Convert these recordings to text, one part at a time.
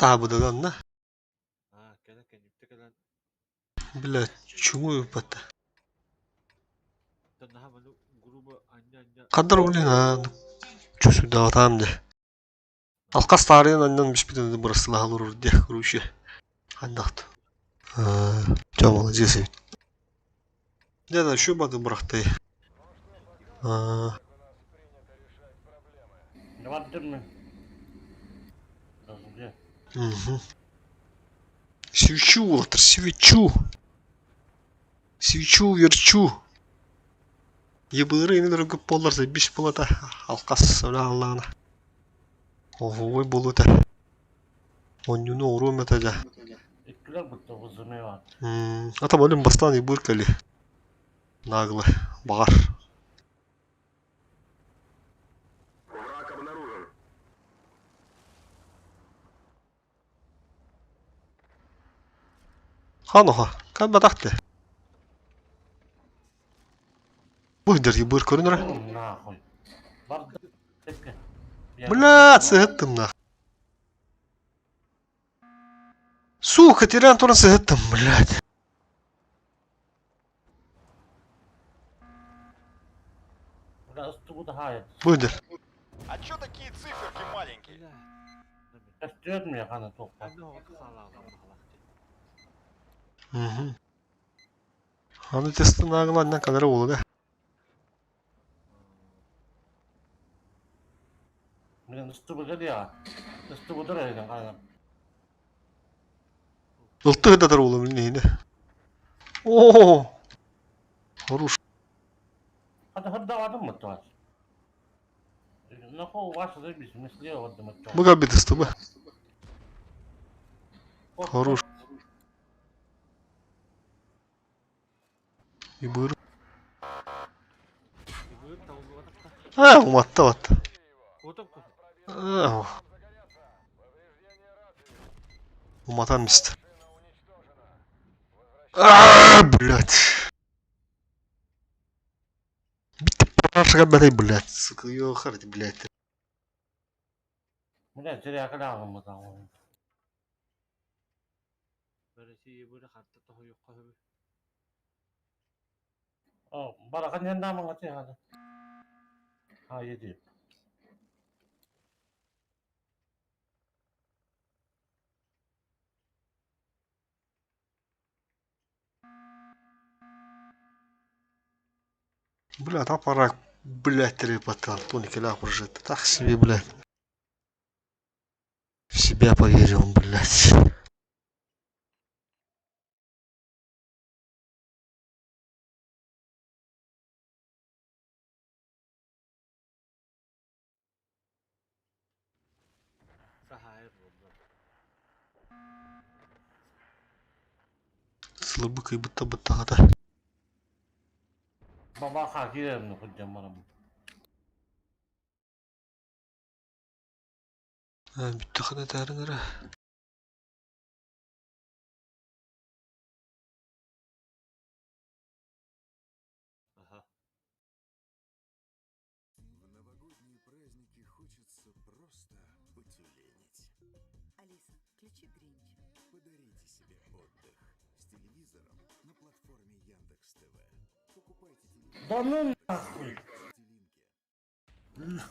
Таабыдыганна. Аа, кэлэн кэннибитэ кэлэн Бля, чуму ыыппатта. Оттон наһаа маны грубо анньа-анньа Хандар блин аа чусудаатаам дэ. Алкас таарыйан анньан биспитин бырастылаһалар диэх короче. Хандахт. Чё молодец эбит. Дьэ да еще бады бырахтай. Аа Угу. Свечу, Уолтер, свечу. Свечу верчу. Ебыры инер көп болар биш болата. Алкас аллаана. Оһуой болута. Онньуну оруом этэ дьэ. Иккилэр бутта бузумеват. Ата болем бастаан ебыр кали. Нагло. Бағар. Враг обнаружен. Ханоха. Кабатахты. Быһдыр ебыр көрүнөр. Нахуй. Бар Блядь, сыһыттым нах. Сука, терян туран сыһыттым, блядь. Быһдыр. А чё такие циферки маленькие? Угу. Аны тестынаагыланнан калара буолуга. Ылтык да буолу билин О, хорош. Быга битыстыбы. Хорош. Ибыр. А, уматта батта. Уматан мист. А, блядь. Бит батай, блядь. Сука, ёхарди, блядь. Блядь, зря калягым Барахан яннамаңа тыһаны. Хайы дип. Бля, та пора, блядь, трепота, Антон Киля прожит. Так себе, блядь. В себя поверил, блядь. Сылыбы кыйбытта быттаҕата. Баба хакирем худдем барам. Бүттэхинэ таарын эрэ. В новогодние праздники хочется просто потюленить. Алиса, включи Гринча. Подарите себе отдых с телевизором на платформе Яндекс ТВ. Покупайте телевизор Да ну нахуй. в Телинке.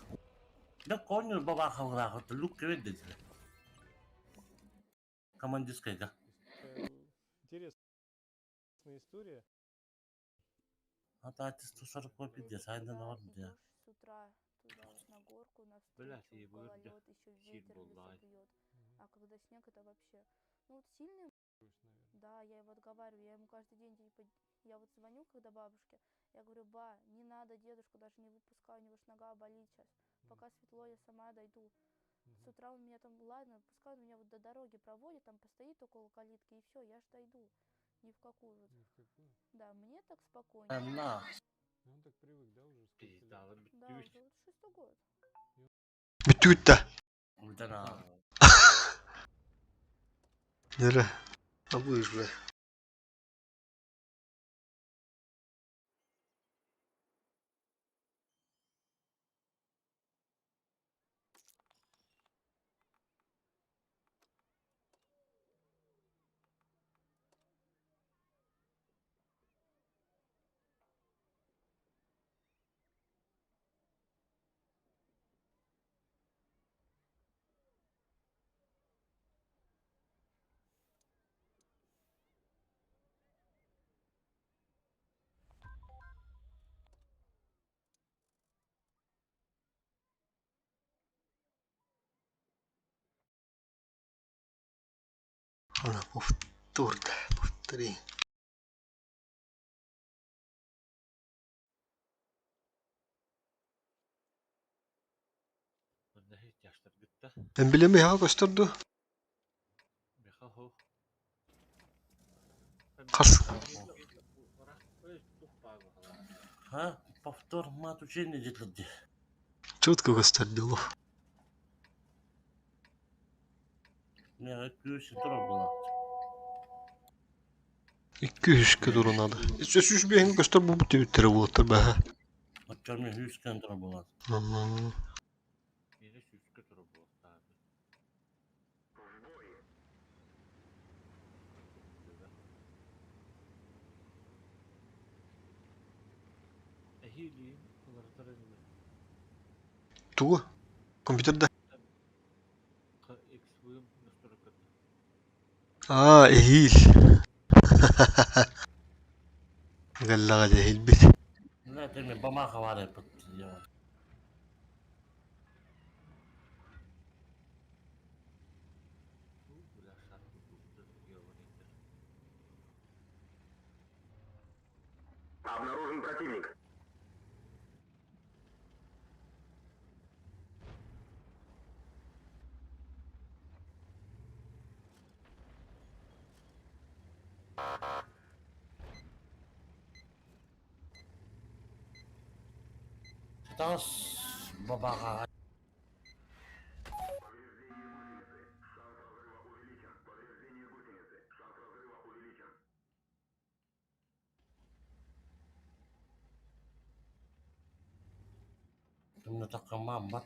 Да коню баба хаврахот лук кевет Командирская, да. Интересная история. А та 140 пиздец, а Да, на вот идешь с утра туда вот на горку, навстречу, в гололед, еще ветер в лицо бьет. А когда снег, это вообще... Ну вот сильный... Да, я его отговариваю, я ему каждый день, типа, я вот звоню, когда бабушке, я говорю, ба, не надо дедушку, даже не выпускай, у него ж нога болит сейчас. Пока светло, я сама дойду. С утра он меня там, ладно, пускай он меня вот до дороги проводит, там постоит около калитки, и все, я ж дойду. Ни в какую. Вот. Ни в какую. Да, мне так спокойнее. На. Ну, он так привык, да, уже сколько лет? Да, уже вот шестой год. Бүттүгүт да. Да. Нере. А будешь, бля. Ана повтор да, повтори. Эмблема эһэҕэ көстөр дуо? Хас А? Повтор мат учение диэтилэр дии. Четко көстөр дуу. Миэхэ күүс турар буолааччы. Икки үһүскэ турунады. Үс биэһин көстөр буолбут түбүттэрэ буолуттар баһа. Оччо мен үһүскэ турар буолааччы. Тугу? Компьютерда? Аа, эһиил. Гэллэҕэ дьэ эһиилбит. Знаете, мен бамаха бар эппит. Обнаружен противник. Тас бабаха. Тымнытахха мааммат.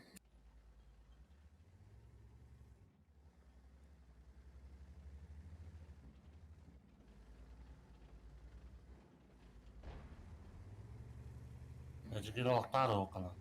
Эжигир олохтаар оокана.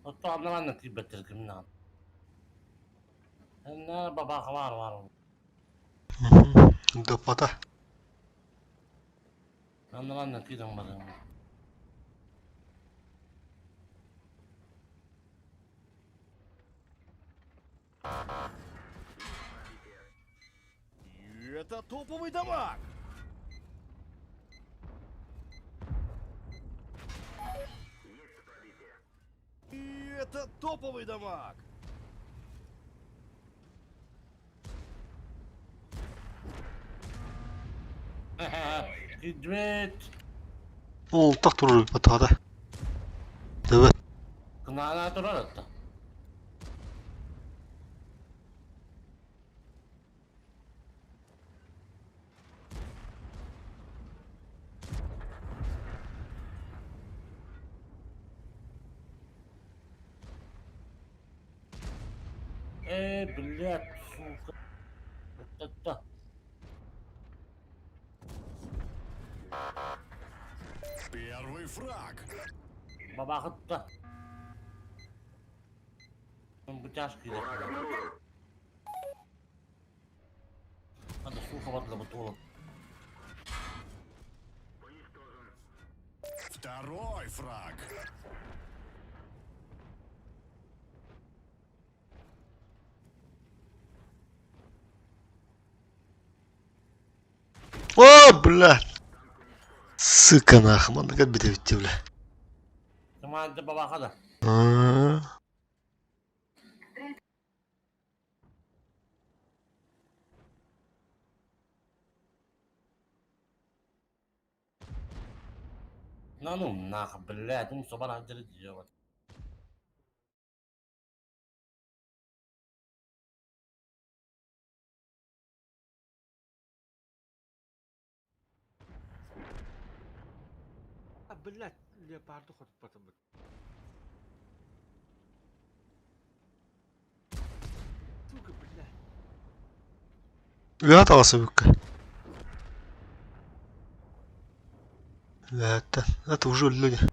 Оттон аннан тиийбэттэр кимнээх. Эннэ бабаха бар бар. Доппата. Аннан киирэн баран. Это топовый дамаг! И это топовый дамаг! Кидмет. Ол так турар батада. Давай. Кынаана турар атта. Э, блядь, сука. Вот это. Первый фраг. Бабахытта. Бу тяжкий. Надо сухо вода бутылок. Второй фраг. О, бля. Сука нахуй, маннык бите бля. Команда бабаха да. А. На ну нах, блядь, ум собара делать. А, блядь, леопарду хотпатым. Сука, блядь. Үөһэ таҕысыбыкка. Үөһэттэн. Это уже өллө дии.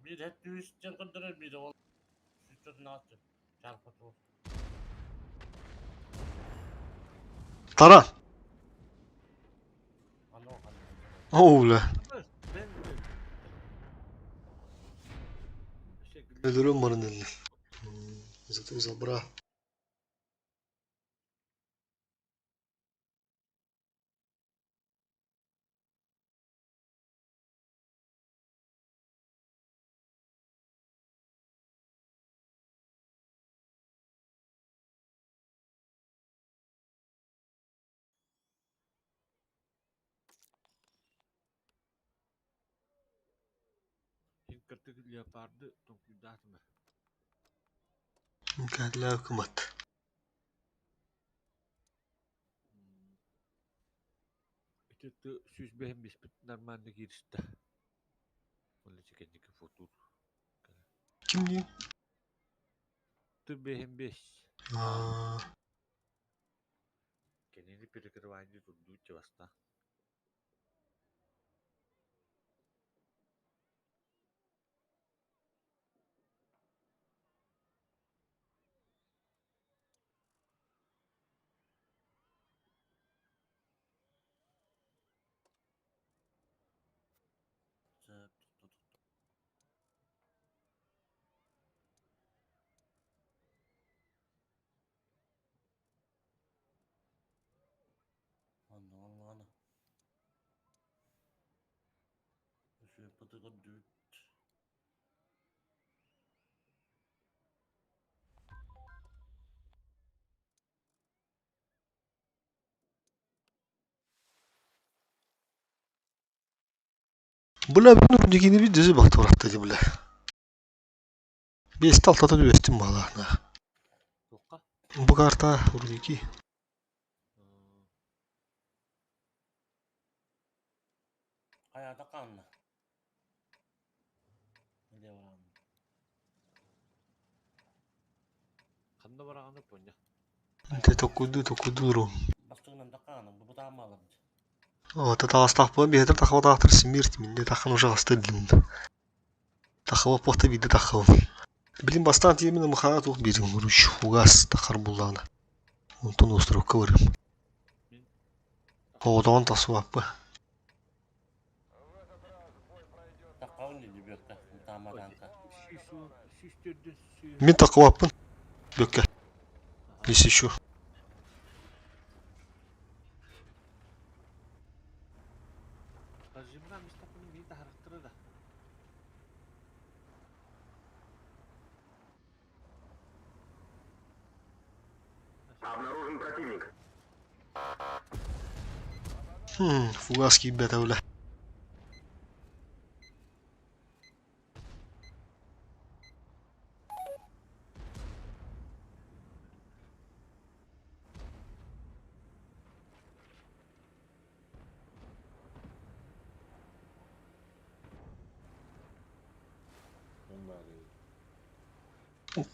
Bir et düğüsten kırdırır bir de ol. Sütün nasıl? Çarpı tur. Таран. Аны оған. Оо, бля. Өлөрөн баран өллө. Зато забра. Кыртык леопарды тоҥкуйдаатым. Кәдләү кымат. Ити 105 биэспит нормально кииристэ. Онно чекенники футур. Ким дии? Ты бэһин биэс. Аа, Кэнини перекрывание турдуу баста. Сөп, туту, туту. Анна, анна, анна. Сөп, бытыгы дүт. Бля, бүгүн дигини бир дөзү бакты баракта ди бля. Бесте алтата дүөстүм балаана. Туохха? Бу карта рудники. Хайата канна. Не баран. Ханна бараҕаны поня. Те токуду токуду ру. Бастыгынан да каана, бу бутаамалар. О, татаастаах биһэтэр тахабатаахтар смерть минне тахан уже астыдлын. Тахаба похта биде тахаб. Билин бастаан тиемин махаа тух бирин уруш фугас тахар буллаана. Онтон островка барым. Оодоон тасуаппы. Тақауын не бөккә, бутаамаданка. Мин тахабаппын. Бөккә. Если еще. Зимна мистапын мин тахарахтара да. Обнаружен противник. Фугас киирбэтэ бля.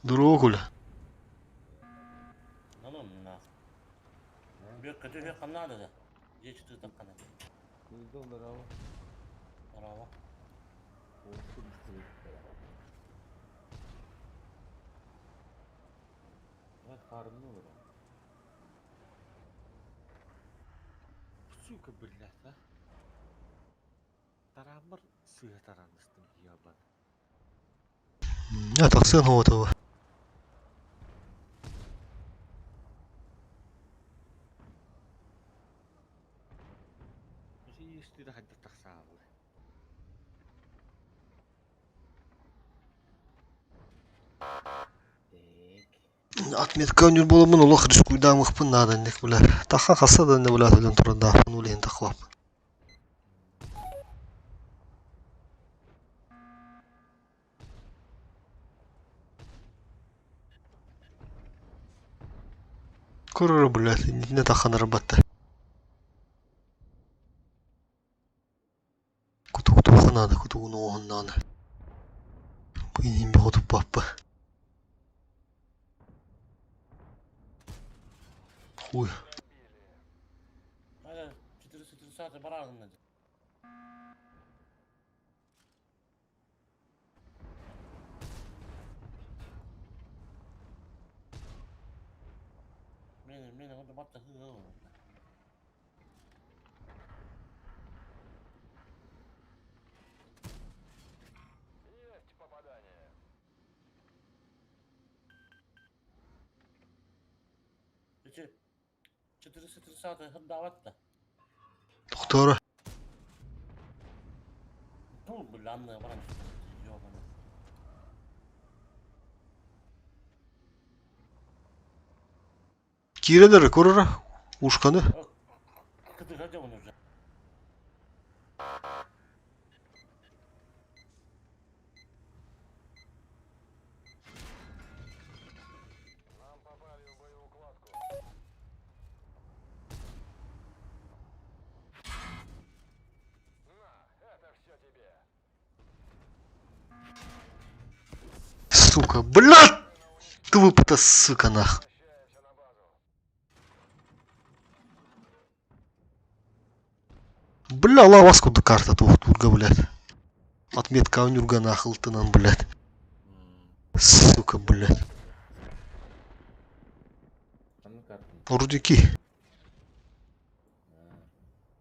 Дорогуля. Ну, на. Бөккә төһө каннада да. Жечти таққана. Браво. Сука, блядь, а. Тарамыр сыа тараныстым ебан. Я тахсын хоотова. Исти да ханта тахсаабы. Отметка өнүр буоламмын олох рискуйдаамыхпын наада инник бля. Таха хаса да инне бля төлөн турардаахпын ол иһин тахлаппын. Көрөрө блядь, иннитинэ тахханара батта. Кутуктуохха наада, кутугун оҥоһуннаҕына. Бу иһин бөҕөтүппаппа. Хуй. 430 барағында. Мен мен онда батта Есть попадание. Ити 430 хырдаабат да. Доктора. Бу бля баран. Ёбаный. Киирэлэр көрөрө ушканы. Кытыга дьон уже. Нам попали в боеукладку. На, это все тебе. Сука, блядь! Твыпта, сука, нах. Возвращаемся на базу. Бля, лаваску до карта тух турга, блядь. Отметка унюрга нахал ты нам, блядь. Сука, блядь. Ханна картын? Рудики.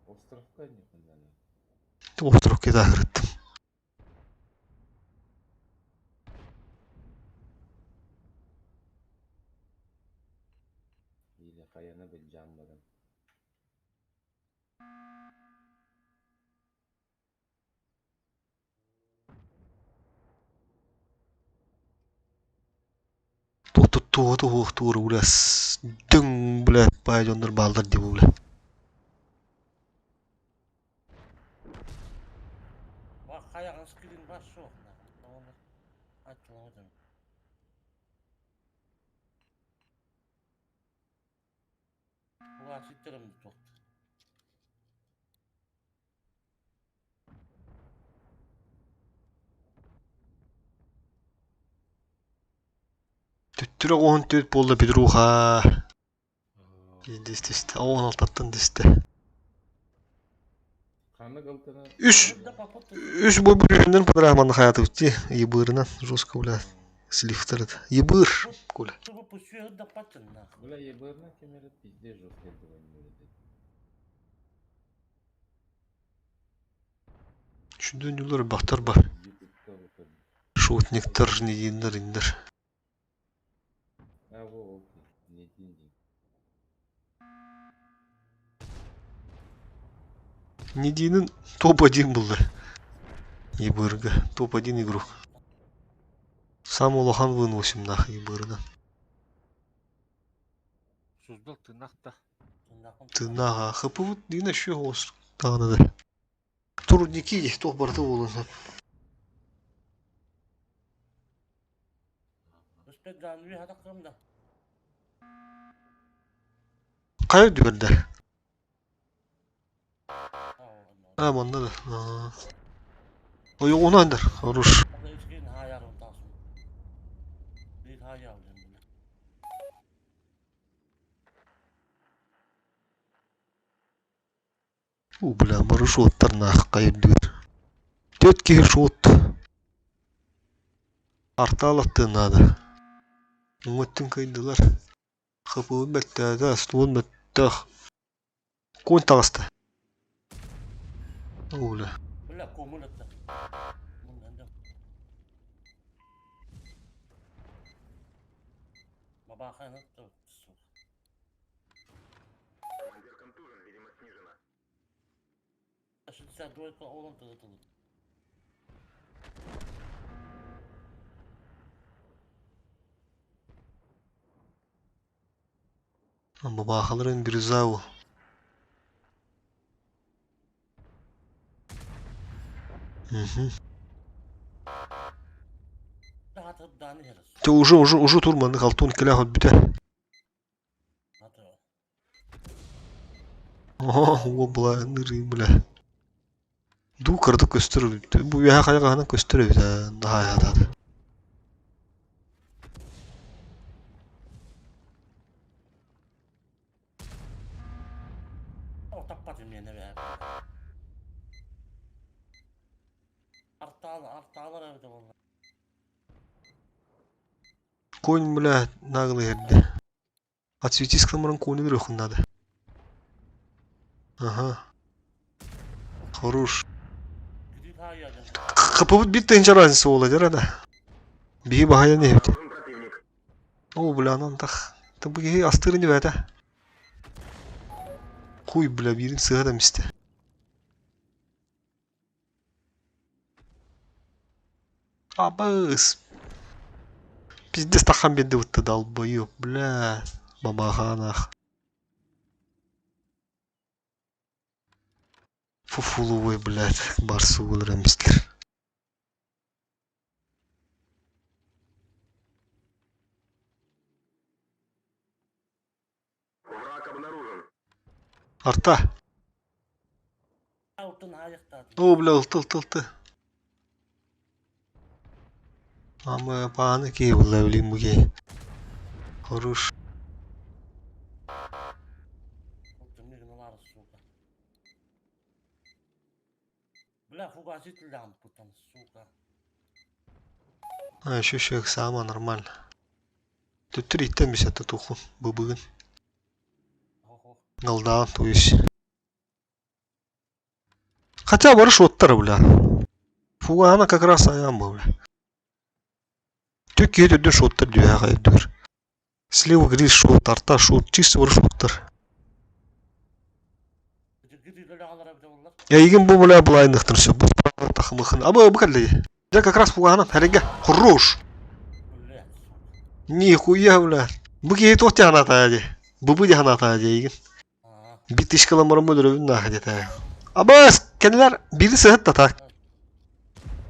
Островка не ханна. Остров кедагрыттым. Или хаяна бил жаммадан. Туох туох тур, бля. Дүң, бля, пайдондар балдар деп, бля. Бак хаягын скрин бар шо. Ачылып Буга ситтерим тоқты. Түттүрө оон төт болду Петруха. Дистисте, оон алтаттан дисте. Ханна галтана. Үш, үш бой бүрүннен падраман хаятı битти. Ебырынан жестко, бля. Слифтер. Ебыр, Коля. Бля, ебырна кемерет пизде жестко было. Түндөн юлар бахтар бар. Шотниктар, нединдар, индер. А, во, окей. Не динди. Нединин топ-1 был. Ебырга. Топ-1 игрок. Сам улахан выносим нах ебырдан. Суздал тынахта. Тынага. ХП вот дина еще голос. Тағына да. Турники тоқ барты болын. Қай дүгірді? А, манна да. Ой, оны андар. Хорош. У, бля, маршоттар нах қайыр дүгір. Төт шот. Арталатты надо. Үңөттүн кайдылар. ХП бәттәді, ствол бәттәх. Конь тағысты. О, бля. Бля, комулетті. Мындан да. Бабаханы Командир контужен, видимо, снижена. 62 олон тыгытылды. Бабахаларын Бирюзаву. Угу. Те уже уже уже турманы халтун келе хот бүтэ. О, бла, ныры, бля. Дуу кырдык көстөр бу үөһэ хайаҕаһынан көстөр эбит ээ наһаа аһаатаат. Конь, бля, наглый иһэрдэ. Отсветись гынан кони бериэххин наада. Ага. Хорош. Капыбыт биир тыһыынча разница буолла дьэ да. Биһи баһайан иһэбит. О, бля, анан тах. Бу киһи астыыр ини бээтэ. Хуй, бля, биирин сыыһа да мистэ. Абыс! Пиздец таххан биэрдэ бытта долбоеб, бля, бабахаанах. Фуфулувый, блядь, барсугулар эмистер. Враг обнаружен. Арта. О, бля, ылты, ылты, ылты. Ама пааны киһи булла билин бу киһи. Хорош. Бля, фугасит лямпу там, сука. А, еще еще сама нормально. Төттөр иттен бисетте тухун быбыгын. Галдаан, то есть. Хотя барыш оттар, бля. Фугана как раз аян был, бля. Түк киһи төрдүн шоттар дүйэ хайдыр. Слева гриз шот, арта шот, чисто барыш оттар. Эйигин бу бля былайныхтыр все. Бу тахымыхын. Абы бу кэллэ. Дьэ как раз фуганан хэрэгэ. Хорош. Нихуя, бля. Бу киһи туох дии санаатаа дии. Бу дии санаатаа дии эйигин. Биир тысячкалан баран өлөрөбүн нааха диэтэ. Абас! Кэнилэр биири сыһыт да так.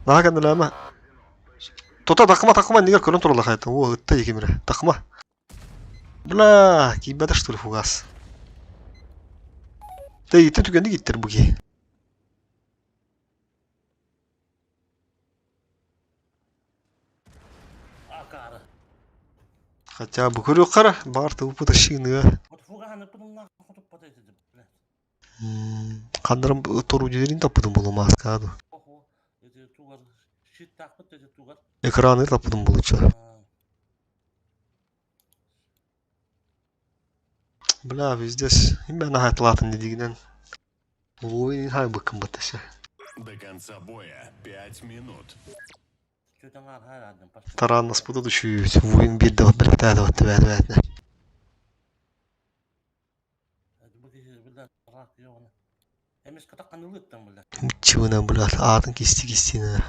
Наһаа кэннилээмэ. Тута такма такма иннигэр көрөн тураллар хайта. О, ытта кимирэ. Такма. Бля, киирбэтэ что ли фугас. Тэйиттэн түгэнник иттэр бу киһи. Хотя бы көрүөххэ эрэ, баҕар тылбыт ащыыныа. Ханнарым торудилерин таппытым буолуо мааскаа дуу. Экраны таппытым буолучча. Бля, пиздец. Именно наһаа дигинен. Ой, хайбыккын батташа. До конца боя 5 минут. Тарааннаспыта түшүүт, вуйун биирдэ бэлэхтээдэ бэт Чыбына, блядь, аатын кисти кистине.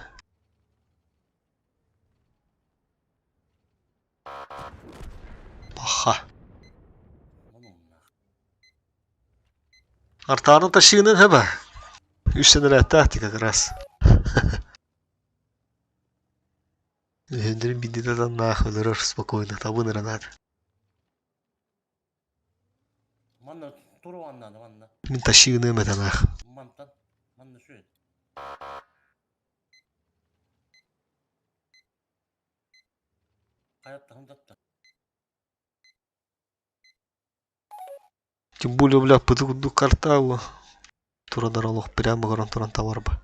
Паха. Артааны ташыгынан хэба. Үс сэнэрээттаах как раз. Өһөндөрүн биддите таннаах өлөрөр спокойно табын ыранаат. Мин ташыгыныам этанаах. Тем более, бля, пыты курдук карта бу. Турадар олох прямо көрөн туран табарба.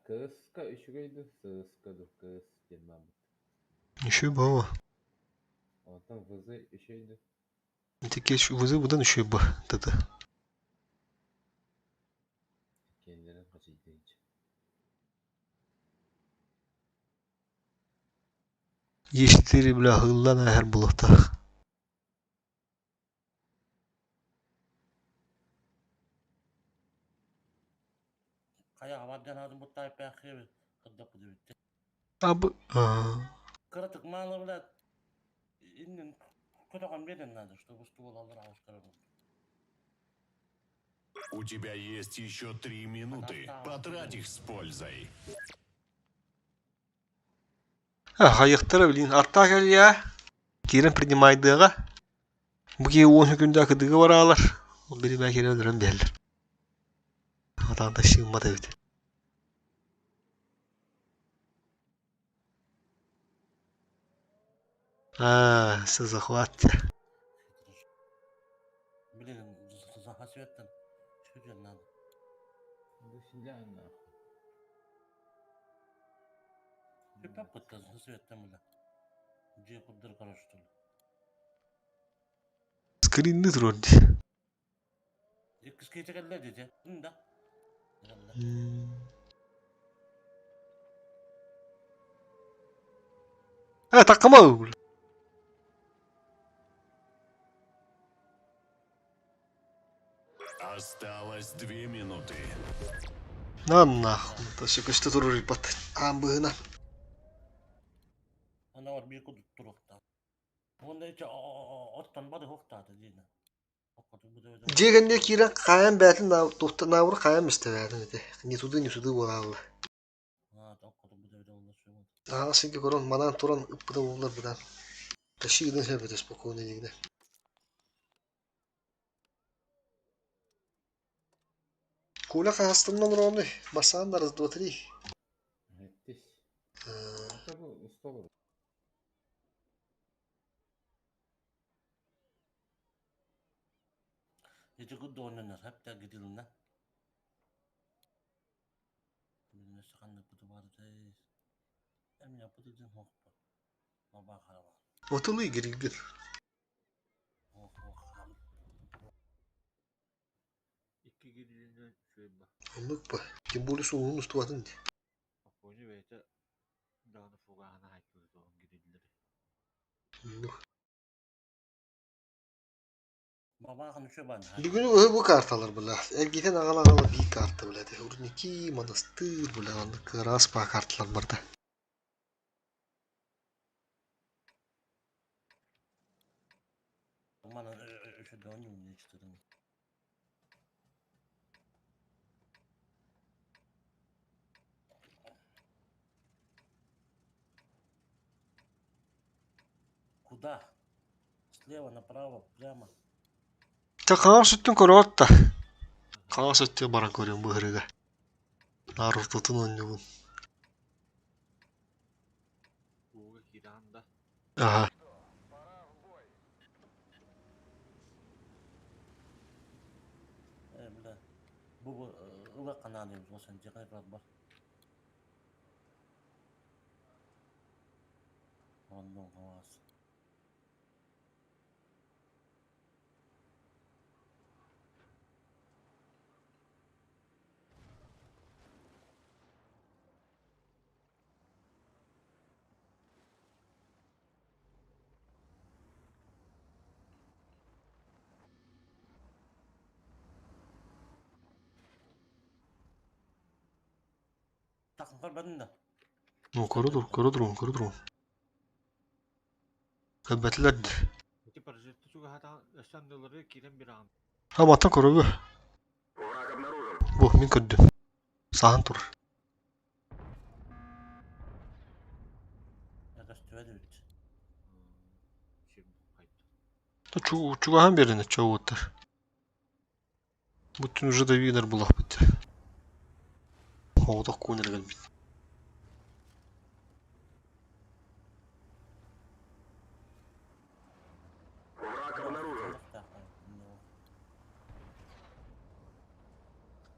Кыска үчүгэй ду, сыска ду, кыс диэн бааммыт. Еще баба. Онтон ВЗ үчүгэй ду. Ити кеш ВЗ будан еще ба. Тата. Кенлерин хачыйдыынча. Е4 бля ыһыллан ааһар буолуохтаах. Абы Кыратык маалы блядь иннин көтөҕөн биэрэн надо, чтобы ствол аллар аҕыстара У тебя есть еще 3 минуты. Потрать их с пользой. Хайыахтара билин аттаах кэлиэ киирэн принимайдыаҕа. Бу киһи 10 күндэ кыдыга бараалар. Ол биримэ киирэн өлөрөн биһэллэр. Атаан тащыыммат эбит. Аа, все захват. Блин, захваттан чуть надо. До свидания нахуй. Попытка засветтан бля. Дьиэ курдур короче что ли. Скринни турар дии. Иккис киһи кэллэ дии. Да. Э, таккама бля. Осталось 2 минуты. На нахуй. Это көстө турар бат. Аан быһына. Ана бар биир курдук туруохтаах. Уонна ичэ оттон бары хуохтаата диина. Дьиэ кэннэ киирэн хаайан бээтин наабыр хаайан истэ бээтин ити. Не туды не суды буолаалла. Аҕа сиргэ көрөн манаан туран ыппыта буоллар быдан. Тащи гынан сөбөтө спокойно дигинэ. Коля хаһастан олороонуй? Басаан раз, два, три. Сэттис. Это бу устолор. Ити курдук хэптэ гидилна. Билмес ханнык буту бар Эм япыты дин хохпа. Баба хараба. Отулуй гиргир. Ох ох. Икки гирилинен шөйбэ. Оннук ба. Тем более суоһун устубатын ди. Оппуонньу бэйэтэ даҕаны фугаһына хайкылытыан гириллери. Оннук. Баба хан үшө бан. Бүгүн ыһы бу карталар бля. Эргитен аҕала аҕала бии карта бля. Рудники, монастырь бля. Оннук кыраас ба карталар барда. Мана үшө доню не чытырын. Куда? Слева, направо, прямо. Та хаҥас өттүн көрөөт да. Хаҥас өттүн баран көрүөм быһырыга. Наар ортотун оонньуубун. Ууга киирэн да. Аха. Пора в бой. Э, бля. Бу ыла каналы болсан жакай бар. Оннун калас. Такын көрбөдүң да. Ну, көрө тур, көрө турун, көрө турун. Көрбөтүлэр ди. Ити прожекты чугаһатан өссө киирэн бир аҕам. Ha мантан көрөбү. Враг обнаружен. Бу мин көрдүм. Саһан тур. Көстүбэт эбит. Сир хайта. Чугаһан берин чоуттар. Буттун уже да винер булахпыт. Оҕотох куунер кэлбит. Враг обнаружен.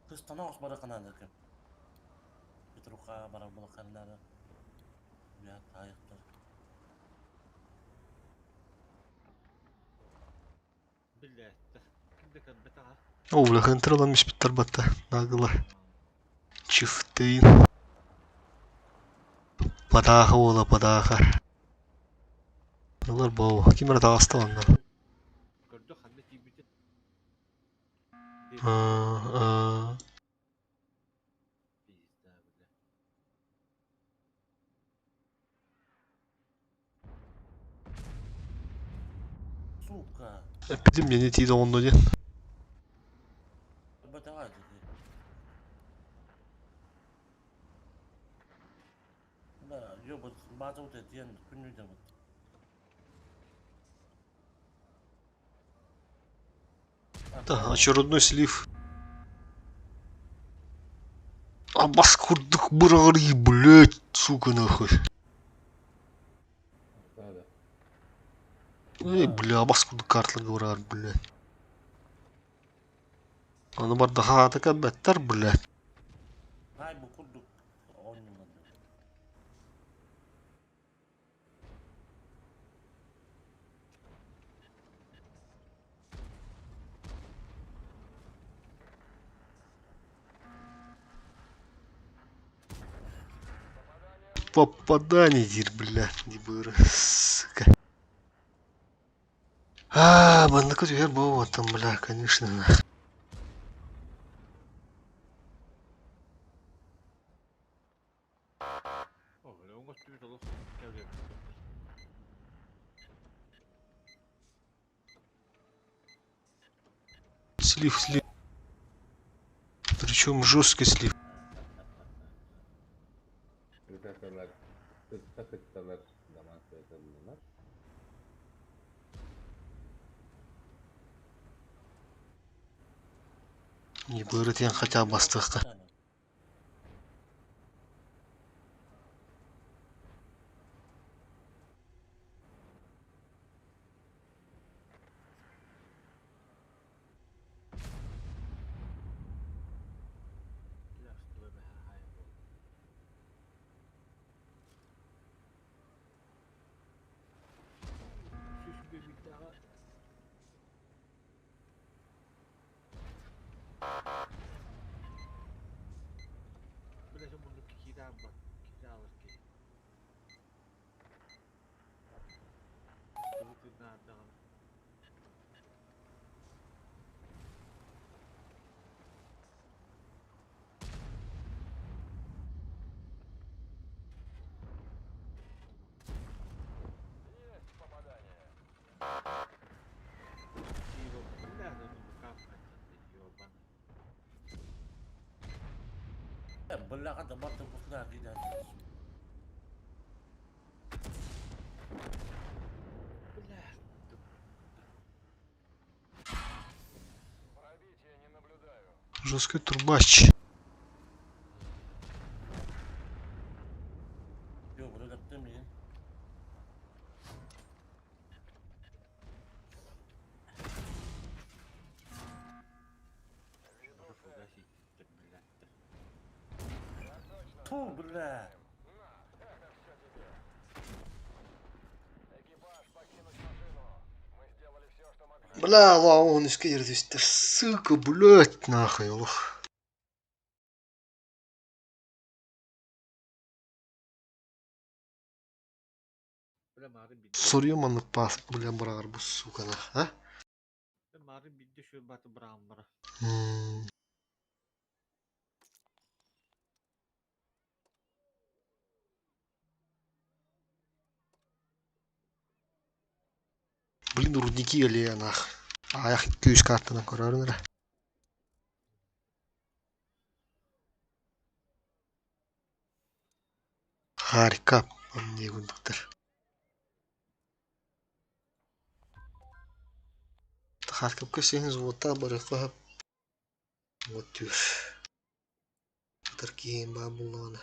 Кыстанаҕас бара канаада кем. Петруха бара була канаада. Бля, тайыктар. Биллээттэ. Ким да көрбөт аҕа. О, бля, хантер ылан испиттер батта. Нагыла. Чифтейн. Падаха ола, падаха. Ылар буо, ким эрэ таҕыста манна. Көрдө ханна тиийбитин. Аа, Пизда, бля. Сука. Эппитим мени тиийдэ оҕунна диэн. Бытаҕа дии. Да, ёбут, база вот диэн күннүдэ бут. Да, очередной слив. Абас курдук быраҕарый, блядь, сука нахуй. Да, да. Эй, бля, абас курдук карталарга быраҕар, блядь. Аны барда хаата кэлбэттэр, блядь. Ай бу курдук оонньуулар. Попадание диир, блядь, не быра, сука. Аа, манныка түһэр буолуоттан, бля, конечно. О, бля, оҥостубут олох кэбирэбит. Слив, слив. Причем жесткий слив. Ребяталар, кытта кытталар, даман сыаталлылар. Не бырытыан хотя бы бастыахха. Бля, что вы Бля, муннук киирэ бат, киирэ алар ки. Тугу тыыннаан Есть попадание. Тиво, бля, да ну капать, ёбаный. Бляха, да барта бухна кида. Бля, Пробития не наблюдаю. Жесткий турбач. Yo, bıraktım ya. Веду цель. фугасить, бля. Так точно. Ту, бля. На, это все тебе. Экипаж покинуть машину. Мы сделали все, что могли. Бля, лаон иске түстэр. Сука, блядь, нахуй, олох. Бля, мары бидде. Соруйа маннык пас, бля, быраҕар бу, сука, нах, а? Бля, мары бидде шө баты браам бара. М, Блин, рудники или нах. Аяқ 200 картадан көрөрүн эрэ. Харьков, не курдуктар. Харьковка сиһин взводтаах барыахха вот түр. Ытар киһиҥ баар буоллаҕына.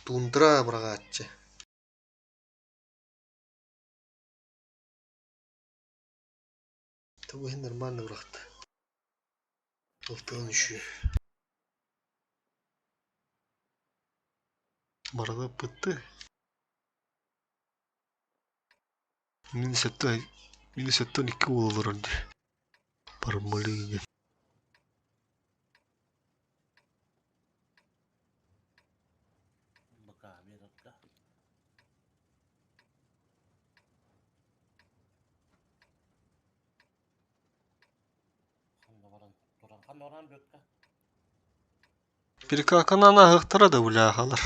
Тундра быраҕааччы. Бу иһин нормально бырахта. Алтыан үшү. Барыта ыппытты. Мин сэттэ мин сэттэн икки уол олорор дии. Бармалыы диэн. Бака. Панорам бөккө. Перекаканан аһыахтара да бляхалар.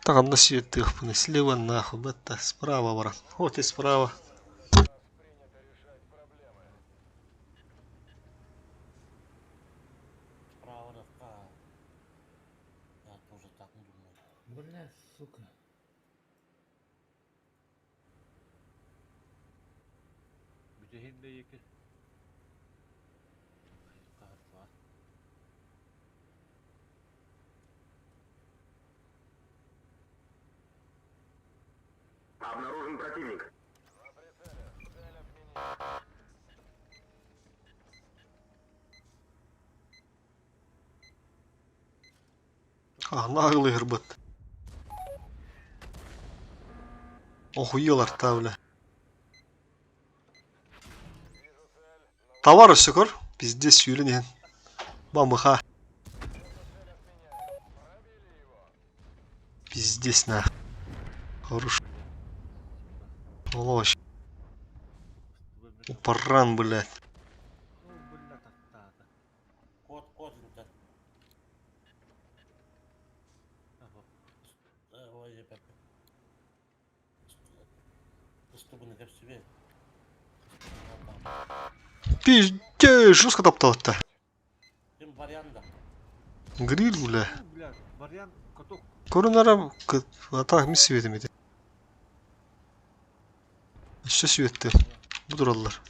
Таҕанна сиэттиэхпин слева нахуй, бетта справа баран. Вот и справа. Справа рывка. Я тоже так думаю. Бля, сука. Бүтэһин да екі. Хайыққа Обнаружен противник. На прицеле. Цель отменить. А, наглый гырбыт. Охуел арта, бля. Товар өссө көр. Пиздец сүүрэн иһэн. Бамыха. Пиздец нах. Хорош. Олощ. Упаран, блядь. Кот, кот, это. Ой, Пиздец, жестко топтал-то. Гриль, бля. Көрүн атаах мис светим ити. Өссө светте. Бу тураллар.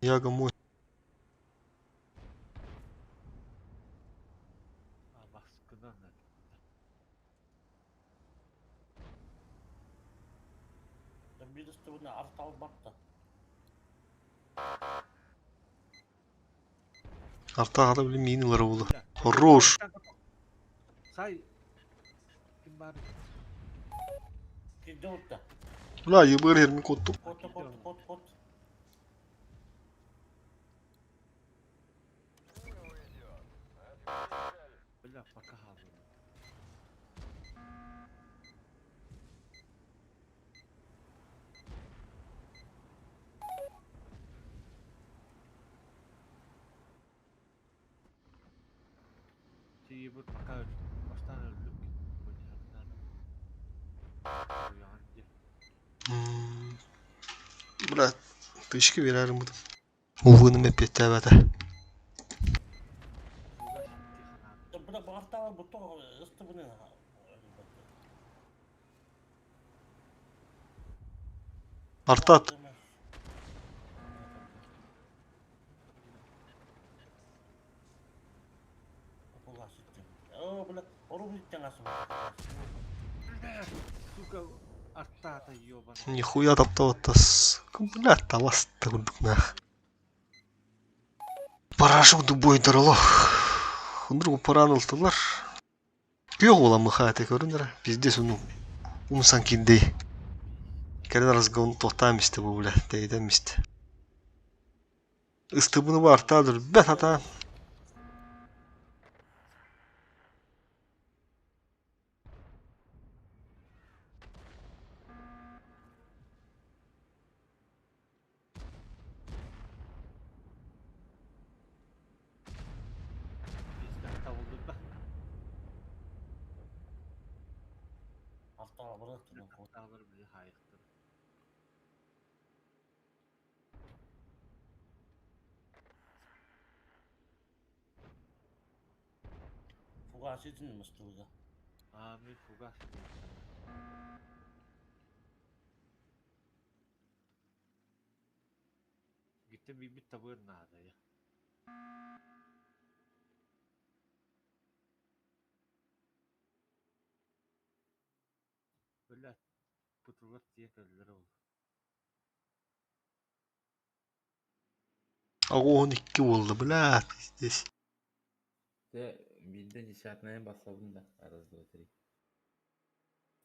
Яга мой. Артаах ата били миин ылара буолуо. Хорош. Бля, ебыр ермин коттум. Бля, тышки берәрим будым. Увыным эппиэттээбэтэ. Артат. Нихуя таптабаттас. Бля, талас курдук нах. Парашют дубой олох. Хындыр упаран ылтылар. Күөх буола мыхааты көрүнэр. Пиздец уну. Умсан киндей. Кэлэн разгон туохтаан мисте бу бля. Тэйдэн мисте. Ыстыбыны баартаадыр бэт хатаан. Огонь икки буолла, бля, пиздец. Биирдэ десятнайын бассабын да, раз, два, три.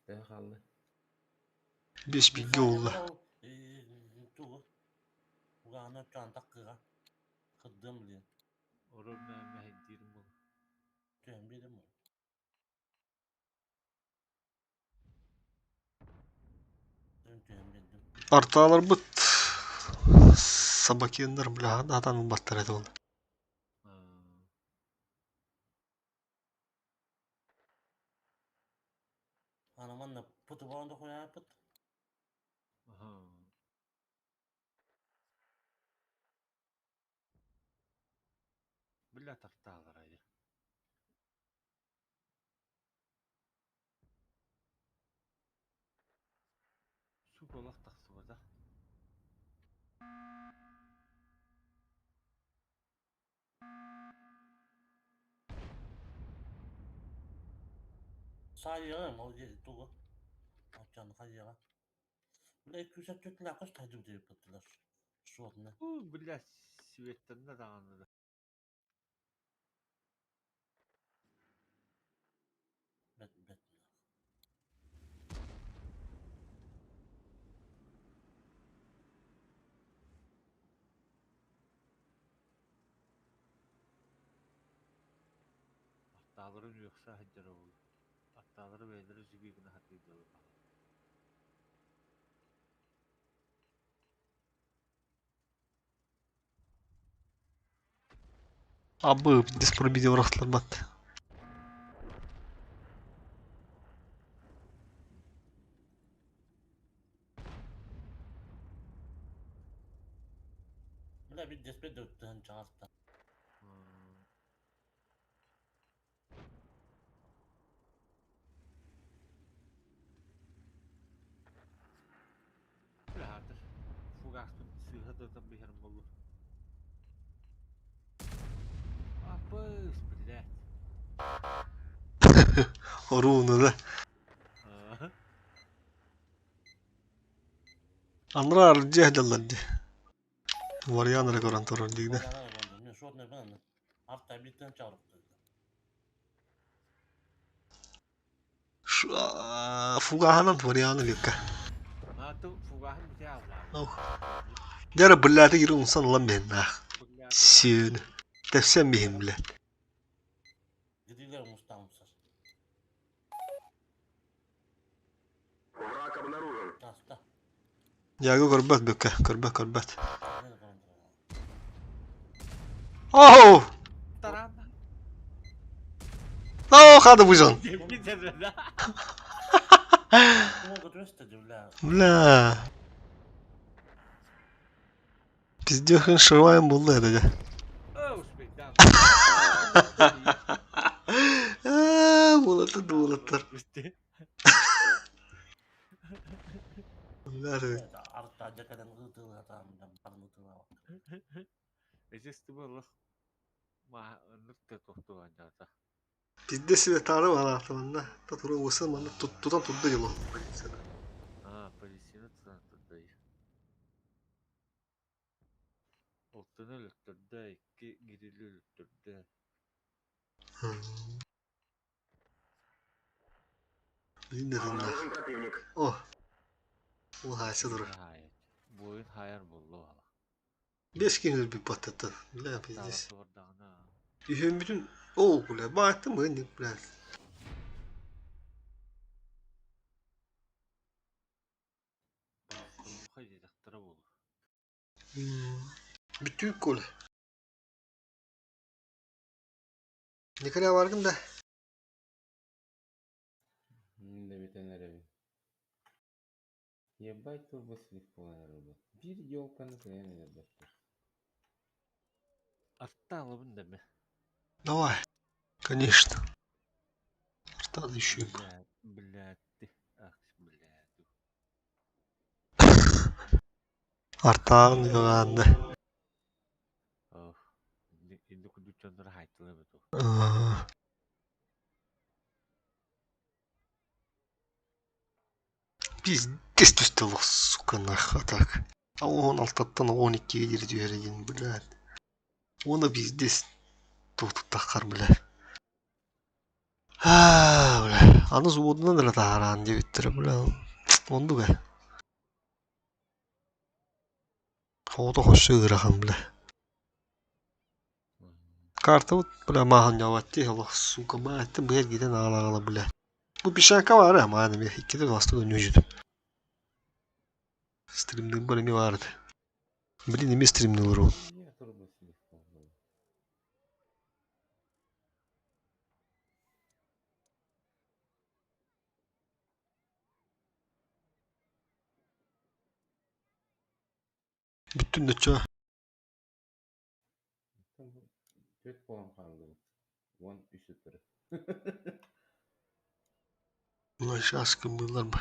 Төһө хаалла? Бес бигэ буолла. Арталарбыт Собакиннар, бля, хатан ылбаттар этэ ол. Аны манна пытыбаан да хуйааппыт. Бля тартаалар айы. Сука олох тахсыбата. Саайыаҕа ол тугу? Оччону хайыаҕа? Бля күүсэ түтүлээххэ тайдым диэбиттилэр. Суотуна. Бля светтэннэ даҕаны да. Бэт бэт. Аттааларын үөхсэ сылдьара буолуо. Аттаалары бэйэлэрэ үчүгэй гына сатыыллара баҕар. Абы, диспробиде бырахтылар бат. Бля bir despet döktüğün çağırtta. Бля, фугаспын сыыһа тутан биһэрим буоллун. Аппыс, блядь. Оруunu да. Анараа арылдьыа сылдьаллар дии. Варьян эрэ көрөн турар дии да. Фугаһынан Варьяны Вика. Дьэ эрэ быллааты киирэн умсан ылан биһиннээх. Сиэн. Тэпсэн биһин блядь. Дьаагы көрбөт бүккэ, көрбөт көрбөт. Оу! Оо, хада быжан. Бля. Пиздехин шиваем булла это дьэ. Буолаттар буолаттар. Пизде себе таары бараатыманна татура уоса манна тутан турда дьоло полицияны. Аа, полицияны тутан турда. Алтыны өлөттөрдө, икки гирили өлөттөрдө. Билин да тыннаах. О, ол хаайса турар. Буойун хаайар буолла Бес киһи өлбүт баттаттан. Бля, пиздец. Үһүөммүтүн оо, бля, бааттым быһын бля. Бүтүүк Коля. Николя баргын да? Мин да бүтэн эрэбин. Ебать турбо слив буолан эрэр Биир елканы кыайан өлөрбөттөр. Артаалабын да мэ. Давай. Конечно. Артаал еще. Бля, блядь, ты. Ах, блядь. Артааҕын ыаҕаанна. Ох, инди курдук дьоннор хаайтылар эбит Пиздец түстэ олох, сука, нахуй так. А он алтаттан он иккигэ диэри түһэрэ диэн, блядь. Уонна пиздец туохтуттаххар, бля. Аа, бля. Аны взводунан эрэ таһаараан диэбиттэрэ, бля. Оннук ээ. Оҕото хосчо ыарахан, бля. Картабыт, бля, мааһынньаабат дии, олох, сука, мааттан быһа эргитэн аҕала-аҕала, бля. Бу пищанка баар ээ, маан эмиэ иккитэ класста дөннүөдьүтүм. Стримныырбар эмиэ баар этэ. Блин, эмиэ стримнэ олоробун. Бүттүн да чоо. Түөрт буолан хааллыбыт. Уон үс өтөрө. Сейчас кымныылар ба.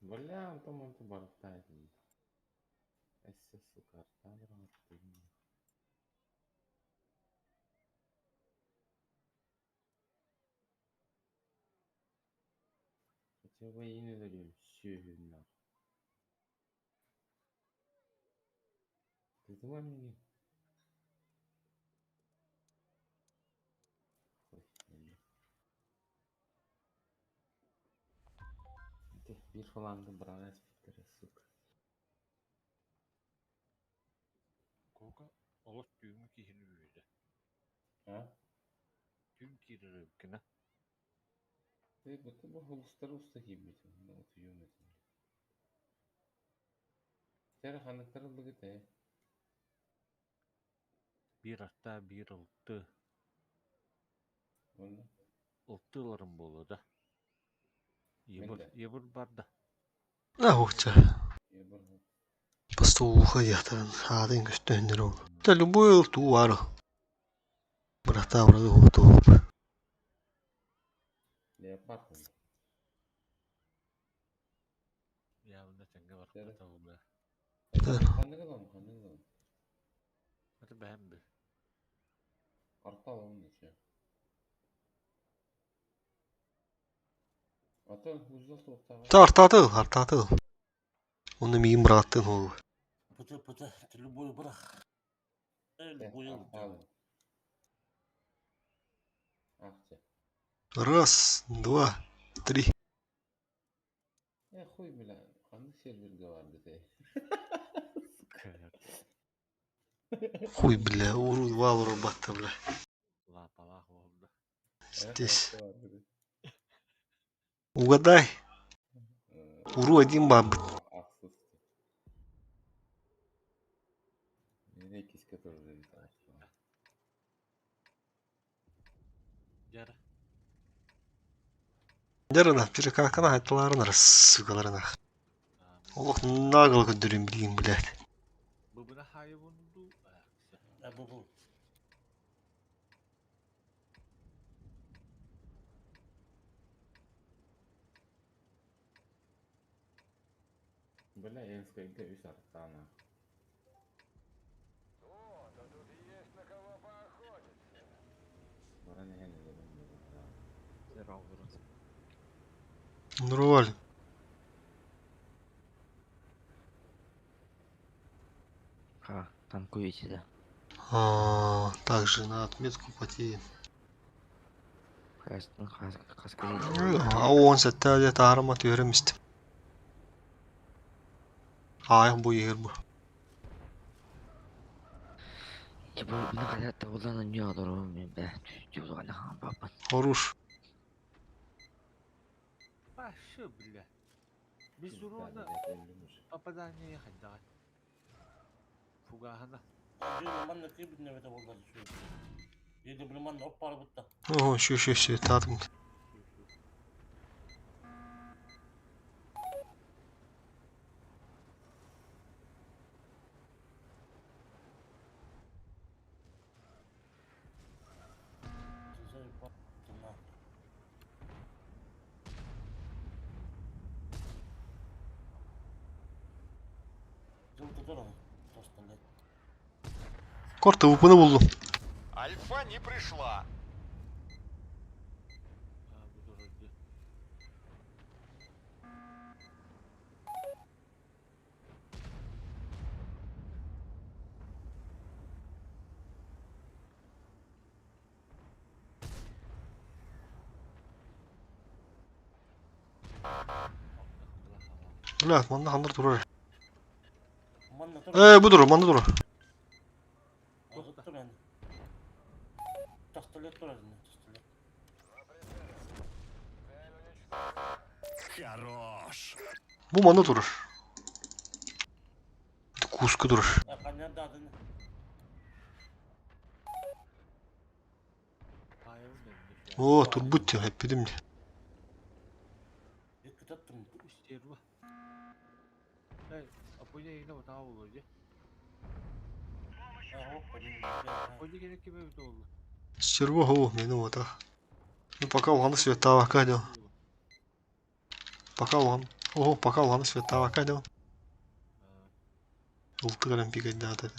Бля, онтон онтон барыктаайдым. Эссе, сука, артаан бараҥаттыым. Хотя бы иин өлөрүөм, сүөһүннээх. Тытыма миигин. Ой, өллүм. Ити биир фаланга быраҕа испиттэрэ, сука. Кока олох түүҥҥү киһини үөрдэ. А? Түүн киирэр эбиккин аа? Ты будто бы холустары уста киирбитим, но утуйуом этим. Тера ханныктар ыллыгыт ээ? Биир аттаа, биир ылты. Уонна? Ылты ыларым буолуо да. Мин Ебыр, да. ебыр бар да. Аһуохча. Ебыр Постууха диэхтэрин аатын көстөһүннэр ол. Да любой ыл туу баар. Бырахтаа бырагы туһуп. Леопард он. Явно тэҥҥэ Тера. барбата бля. Ханнык ылам, ханнык ылам? Это бэһэм бил. Арта аламын еще. Атын узел суохтааҕа. Та артаатыл, артаатыл. Онно миигин бырааттыын уол. Пыты, пыты, ты любой бырах. Э, Любой арта алым. Ах, чэ. Раз, два, три. Э, хуй, бля, ханнык сервергэ баарбытай? Хуй, бля, уру два урубатта, бля. Лаапалаах буолла. Э, Здесь. хайта баарбытай? Угадай. Уру один баб. Ахсыс. Мин иккискэ тоже Дьара. Дярына, перекакана хайталарына, сугаларына. Олох нагло көдөрүм билигин, блядь. Быбына хаайыбын дуу? А, бу-бу. Бля, Ленскайга үс артаана. О, да тут есть на кого поохотиться. Баран иһэн өлөрөн буолуохтаах. Нурваль. Ха, танкуете, да? А, также на отметку потеем. А он сәттә таарыма түһэрим истим. Аайах бу иһэр бу. Хорош. Вообще, бля. Без Пизда, урона блядь, өллүм уже. попадание ехать давай. Фугахана. Дьэ, манна киирбит эбэтэ буоллар үчүгэй. Биирдэ били манна оп барбытта. О, еще, еще, еще, таатым. Корты выпыны булдум. Альфа не пришла. А, буду вроде. Бля, манна ханна турар. Манна турар. Э, бу турар, манна турар. Ағытты мен. Тастолет турар ини, тастолет. Хорош! Бу манна турар. Куска турар. Ханнар даатын. О, турбут диye, эппитим дии. Стерва о, мені ота. Ну пока уланы света дел. Пока улан. Ого, пока уланы света дел. Ултыгарын пигайда.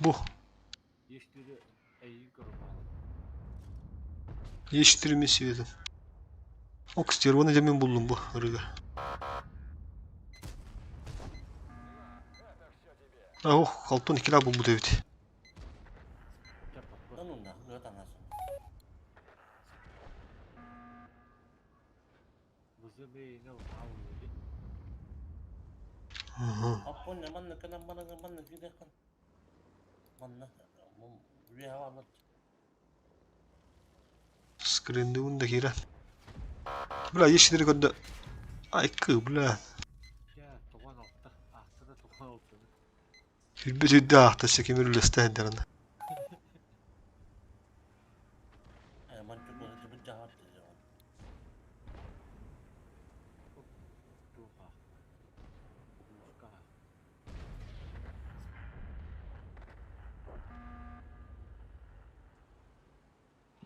Бу. Ештирме светом. Ок, стерваны демен булдум бу ырыга. Ох, халтон икила бу бит. Скринди да кира. Бля, ештере көндө. Айкы, бля. Хүлбе сүдді ақты секемір үлесті әндерін.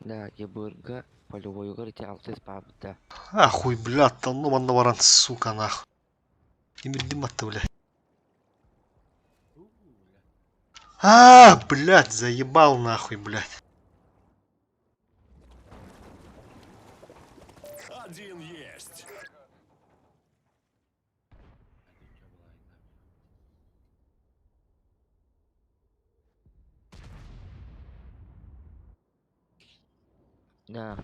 Да, ебырга полевойгар ити алтыс баабыта. Ахуй, бля, ну манна баран, сука, нахуй. Кимирдим атты, бля. А, блядь, заебал нахуй, блядь. Один есть! Да.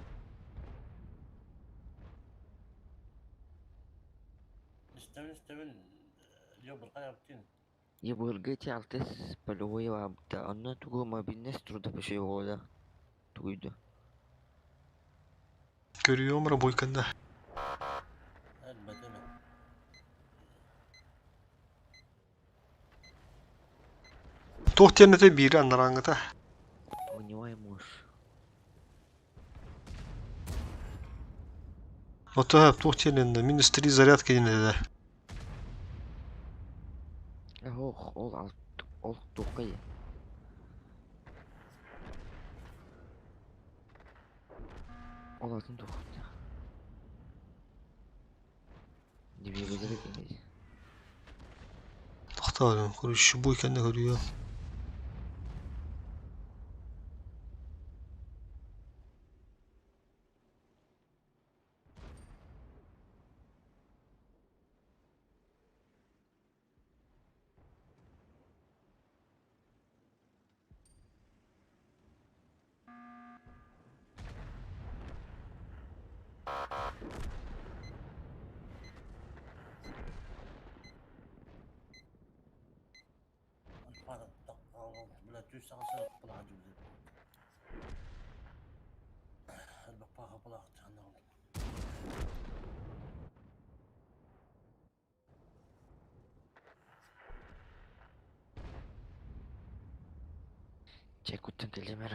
Ебырга ити алтыс полевой баабыта. Онно тугу мобильность труда пошёл Тугуйду. Көрüyorum рабойканда. Туох тиэннете биири аннараңыта. Огневая мощь. Ото туох тиэннэ минус 3 зарядка диэн Ох, ол алт ол тухкай. Ол атын тухта. Дибибизер кеңес. Тохтоо, короче, буйканда көрüyor. Чекуттан келемер.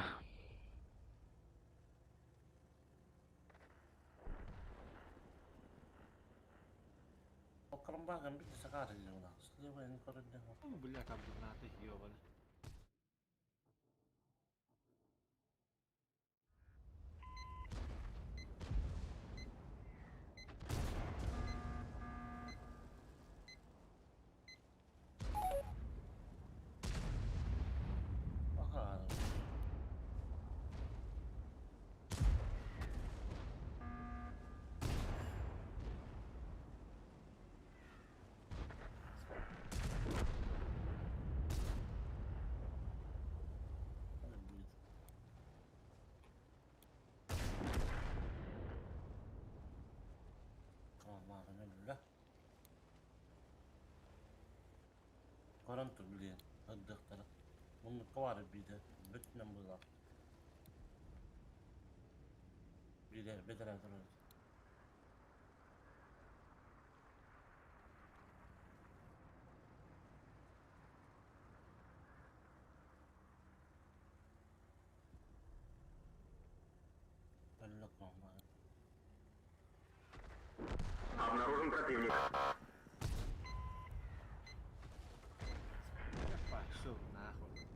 Көрөн тур билигин ырдыахтара. Муннукка баар биирдэ бөттүнэн быылаах. Биирдэ бэтэрээ турар. Обнаружен противник. Пошел нахуй.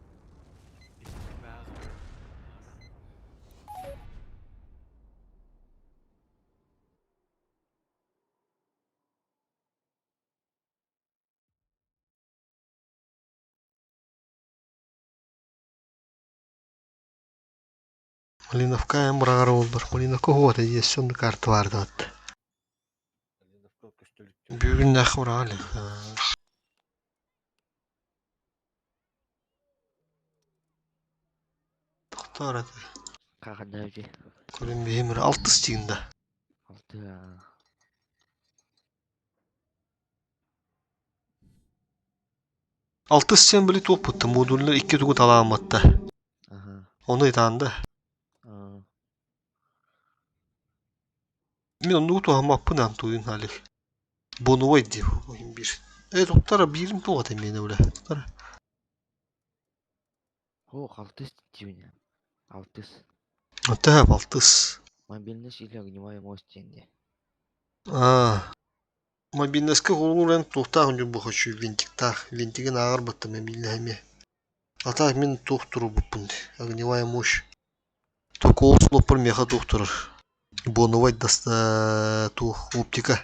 Малиновка айан быраҕар буоллар. Малиновка уһуота дии сонно карта баардабат. Бүгүн быраҕа илик. Тохтоор этэ. Хаханна үти. Көрүн биһим алтыс тиинда. Алты. Алтыс сен били туоппутта модульлар икки тугу талаамматта. Аха. Ону итаанда. Аа. Мин оннугу туһаммаппын аан туйун халик. Бонуой дии биир. Э туттара биирим туох этэ миэнэ бля. Туттара. О, алтыс диибин. Алтыс. Оттоһо алтыс. Мобильность или огневая мощь диэн дии. Аа. Мобильноска холууран туохтаах ньурбу хочу винтиктаах. Винтигин ааҕар баттам мобильнаһа эмиэ. А так мин туох турубуппун дии. Огневая мощь. Только ол слоппар миэхэ туох турар. Боновай даста туох оптика.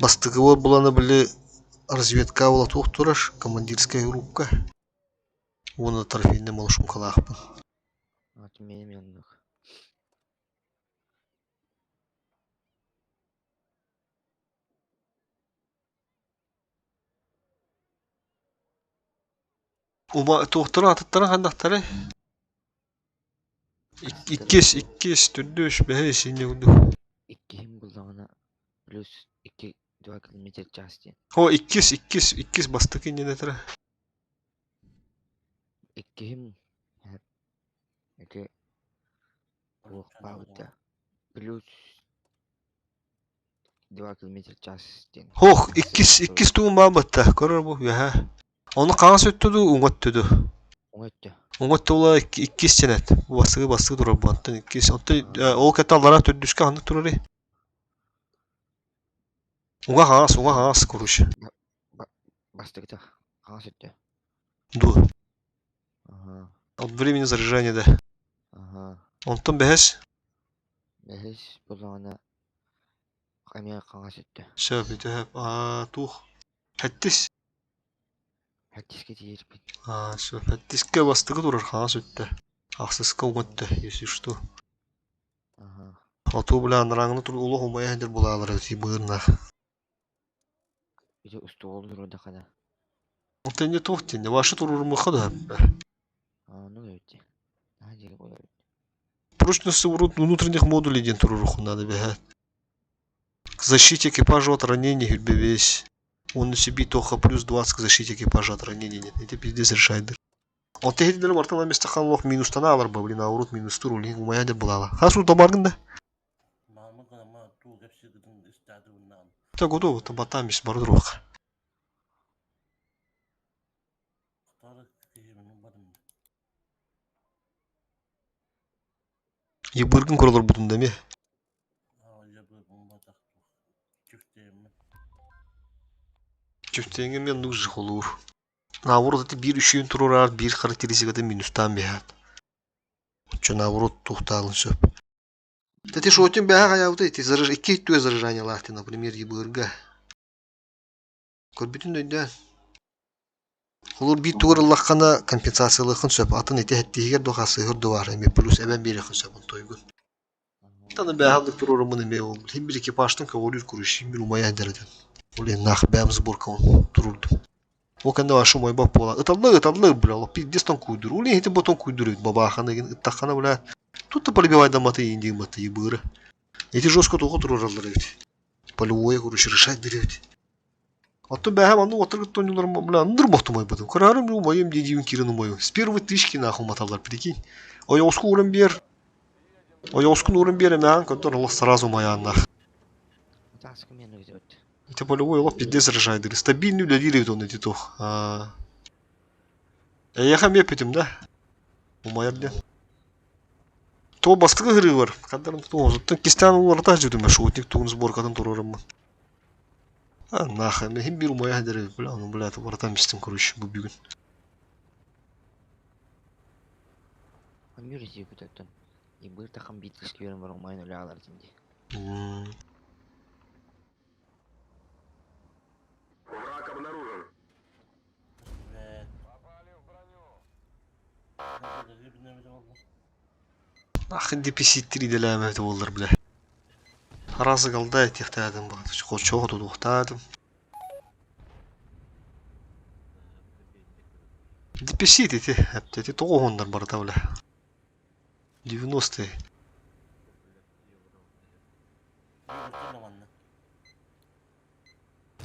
Бастакы буланы били разведка була туох турар командирская рубка. Уонна трофейный малышумкалаахпын. Вот миэнэ оннук. Ума туохтарын атыттарын ханнахтарай? Иккис, иккис, төрдүс, бэһис инньэ курдук. Иккиһин буллаҕына плюс икки два километр час диэн. О, иккис, иккис, иккис бастакы инньэ этэрэ. Иккиһим ити туох баабыта плюс два километр час диэн. Ох, иккис, иккис тугун баабытта, көрөр бу үөһэ. Ону хаҥас өттө дуу, уҥа өттө дуу? Уҥа өттө. Уҥа өттө була иккис сэнэт. Бастыгы бастыгы турар бу, онтон иккис. Онтон ол кэтэ аллараа төрдүскэ ханнык турарый? Уҥа хаҥас, уҥа хаҥас, короче. Бастакыта хаҥас өттө. Ду. Ага. От времени заряжания да. Ага. Онтон бэһис? Бэһис буллаҕына эмиэ хаҥас өттө. Сөп, ити аа туох? Хэттис. Хэттискэ тиийэрбит. Аа, сөп. Хэттискэ бастакы турар хаҥас өттө. Ахсыска уҥа өттө, если что. Ага. Отуу бля анарааҥҥыны тур олох умайа сылдьар булаалара ити быырнаах. Ити устуол турдахына. Онтон инньэ туох диэн, ваша туруорумуохха да Аа, ну эбит. Наһаа дьиэ буолар эбит. Прочность внутренних модулей диэн туруоруоххун наада бэһэ. К защите экипажа от ранений весь. Он на себе тоха плюс 20 к защите экипажа от ранений. Нет, это пиздец решает. Он tehditlere бартан место халлох минустана алар ба, блин, аурут минус тур, улин умая де булала. Хасу табаргын да? Та готово, та батамис бардрух. Ебыргын көрөлөр бутун деме. Чүфтеңе мен нуж холур. Наоборот, это биир үчүгүн туруораар биир характеристиката минустаан биһаат. Оччо наоборот туохтаалын сөп. Эти шотин бэһэ хайаабыта ити зараж икки түө заряжаниялаах например ебырга. Көрбүтүн өйдөөн. Холур биир тугар ыллаххына компенсациялыаххын сөп. Атын ити эттиһигэр дуо хасыһыр дуо баар эмиэ плюс эбэн биэриэххин сөп онтойгун. Таны бэһалык туруоруммун эмиэ ол хим бир экипажтан көҕүлүүр курус хим бир умайан дэрэтэн. Ол иһин бэйэм сборкабын турурдум. Ол кэннэ вообще умайбат буола. Ыталлыы ыталлыы бля, ол пиздец тон куйдур. Ол иһин ботон куйдур эбит бабааханы игин ыттаххана бля. Тут-то пробивайдамматы индиимматы ебыры. Эти жестко тоҕо туруораллар эбит. Полевое короче решать берет. Оттон бэһэм оннук отторгут тонньуларым, бля, ындыр ботумайбытым. Кыраарым умайым диэдиибин киирэн умайым. С первой тычки нахуй уматаллар, прикинь. Ойоҕоску ууран биэр. Ойоҕоскун ууран биэр эмээҕин көрдөр олох сразу умайааннаах. Ити полевой олох пиздец рожайдыр. Стабильный үлэлиир эбит онно ити туох. Эйиэхэ эмиэ эппитим да? Умайар диэн. Туох бастакы ыһырыыбар, ханна туох кистээн уларыта сылдьыбытым шутник тугун сборкатын туруораммын. А, нахуй, мин биир умайа сылдьар бля, ону блядь, уларытан бистим, короче, бу бүгүн. Анньыр изиэбит Ибыр тахан биир кыыс баран умайан өлө хаалар дии. Враг обнаружен. Ах, дефицит идэлээбэт буоллар, бля. Араас галда этиэхтээдим баҕат, хочоҕо тутуохтаатым. Дефицит ити, эти тоҕо уһуннар барыта, бля. 90-е.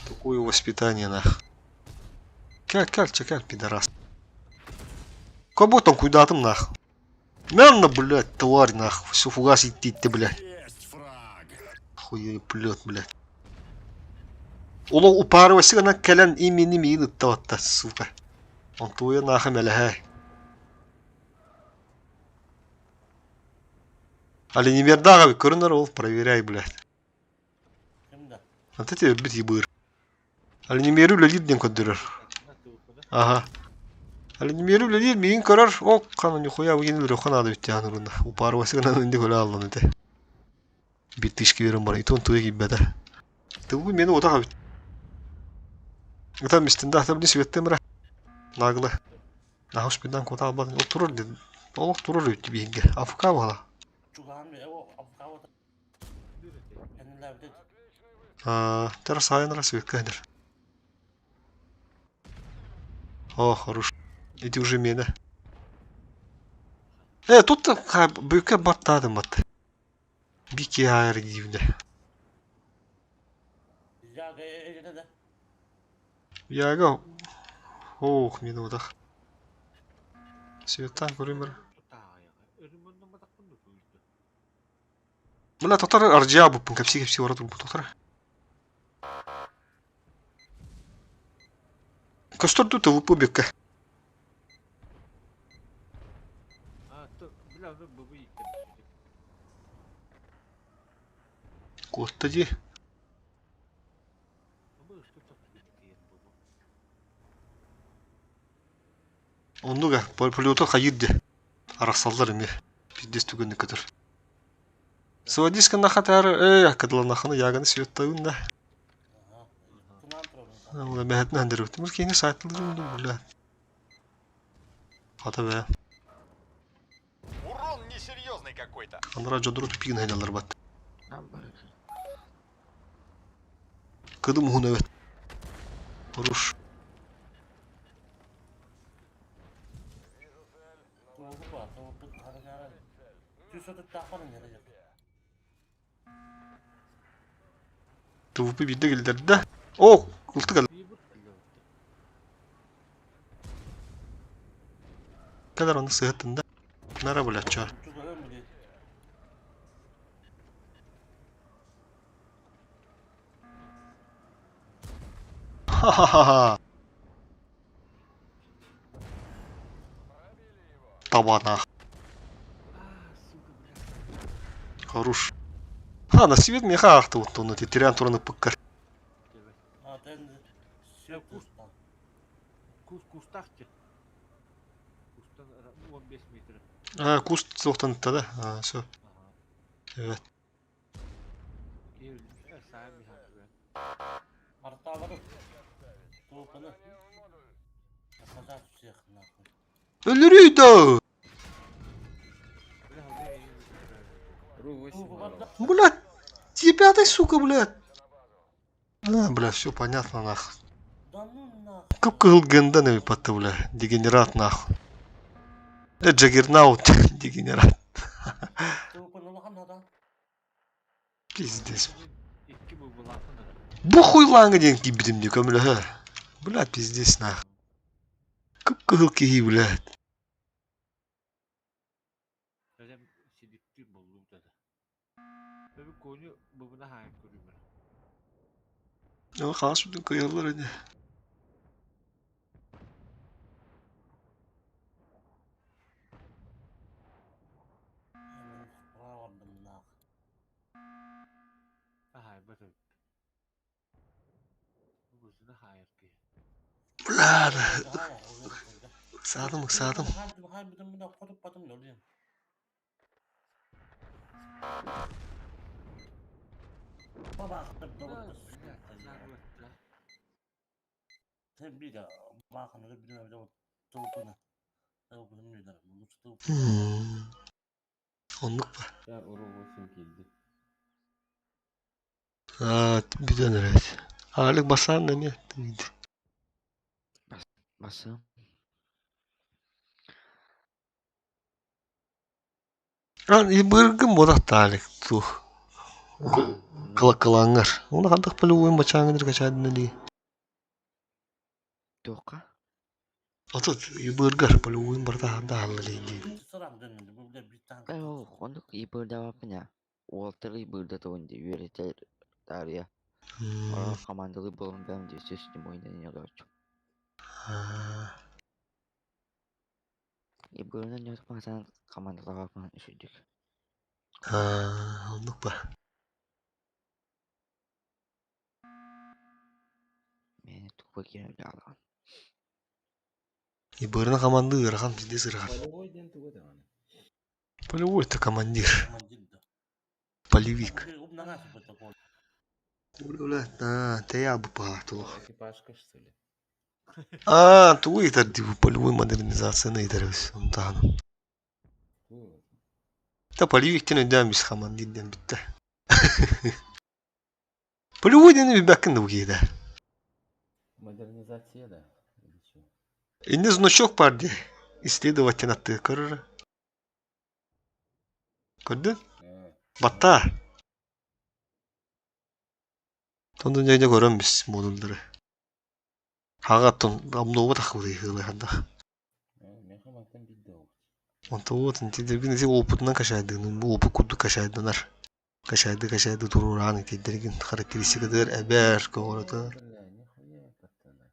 Такое воспитание нах. Кэл, кэл, чэ, кэл, пидорас. Как будто куйдаатым нах. Мянно, блядь, тварь нах. Все фугас идти, ты, блядь. Хуй плет, блядь. Олох упарывайсы гына кэлэн имини миин ыттабатта, сука. Онтуйа нахы мэлэһэ. Оленимердаҕа көрүнэр ол, проверяй, блядь. Вот эти өлбүт ебыр. Оленимери үлэлиир диэн көрдөрөр. Ага. Оленимери үлэлиир миигин көрөр. О, хана нихуя выгин өлөрөххө наада бүттэ урунна. Упарывайсы гынан инди көлө аллан этэ. Биир тысяча берем бар. Итон туя киирбэтэ. Тылбы мени отаға бит. Ытам истин да, табни светтем ра. Нагло. Нахус бидан кота албатын. Ол турар деді. Олох турар өтті биһинге. АФК бала. Тара сайын ра светка хәдер. О, хорош. Иди уже мене. Тут бүкке баттадым бат. Бики айыр дивде. Яга. Ох, минутах. Светтан көрөмөр. Мына тотар аржа буппун кепси кепси бара турбут тотар. Көстөрдү ТВП бекке. Куотта дии. Оннуга полета хайыр де. Арахсаллар эми. Пиздец түгөннүк көтөр. Сводиска нахатар, эй, акадыланаханы яганы светтагын да. Ола бэһэтин хандырыбыт. Мыр кейини сайтылыр бля. Хата бэ. Урон несерьезный какой-то. Андра жодуру тупигин хайдалар бат. Кыдым ухун эбет. Хорош. ТВП биирдэ киллэрдэ. О, ылтык Кэлэр ону сыһыттын да. Нара блядь, чё. Ха-ха-ха-ха. Таба нах. Хорош. А, на свет меха ахты вот он эти тирян тураны пыккар. А, куст соқтан да? А, все. Evet. Өлөрүй да! Блядь, тебя ты, сука, блядь. А, бля, все понятно, нахуй. Как гендан патта, бля, дегенерат, нахуй. Джаггернаут, дегенерат. Пиздец. Бу хуйлааҥҥа диэн киирбитим дии көмөлөһө. Блядь, пиздец нах. Кып-кыһыл киһи, блядь. Бэлэм сидиктиир буоллум да. Бэби коню быбына хаайан көрүүмэр. Ол хаас үрдүн кыйаллар ини. Хаайбат эбит. Быбытына хаайар киһи. Бля, ыксаатым, ыксаатым. Оннук ба. Аа, бүтэн эрэр. Аалык басаан эмиэ тыйды. Басым. Быргым буолахтаалык туу кылаккылааҥҥар. Уна хантах полевойун бачааҥҥын качаадына дии. Туохха? Отут быргар полевойун барыта хаалла дии. Э, ол оннук ибырдаабаппын ээ. Уолаттары ибырдатабын дии үөрэтэр таарыйа. Олор командалыы буолан бэйэм дии сөс-седьмойунан олороччум. Ибырынан ньуотуппатан командалаабаппын үчүгдүк. Оннук ба. Мээнэ туппа киирэн үлэ Ибырына команды ыарахан пиздец ыарахан. Полевой диэн тугу даҕаны? Полевой это командир. Полевик. Бля, тэйэ бупа туох. Экипажка что ли? Аа, тугу ыйытар дии бу полевой модернизацияны ыйытар эбит онтааһын. Та полевиктен өйдөөн бис командир диэн бүттэ. Полевой диэни билбэккин да бу киһитэ. Модернизация да? Или что? Инне значок баар дии. Исследователь аттыгар көрөр. Көрдүн? Баттаа. Тонду дьэ көрөн бис модуллары. Хаҕаттан обнова тахыбыты ыһыылаһардах. Меха мантан бидде оҕут. Онто вот интидергин ити опытынан качайдыгын бу опыт курдук качайданар. Качайды качайды туруораан итидергин характеристикатыгар эбэр көҕөрөтөр. Бля, нихуя пацаны.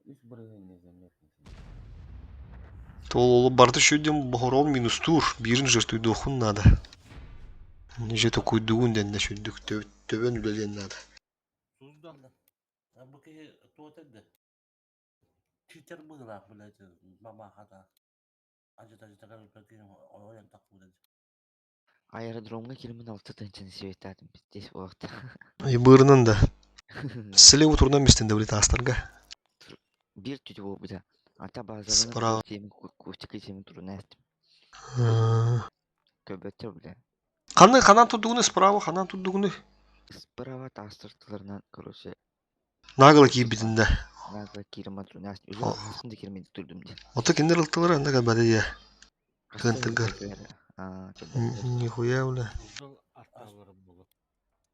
Үс бырыһын незаметно. Ол барыта шүйден бохорон минустуур, биирин жертвуйдуоххун наада. Же токуйдугун дэннэ шүйдүк төбөн үлэлиэн наада. Сузда. Бу киһи туот эрдэ. Читер быһыылаах блядь, мамахата. Ажыта-ажыта кэлбэккин ойон тахпыта. Аэродромҥа киирмин алта тыһыынчаны сибиэттаатым пиздец буолуохта. Быырынан да. Слева турунан бистен да таастарга. Биир түтү буолбута. Ата базабынан Справа. кустик тиэмин туруна эстим. Көбөттөр бля. Ханны ханан турдугуну справа ханан турдугуну Справа таастыртыларынан короче нагло киирбитин да. нагло киирим туруна эстим. Уже хасын да киирмейdi турдум дии. Ото кинилэр ылтылар анда кабада я. Кынтыгар. Аа, көбөттөр. Нихуя бля. Суздал арталарым болот.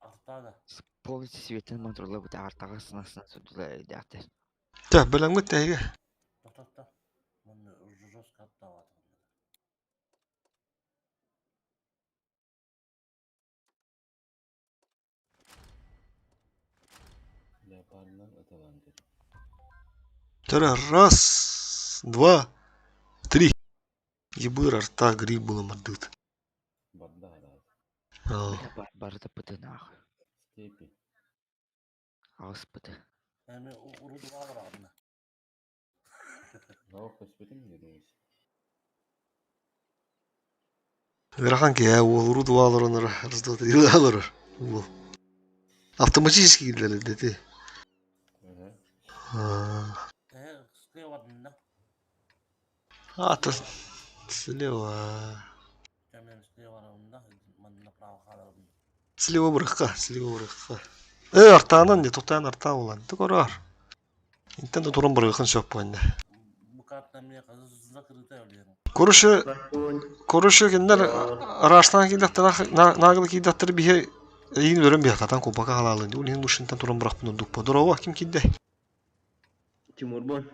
Артада. Полностью светен матурла бут артаға сынасына судулар эдәхтер. Та беләм тэйге. Тоқтатта. Мұны жестко аттаваты. Леопардынан ыталан көр. Тара раз, два, три. Ебыр арта гриб было мардыт. Барда арат. Бля, барыта пыты нахуй. Степи. Ағыс пыты. Эми урудуға барамын. Лаух көспөтүм жүрүңүз. Ыарахан киһи уол урут уоллар раз два три олорор уол. Автоматически киирдилэр дети. Э, слева да. А, то слева. Мен слева да, мен направо хаалабын. Слева бырахха, слева бырахха. Э, артаанан де, тохтоон артаа булан. Тукорор. Интен да туран барыахын сөп буонна. Бу карта мне закрытая блин. Короче, короче, кинилэр араастаан киирдэхтэрэ нагло киирдэхтэрэ биһи Эйигин өлөрөн биһэ татан куоппакка халаалын дии. Ол иһин мушинтан туран бырахпын ордук по. Здорово, ким киирдэ? Тимур бу.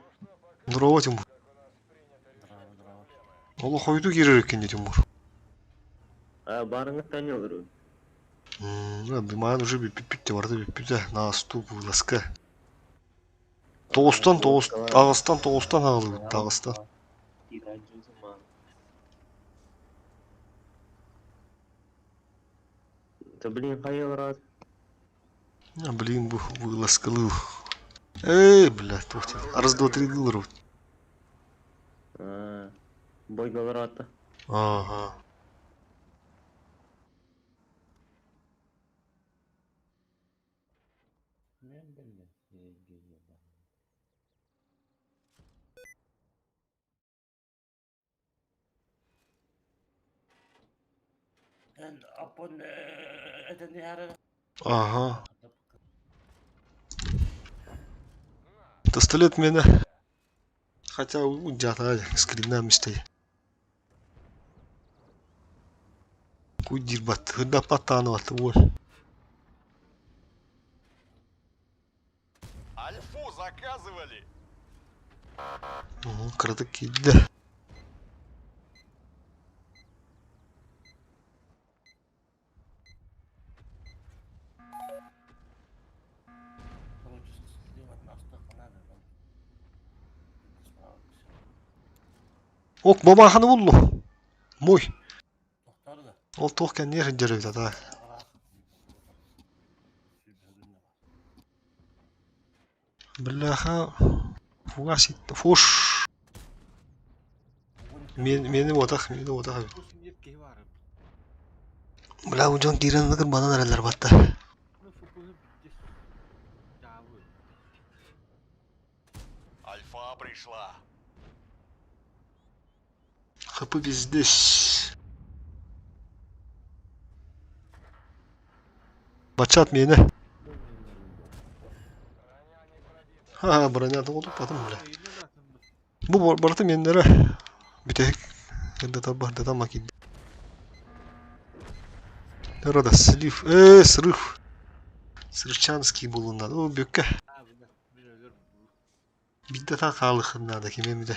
Здорово, Тимур. Здорово, здорово. Олох хойутуу киирэр эккин дии, Тимур. А, барыңыттан олору. Маан уже бүппүт барыта бүппүтэ. Наастуу вылазка. Тоҕустан тоҕус, аҕыстан тоҕустан аҕалыбыт, аҕыстан. Да блин, хайа олорот? А, блин, бу вылазкалыы. Эй, бля, туох Раз, два, три дылырбыт. Бойга олорот. Ага. Мен биллэ Ага. Пистолет мене. Хотя удята скрина мистэй. Куйдирбат. Хыдаппаттааныбат уол. Альфу заказывали! Кыратык киирдэ. Ок, бабаханы буллу. Мой. Ол туох кэнниэр сылдьар эбит ата. Бляха, фугас фуш. Мен мени уотах, мени уотах эбит. Бля, бу дьон киирэн ынырык банан эрэллэр батта. Альфа пришла. ХП пиздец. Бачат миэнэ. Ха, броня потом, бля. Бу барыта миэннэрэ. Бүтэһик эрдэ макин. Рода слив. Срыв. Срывчанский булунна. О, бүккэ. Бидде та хаалыхын надо кимемде.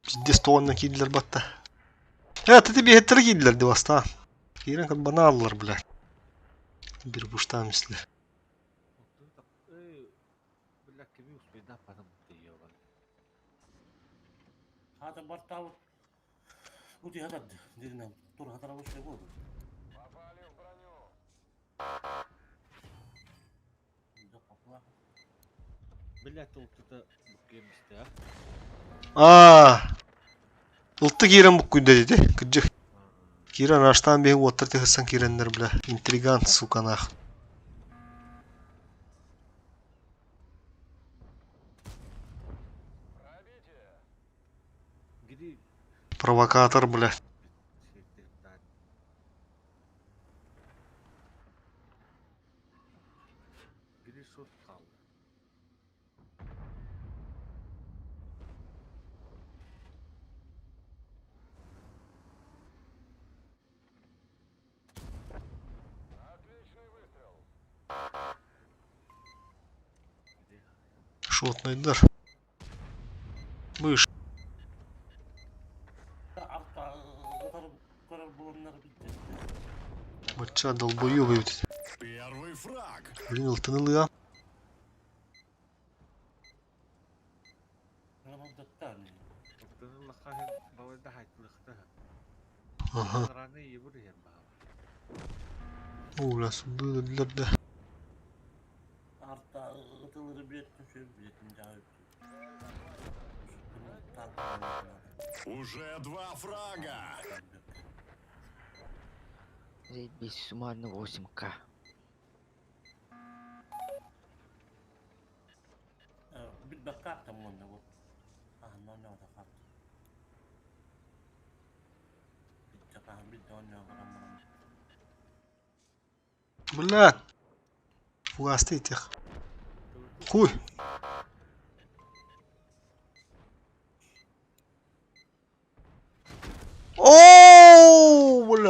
Пиздец тоҕоннон киирдилэр батта. Э, ты биһеттер киирдилэр ди бастаан. Киирэн кырбана аллар, бля. Бир буштаан мисле. Аа, Ылты киирэн буккуйда дии, кырдьык. Киирэн араштаан биһи уоттар тыһыссан киирэннэр, бля, интригант, сука, нах. Провокатор, бля. Шотныйдар. Мышь. Бачча долбоёб эбит. Первый фраг. Блин, ылтынылыа. Ага. О, бля, суды да. Уже два фрага. Заебись, суммарно 8к. Бля. Фугасты этих. Хуй.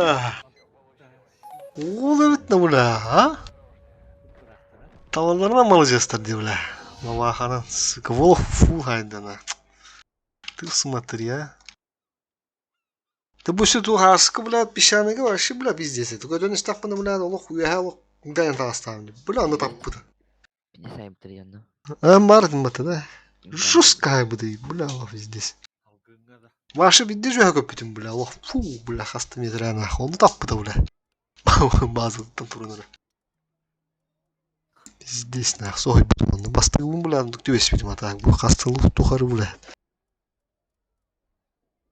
Бля. Уол эбит да бля, а? Талаларынан маладьыастар дии бля. Маваханан, сука, волох фу хайдана. Ты смотри, а. Ты бу все ту хаска, бля, песчаныга вообще, бля, пиздец. Только дөн истахпына, бля, олох уяха олох даyan таастаам. Бля, аны таппыта. Не сайбытыр А мартын бата да. Жесткая быды, бля, олох пиздец. Ваша бидде жөһө көппүтүм, бля, олох фу, бля, хаста метр нахуй. Оны таппыта, бля. Базаттан турунара. Пиздец, нах, сой бутун. Бастыгын, бля, түбеспитим ата. Бу хастылык тухары, бля.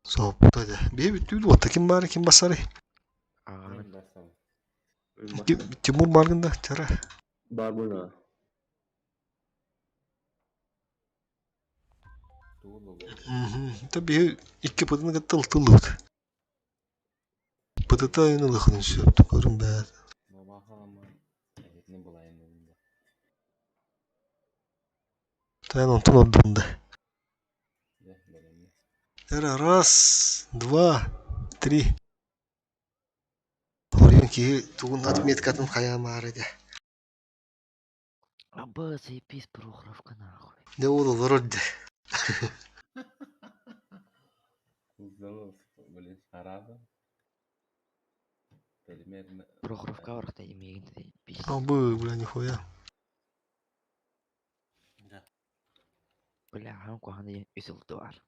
Соһуппута дэ. Биһи бүттүүт уотта ким баары ким басары? Тимур баргын да чара. Бар буна. Та биһи икки пытыны кытта ылтыллыбыт. Пытыта айын ылыхын сөп көрүн бээр. Тайан онтон ордунда. Раз, два, три. Орион киһи тугун отметкатын хайаамаары дэ. Аба, заебись, Прохоровка нахуй. Не ол олорор дэ. Прохоровка барахта имеет заебись. Абы, бля, нихуя. Бля, хам кухана үсүлтү бар.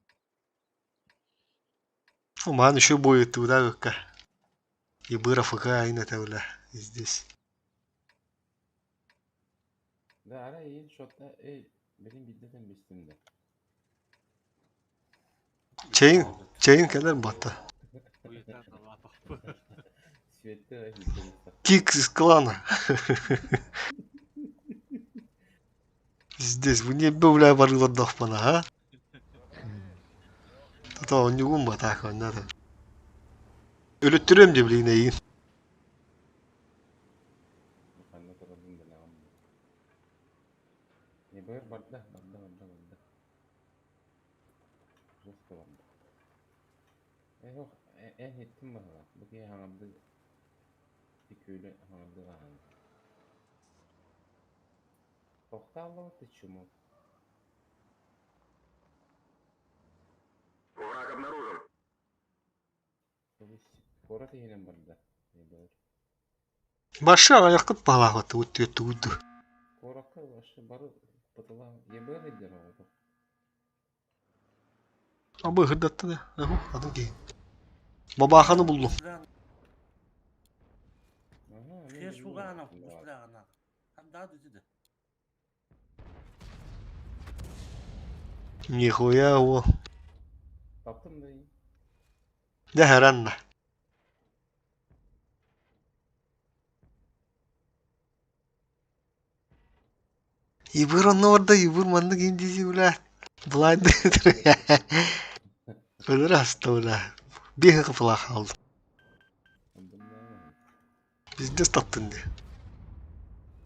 Маан еще будет туда как. И быра ФК айна бля, здесь. Да, ара ин шотта, эй, benim bildiğim бистим да. Чейин, чейин кэлэр батта. Кик из клана. Здесь вы не бля барылар дохпана, а? Тата онньугун батаах онна. Өлөттөрөм де билигин эйин. Барда, барда, барда, барда. Жестко барда. Эх, эх, еттим баһала. Бу ки хаңарды тикүлү хаңарды хаан. Тоқталлы ты чуму. Враг обнаружен. Кора тиһинен барда. Башы аяққыт балаҕыт уттүөттү удду. Коракка башы бары пытыла ебер эдер оҕото. Абы хырдатты да. Аху, атын киһи. Бабаханы буллум. Нихуя о. Таптым да. Да харанна. Ибыр онно барда, ибыр маннык индизи бля. Блайнд. Өлөр аста бля. Биһи кыпыла халды. Пиздец таптын де.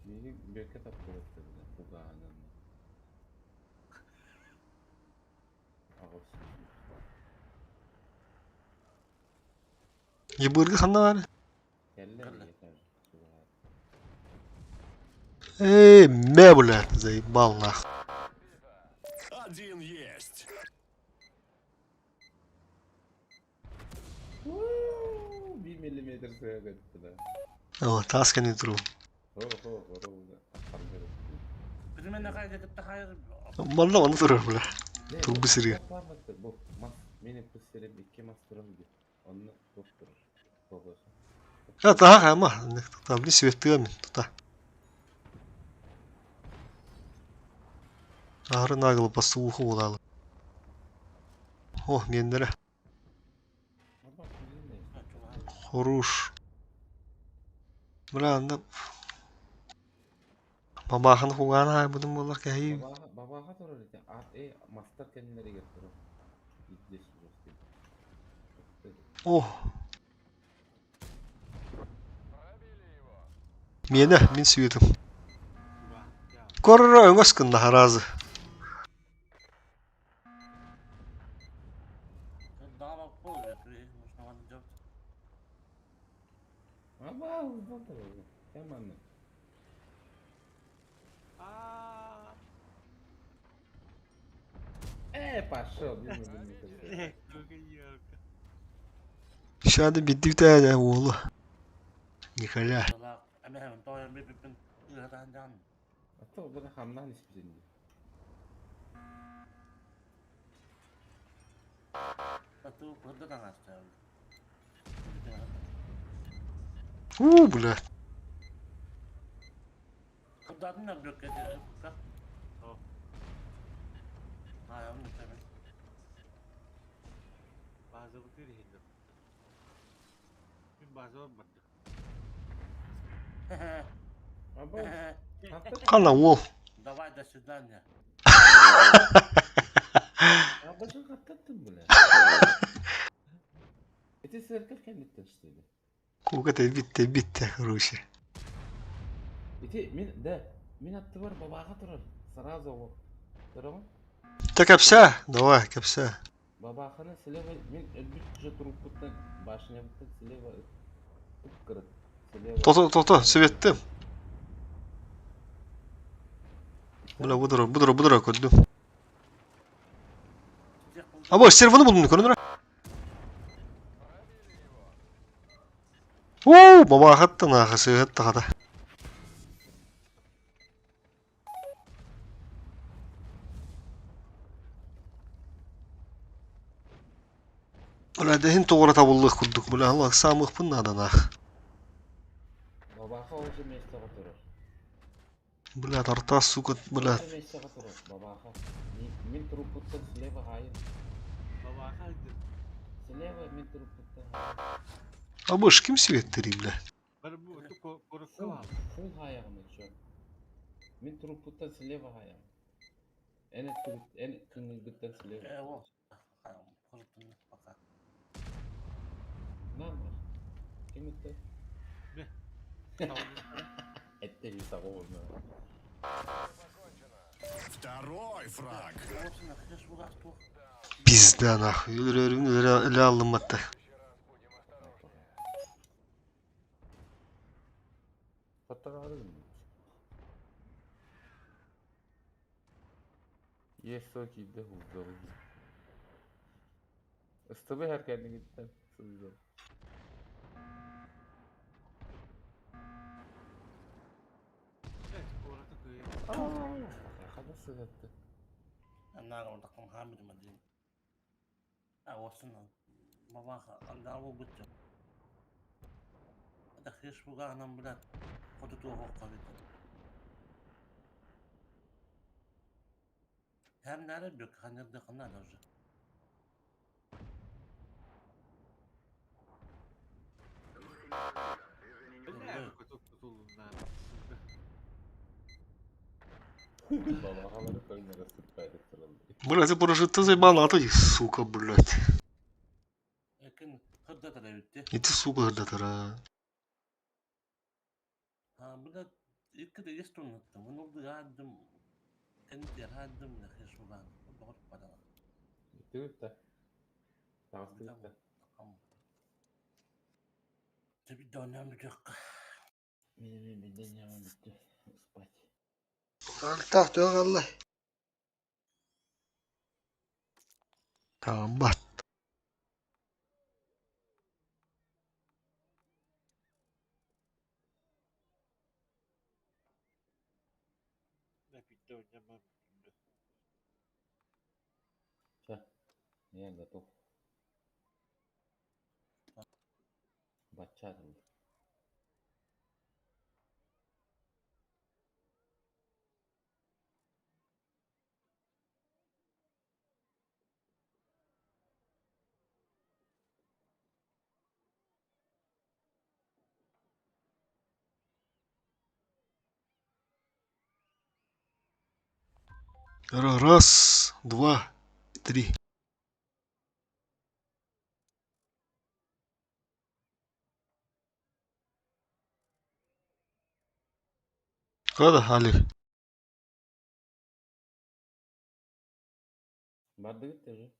Мени бөкө таптыр бугаанын. Ибыргы ханна бар? Эй, мэ, бля, заебал нах. Один есть. Bir миллиметр сыға да. О, тас кәне туру. Манна оны турар, бля. Турбу сири. Бу мас мени пысырып икки мас турар ди. Онны тух турар. Я таха ама, там не светтыга мен тута. Ары нагло басууху болалы. О, мендере. Хорош. Бля, анда Бабахан хугана будум болар кәһи. Бабаха турар ити. Ат э мастар кеннеригер турар. Издес жестко. О. Мене, мин сүйетім. Корро өңөс кынна харазы. манна. Аа. Э, пошел, блин, блин, Көкейерка. Ща биддикте уолу. Николя. А то бына хамнан испитин. У, бля. Базабытыр иһиллэр. Мин базабар бардым. Аба, Хана уол. Давай, до свидания. Абажын хаттаттым бля. Эти церковь кэнниттэн штыды. Кука тебитте битте, короче. Ити мин да, мин аттыбар бабаға турар. Сразу ол. Көрөҕүн? Та кэпсээ, давай, кэпсээ. Бабаханы слева мин өлбүт же труппуттан башнябыттан слева кырыт. Слева. Тото, тото, сибеттим. Бля, будура, будура, будура көрдүм. Або, серваны булдум көрүнөр. Уу, бабахаттан аха сыһыт тахата. Бля, дэһин тоҕура табыллых курдук, бля, аллах самых надо нах. Бабаха уже местоҕа турар. Бля, тарта, сука, бля. Уже местоҕа турар бабаха. Мин труппуттан слева хайын. Бабаха айдым. Слева мин труппуттан хайын. Абыш, ким светтери, бля? Бар бу ту корокка Фул, баар. фул хаяҕын еще. Мин труппуттан слева хаяҕын. Эн эттигит, эн кыҥыргыттан слева. Нам бар. Ким ытты? Бе. Этте саҕа Второй фраг. Пизда, нахуй. Өлөрөрүм, өлө аллыматта. Паттаҕары Есть соки да хуздал. Ыстыбы һәр кәдеңгиттен сылдым. Э, короту кыйы. Хада сыгатты. Бля, көтөк тутулунна. Бабагалары көйнәгә сыртпайды сырылды. Бля, ты прожитты заебала, а ты, сука, блядь. И ты, сука, гдатара. Битте битте. Тагысты битте. Мин мин мин яман битте. Спать. Так, Алла. Тамбат. Бля, питте ойнамам. Ча. Я готов. Бачарым. Раз, два, три. Када, Али? Барды битте уже.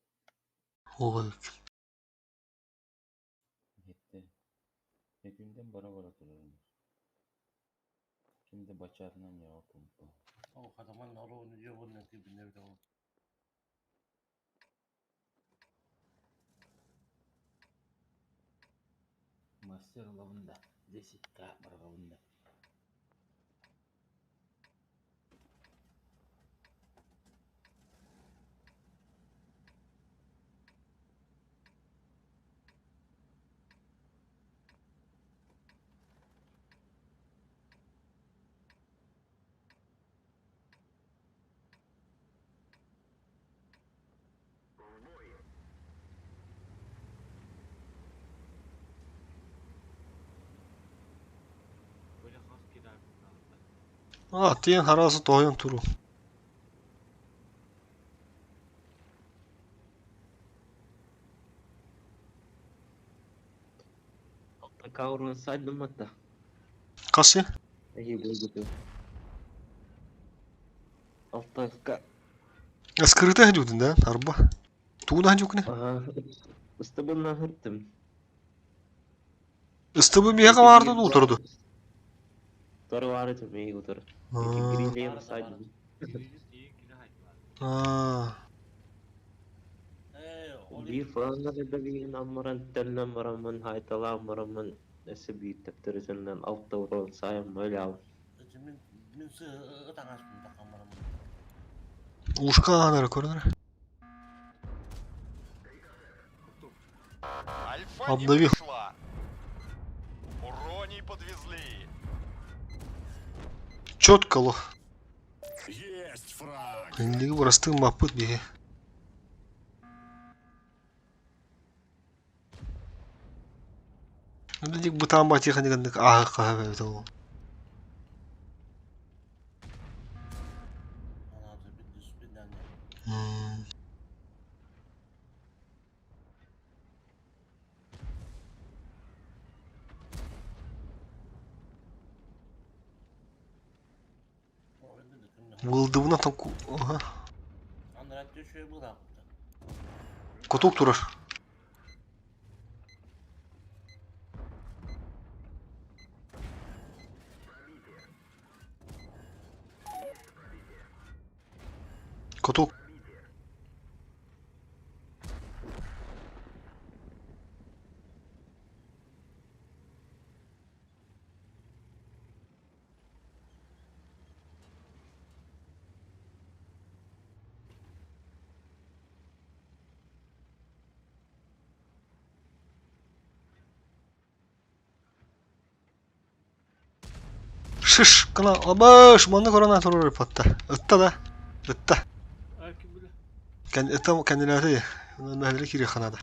Ой, Битте. Күнден бара бара турарым. Ким да баччаатынан ньоҕо пумпа. Ол хатаман оруону дьиэ киирбиннэ эбитэ ол. Мастер ылабын да, 10К барҕабын да. А, тиэн харасы тоһуйан туру. Каурун сайдымматта. Касы? Эһи буолбуту. Алтакка. Скрытый хадюдун, да? Арба. Тугу хадюкны? Ага. Ыстыбынна хырттым. Ыстыбы миэхэ баарды утурду. Тору баар этим, миги утур. Гринлейм сайдым. Аа. Биир фланнар да биирин аммаран төннөн бараммын хайталаан бараммын өссө биир төптөрүтүнэн алта урон сайын мөлөм. Мин мин ытаҥаспын таххан бараммын. Ушка анара көрөнөр. Альфа не Обнови. пришла. Уроний подвезли. Четко ло. Есть фраг! Инлиги бырастыы маппыт биһи. Дик бытаан батиха дигэнник ааһы хаһа эбит ол. Вылдыбына там ага. Кутук турар. Кутук. Шиш, кына абаш, манны корона турар патта. Ытта да. Ытта. Кән ытта кәниләре. Мәһәлле кире ханада.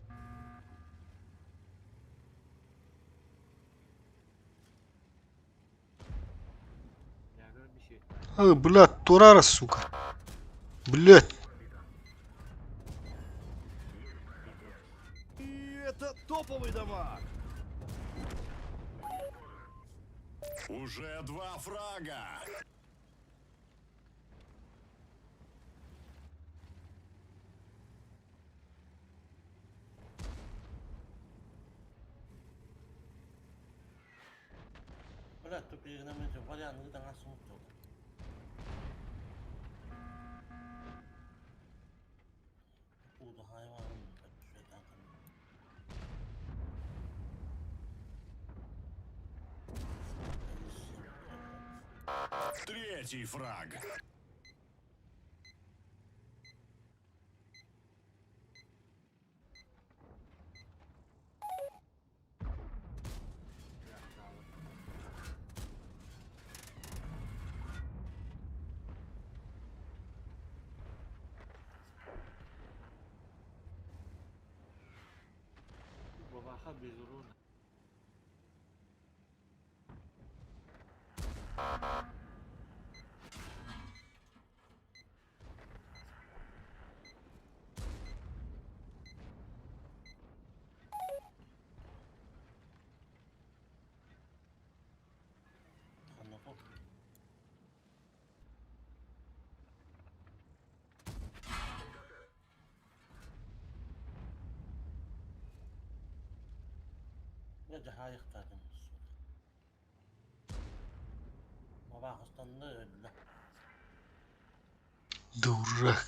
А, блядь, турара, сука. Блядь. И это топовый дамаг! Уже два фрага! Бля, тупигынан валяны ытаҥас суҥ Третий фраг. Бабаха без урона. Бабаах ыстанна өллө. Дурак.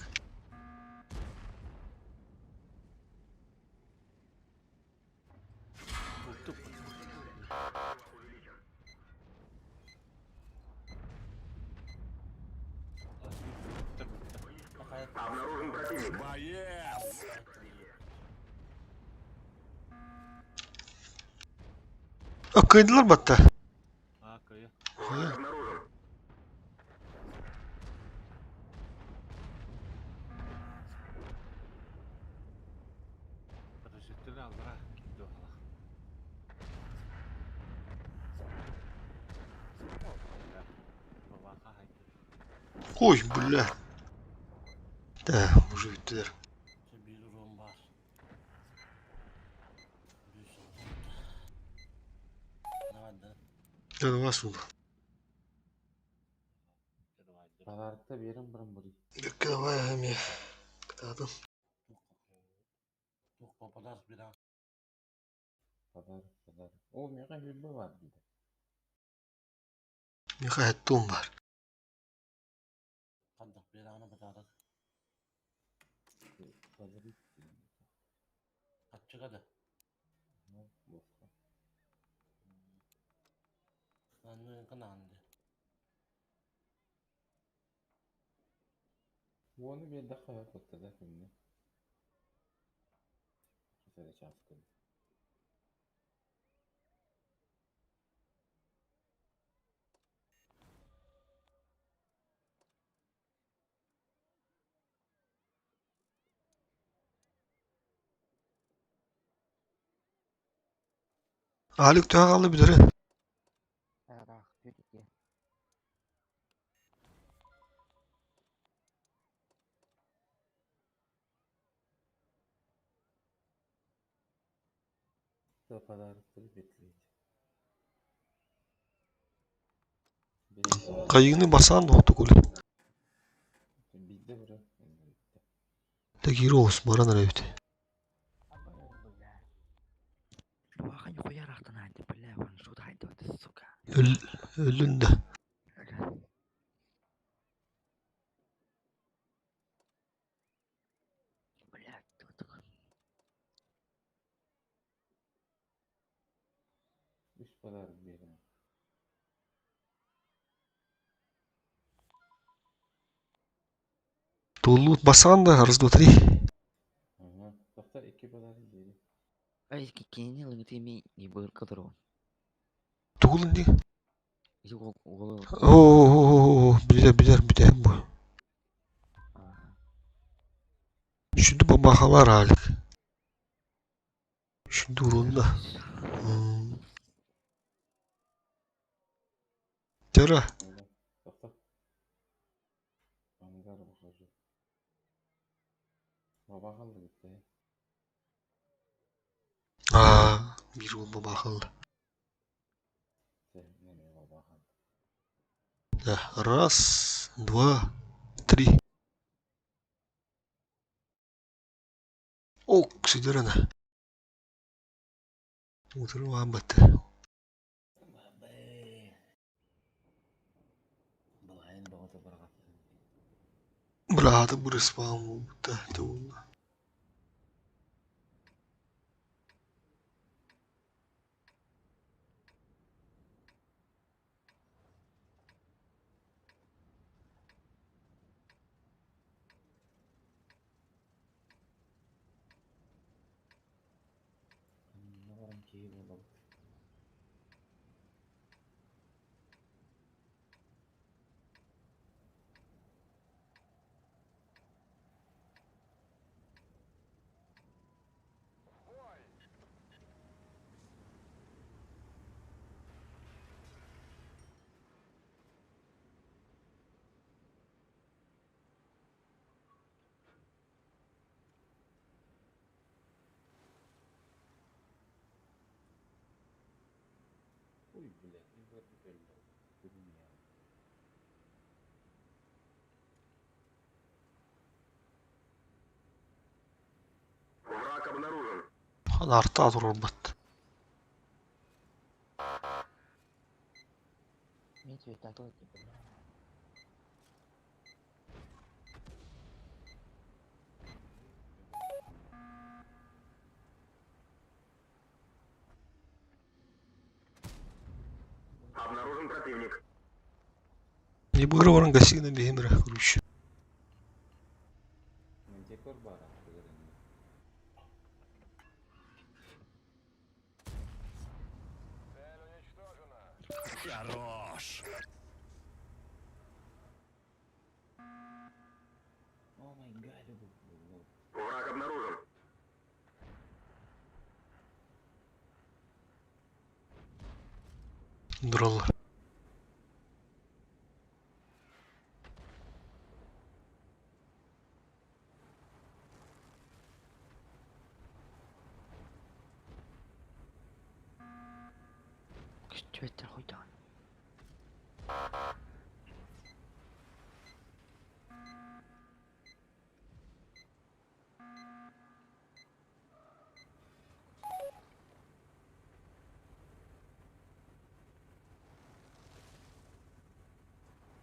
Обнаружен противник. Боец! Кыайдылар батта. Аа, кыайа. Враг обнаружен. Парашюттары аллара киирдэ баҕалаах. Бабааха хайдыр. Ой, бля. Да, уже бүттүлэр. Биир уруом баар. Давай, да. Да, давай сюда. Подарокта биэрэн баран барый. Бэккэ давай эмиэ. Кытаатын. Туох подарок биэрэ. Подарок, подарок. Оо, миэхэ сүүрбэ баар диэтэ. Миэхэ сэттэ баар. Ханнык биэрэҕинэ подарок. Подарок. Хаччыга да. Ну, босхо. Анны канаан дии. Уону биэрдэххэ өр куттада күҥҥэ. Хас эрэ чаас кэллэ. Алик төһө хаалла бүтэрэ? Ыраах түөрт Подароктары биэрдилэр. Кайыыны басаан доҕотугули. Биирдэ бара. Тагиро баран эрэ эбит. Бабаха нихуя ыраахтан бля, вон что сука. Өллүн да. Бля, Үс подарок биэрэн. Туллуут басаан да раз, два, три. Ага. Тохто икки подарок биэри. Ай, кинини лыҥытыы ми не бырка дорон. Тугулун дии? Ити уолу Оо, билэр билэр бүтэ бу. Şimdi бабахалар Алик. Şimdi урунда. Тера. Тохто. Ангар бахажу. Бабахалды битте. Аа, биир уол бабахалды. Неме бабахалды. Да, раз, два, три. Ок, сидерена. Утыру аамбатты. Балайын баҕата бараҕаттан. Быраата бырыспаан буолбута тугунна. Ханна баран киһи буолабыт. Ой, блядь, не өллө. Бүгүн я. Враг обнаружен. Арта турарбат. Мен Цветатыл типа. Обнаружен противник. Не быгыр баран гостиная бихимре, короче. Мантикор бар аттыгар эмиэ. Цель уничтожена. Хорош! Oh my god, бу Враг обнаружен. Дроллар. Көстүбэттэр хойдаҕын.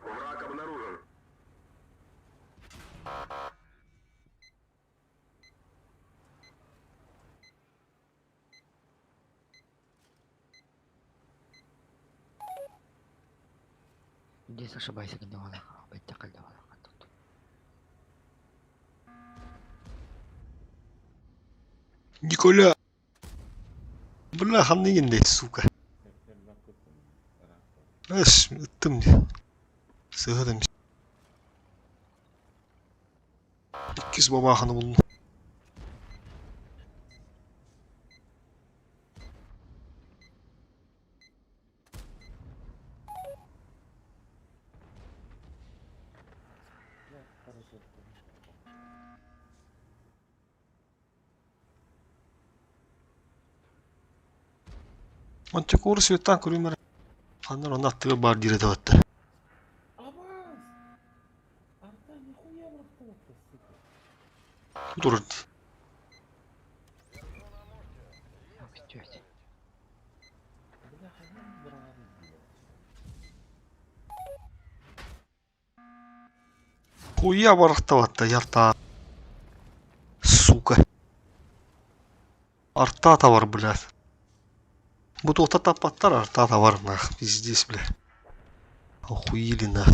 Враг обнаружен. Здесь ошибайся, гандавала. Беттакалдавала. Тут. Николя! Бля, ханныгин сука. Эс, ыттым Сыһытым. Иккис бабаханы булдум. Мантикор светтан көрүмөр. Ханнар онна аттыга бар дире табатта. Абас! Арта нихуя бырахтыбатта, сука. Турут. Көстүбэт. Бля, хайдан бырагар диye. Хуя барахтабатта ярта. Сука. Арта товар, блядь. Бу туохта таппаттар арта товар нах. Пиздец, бля. Охуели нах.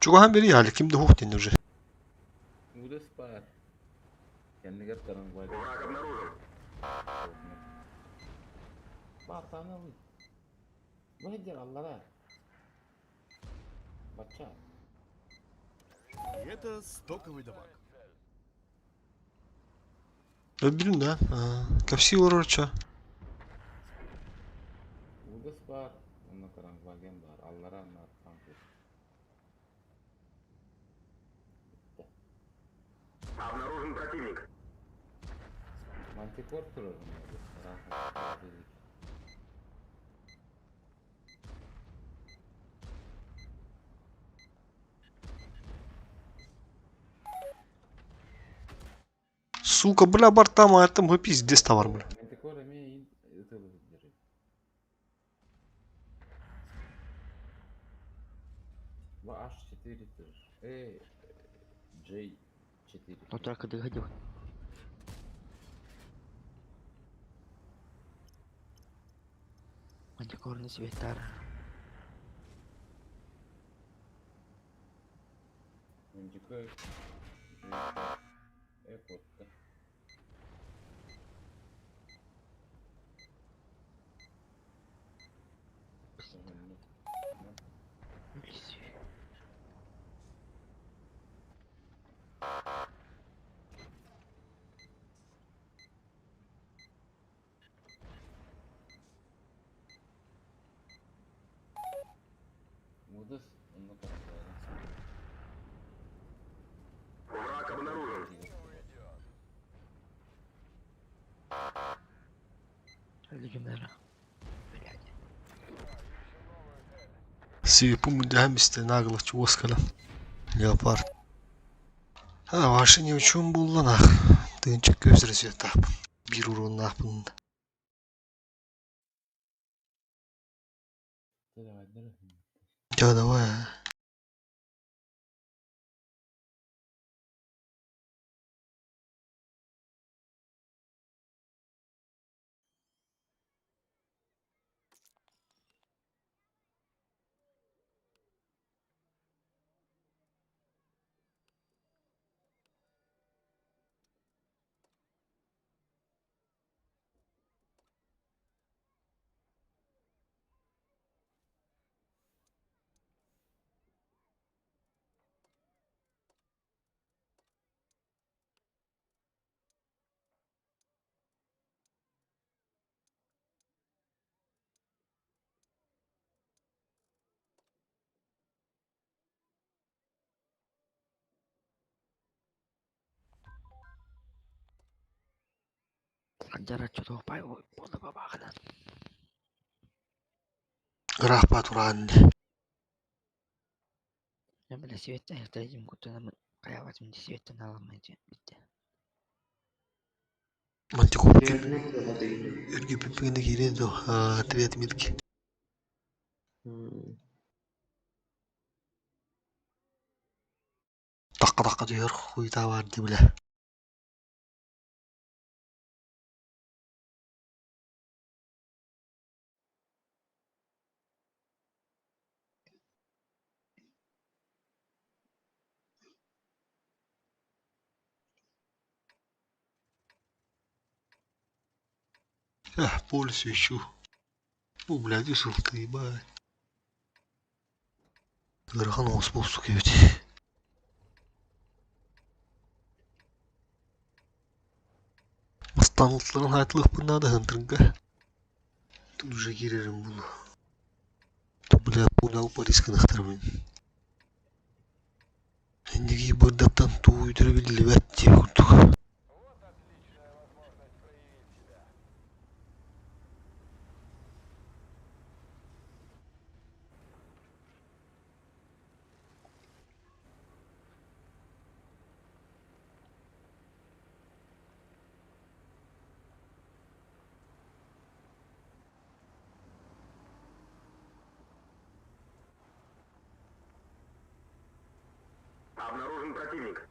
Чугахан бери хали ким да хух уже. Удас бар. Кэннигэр таран Враг обнаружен. Бартаны ылый. Бу хедер аллара. Бача. И это стоковый дамаг. Өлбүрүн да. Капси орорча. Удас бар. Онна карангваген бар. Аллара наркан. Обнаружен противник. Мантикор турар. Сука, бля, бартама, это мой пиздец товар, бля. Мантикор эме ытылы дери. Ба H4 турар. Э J4. Ну так дыходил. Антикорный цветар. Мантикор J5. Э котта. Удас онна карангваген. Враг обнаружен. Легионера. Блядь. Сипу мудахамисте нагло чуоскала. Леопард. А, ваши не учум булланах. Тынчык көзір света. Бир урон нахпын. Чё, давай. Дьараччы бай буола бабаҕынан. Ыраахпа тураан Я бля светтен айахтарым куттанаммын хайаабатым дии светтен аламмын диэн бүттэ. Мантикор үргүппүппүн киирэн доо ответ мирки. Тахха-тахха түһэр хуйта бар дии бля. Эх, поле свечу. О, блядь, сука, ебать. Ыарахан оҕус буолсук эбит. Мастан хаатылыахпын наада ыһынтырга. Тут уже киирэрим буолуо. Бля, понял, Париж гынахтарбын. Инники бырдаттан туу үтүрэ биллибэт дии курдук. Вот отличная возможность проявить себя. Обнаружен противник.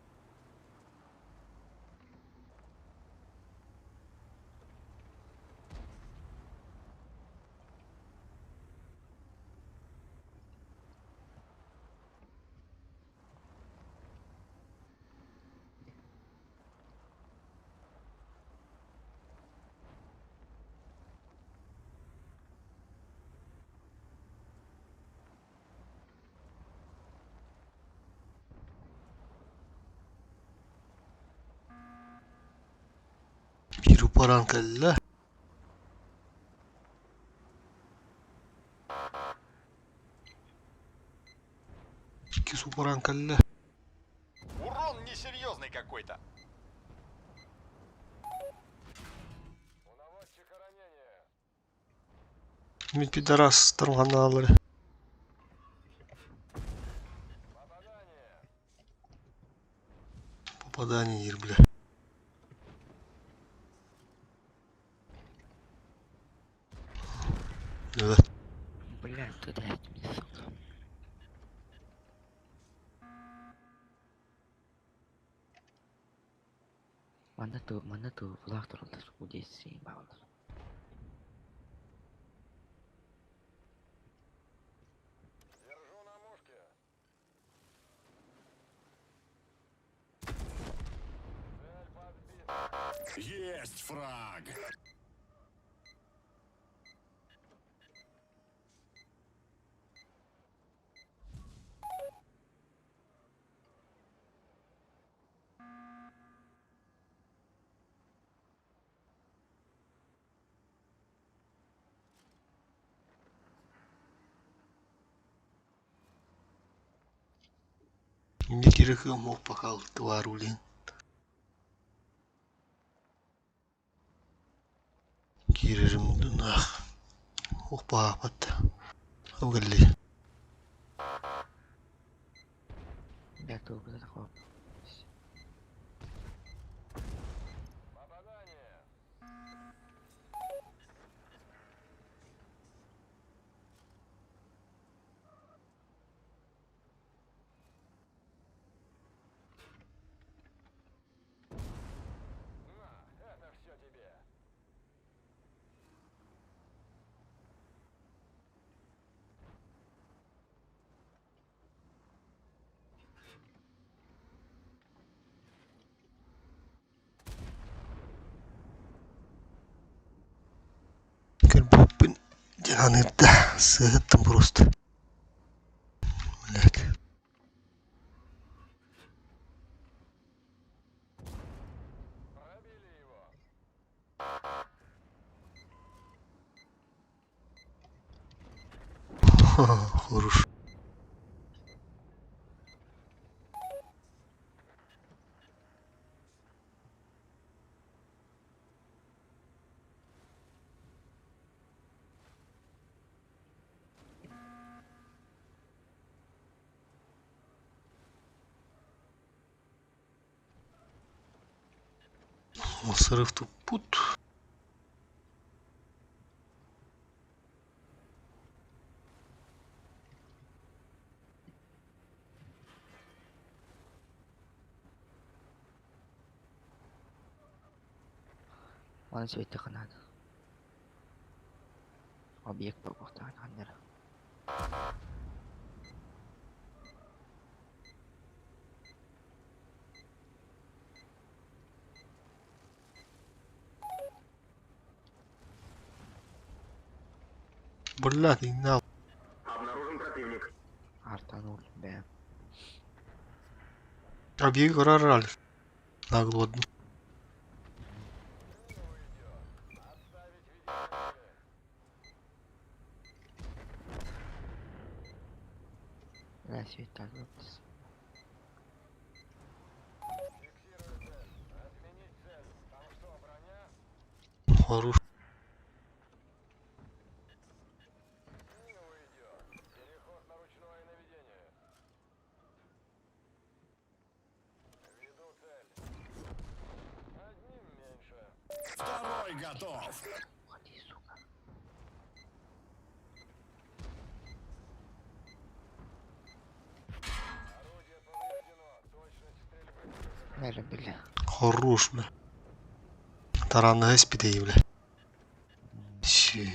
Биир упаран кэллэ. Иккис упаран кэллэ. Урон несерьезный какой-то. У наводчика ранение. Мин пидорастар ханаалары. Попадание. Попадание диир бля. Да. Бля, туда мне, сука. Манна ту, манна ту, флаг тураллар, удесси баалар. Держу на мушке. Цель подбита. Есть фраг! Инде кире мог пока тварулин. Кирерим дунах. Опа, пат. Огалли. Бля, ту, куда такого? Попадание. Диэн аныырда, сыыһыттан просто. Блядь. Хорош. Срыв туппут. Маны сибэтиэххэ наада. Объект буолуохтаах ханна эрэ. Блядь, не Обнаружен противник. Артан ур бэм. Объект рараль. Нагло одну. Бля, свет албыс. Хорош. Второй готов. Уходи, сука. Бля, бля. Хорош, бля. Таранная спидей, бля. Щи.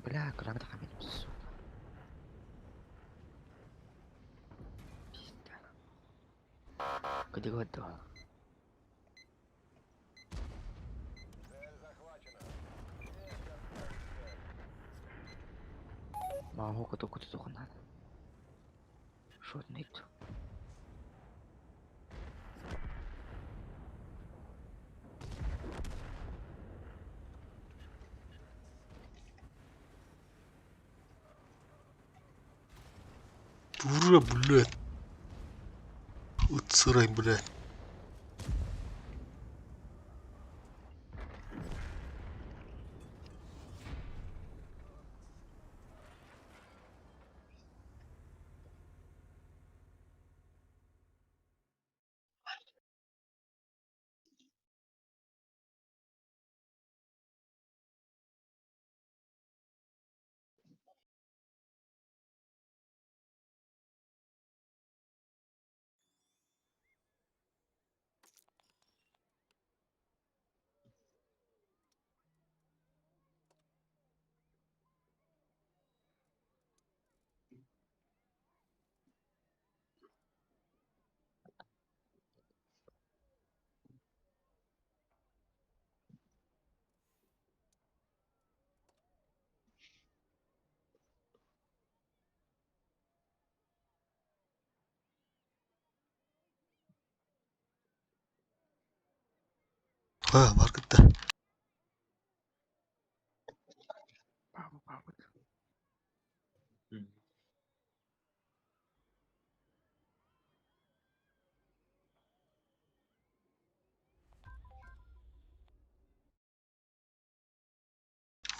Бля, граната камень, сука. Пизда. Где готово? Могу только тут надо. Шотнит. Ура, блядь. Вот сырай, блядь. А, маркетта. Бабы, бабы.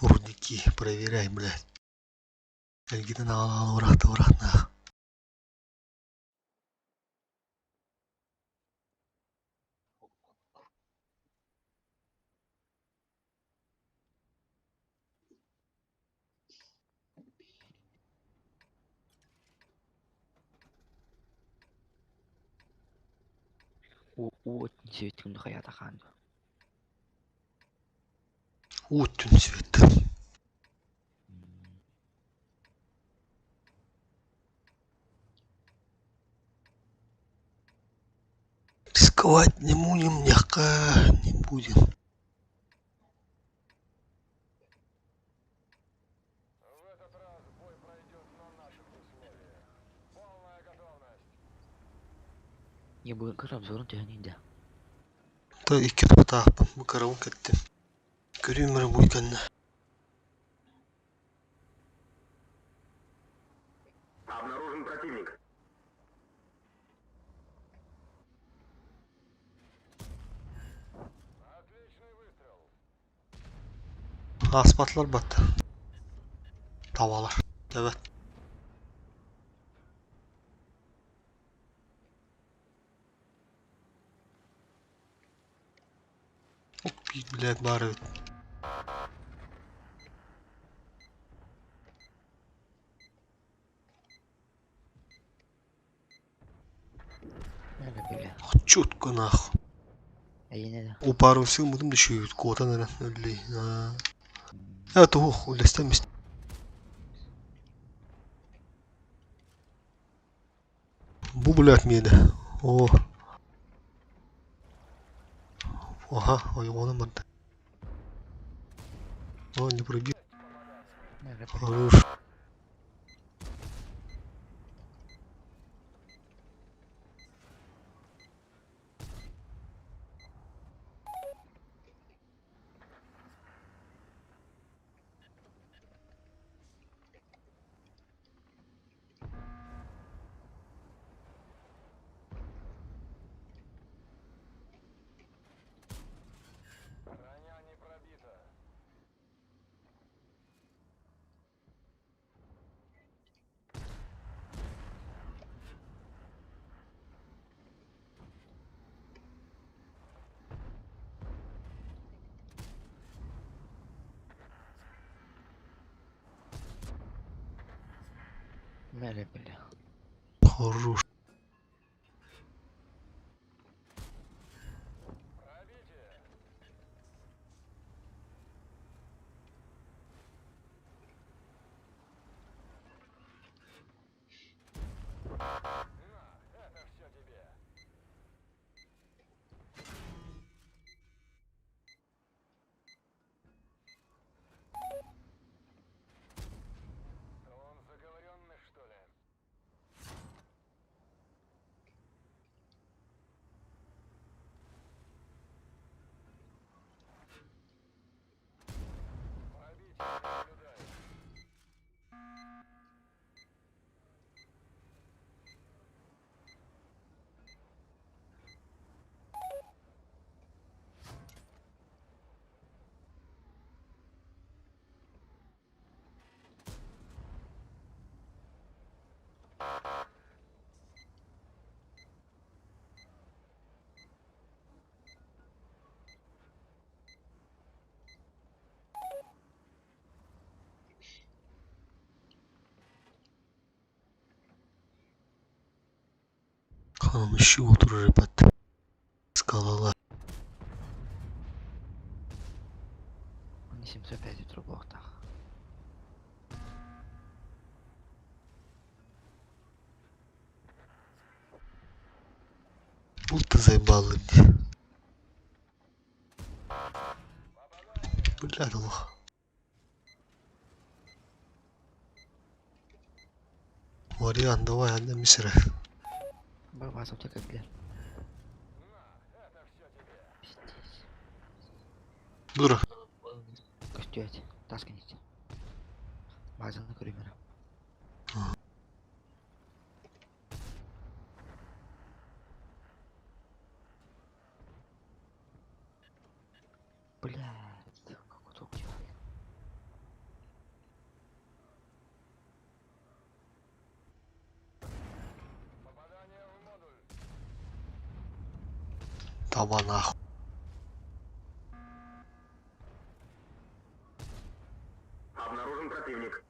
Рудники, проверяй, блядь. Әлгиден ағал урахта урахна. Уу свет күндү хаята хаанду. Уттүн свет. Рисковать не будем, няхка не будем. В этот раз бой пройдет на наших условиях. Полная готовность. Ебыргыр обзорун төһөн индэ. Та икки тутаахпын бу кырабын кэттим. Көрүүм эрэ буй кэннэ. Обнаружен противник. Отличный выстрел. Ааспатылар батта. Табалар. Тэбэт. Биир билээт баар эбит. Чутко нахуй. Упарывся мутум düşüyor. Куотан эрэн өллүй. Э туох үллэстэн Бу блядь миэнэ. Оо. Аха, ойоҕонон барда. О, не пробил. Хорош. Броня не пробита. Мэрэ бля. Хорош. Пробитие. На, это все тебе. Он заговоренный, что ли? Пробитие наблюдаю. Ханыщы отырар эбит. Скалалар. Он 705 утро буолуохтаах. Будто заебало. Бля, лох. Вариант, давай, одна миссера. Баба, у тебя как бля. На, это все тебе. Пиздец. Дура. Көстүөт. Тас кэнниттэн. Базаны көрүмэрэ. Блядь, как удобно. Попадание в модуль. Таба нахуй. Обнаружен противник.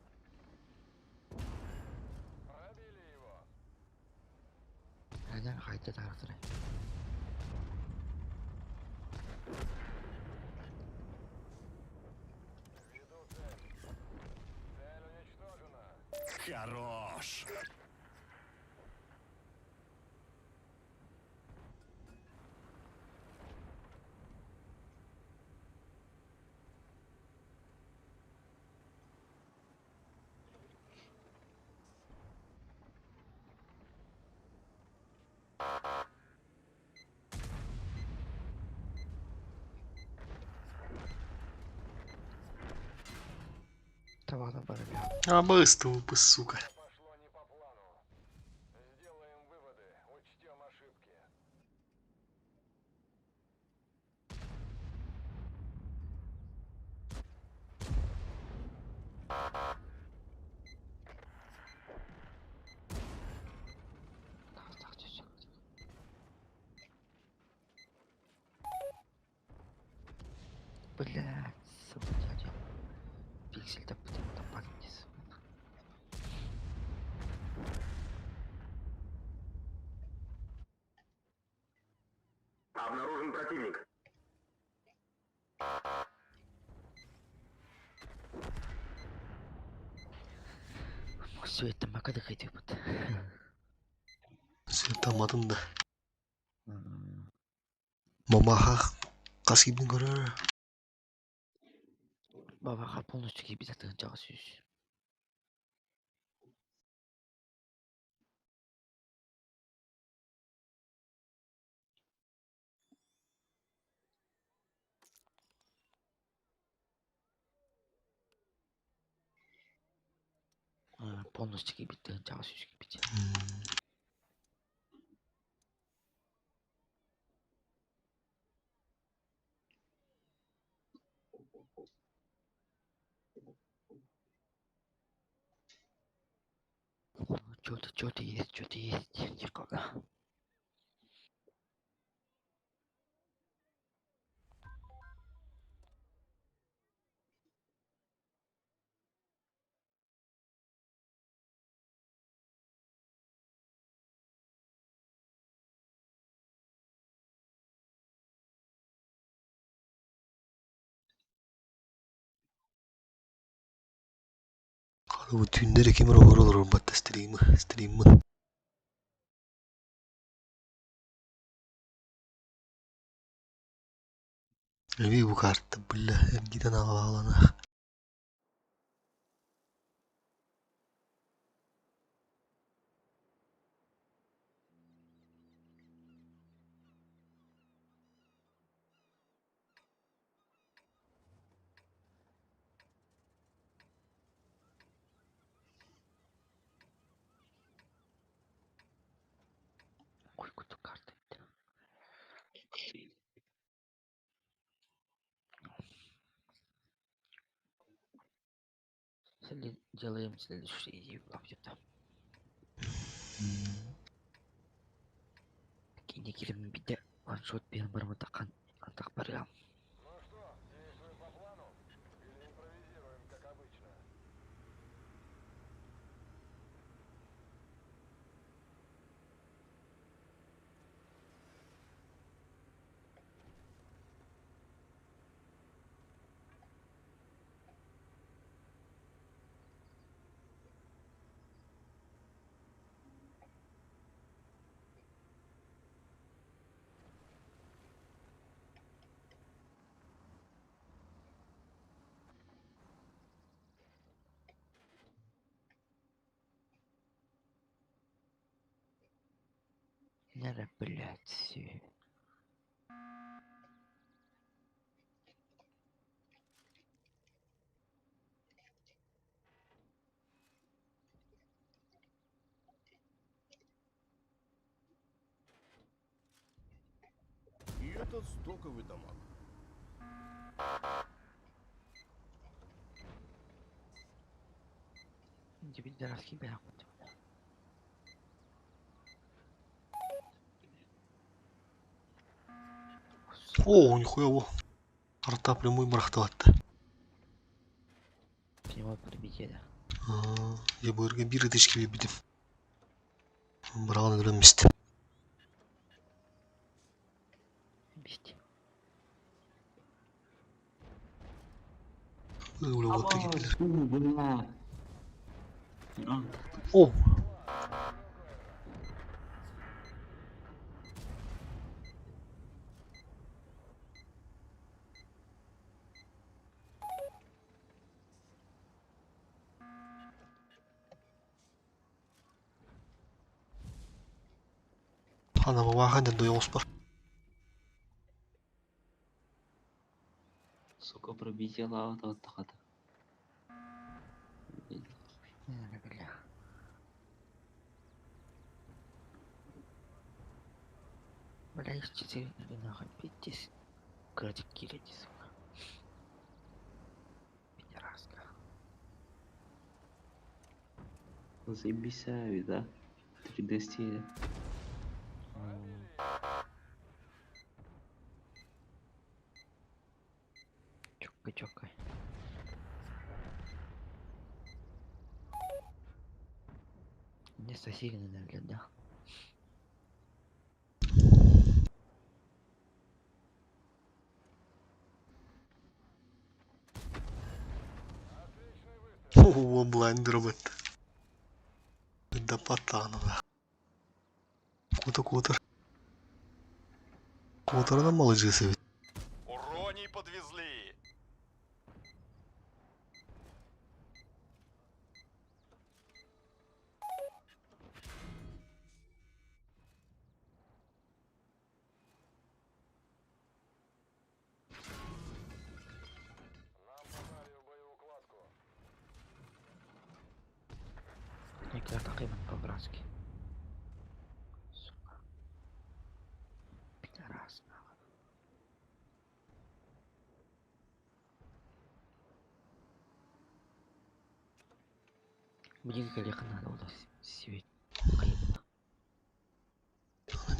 Пробили его. Хайда хайда таарытырай. Веду цель. Цель уничтожена. Хорош! Барыга. Абыстыбыппыт, сука. Пошло не по плану. Сделаем выводы, учтем ошибки. Блядь, сука, дядя. Пиксель таппытым таппатым дии сука. Обнаружен противник. Все это макада кайтыппыт. Светаматын да. Мамаха хас киирбин көрөр. Бабаха полностью киирбит тыһыынчаҕа сүүс. Полностью киирбит тыһыынчаҕа сүүс киирбит. Что-то, что-то есть, что-то есть. Никогда. Бу түүннэри ким эрэ оһоро олорор батта стримы, стриммын. Эми бу карта, бля, эргитэн аҕалааланаах. Ой, куту карта. Делаем следующий идею где-то. Кини кирим биде ваншот биэн барматакан антах барыам. Ну что, действуем по плану или импровизируем, как обычно? Нера, блядь. И это стоковый дамаг. Пидорасский бля. О, нихуя во. Арта прямой барахталатты. Прямой пробитие, да. Я бу бир ытычки бибитим. Быраган өлөм исти. Бить. Өлө отта кетилер. Бля. О, Хана бабахан ден дойоңус бар. Сука, пробитие лава тахата. Бля. Бля, из четыре нахуй пиздец. Кратик кирети, сука. Пидораска. Заебись, да? 3D стиле. Чоккай, чоккай. Не соседи, наверное, да? О, блайндер бит. Да потанова. Кута кутар. Кутарна маладжысы ведь. Уроний подвезли. Нам попали в боеукладку. Я تقريبا по-братски. Сука. Пидорас, нахуй. Блин, коллега, надо было свет.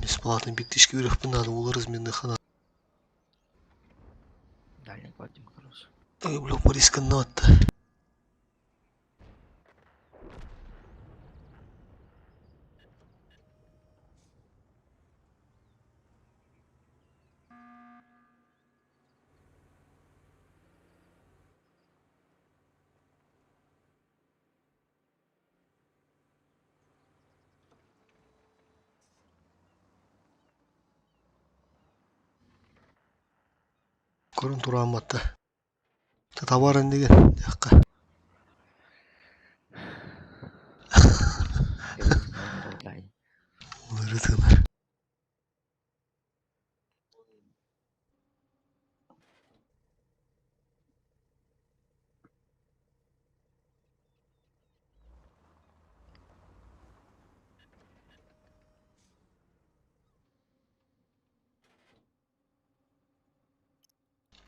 Бесплатно биттишки үрэх надо ол разменных хана. Дальний гвардию, короче. Ой, бля, Бориска нот. Көрін тураматта. Товарын деген жаққа. Олары тынар.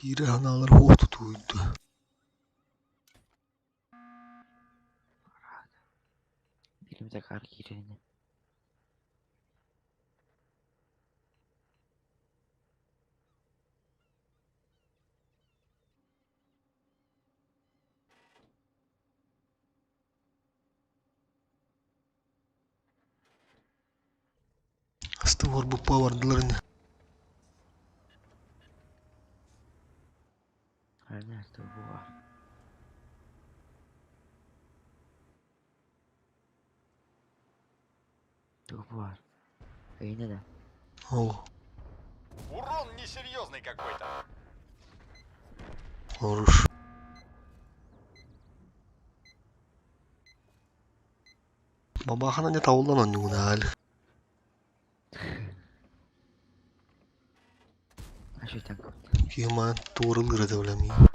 Бири аналар хуохту туйду. Билимде кар кирени. Астывар бупа бардылар Ernesto var. Var. Yine de. О, Урон несерьезный какой-то. хорош. Бабахана не таулан он әлі. Aşağı tank. Кима туырылыр деп ойлаймын.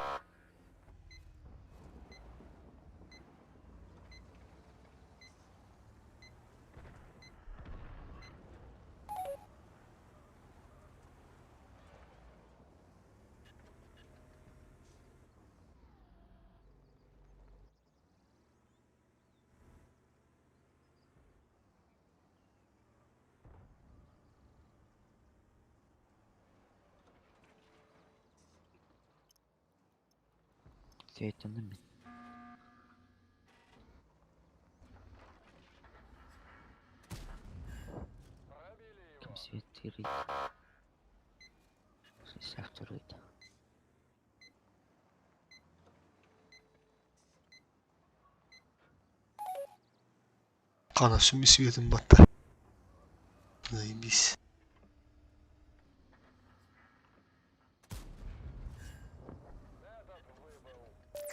Seyitlendim mi? Пробили его. Kim seyittirdi? Seftirdi. Қана сүмі светім батты. Заебись. Этот выбыл.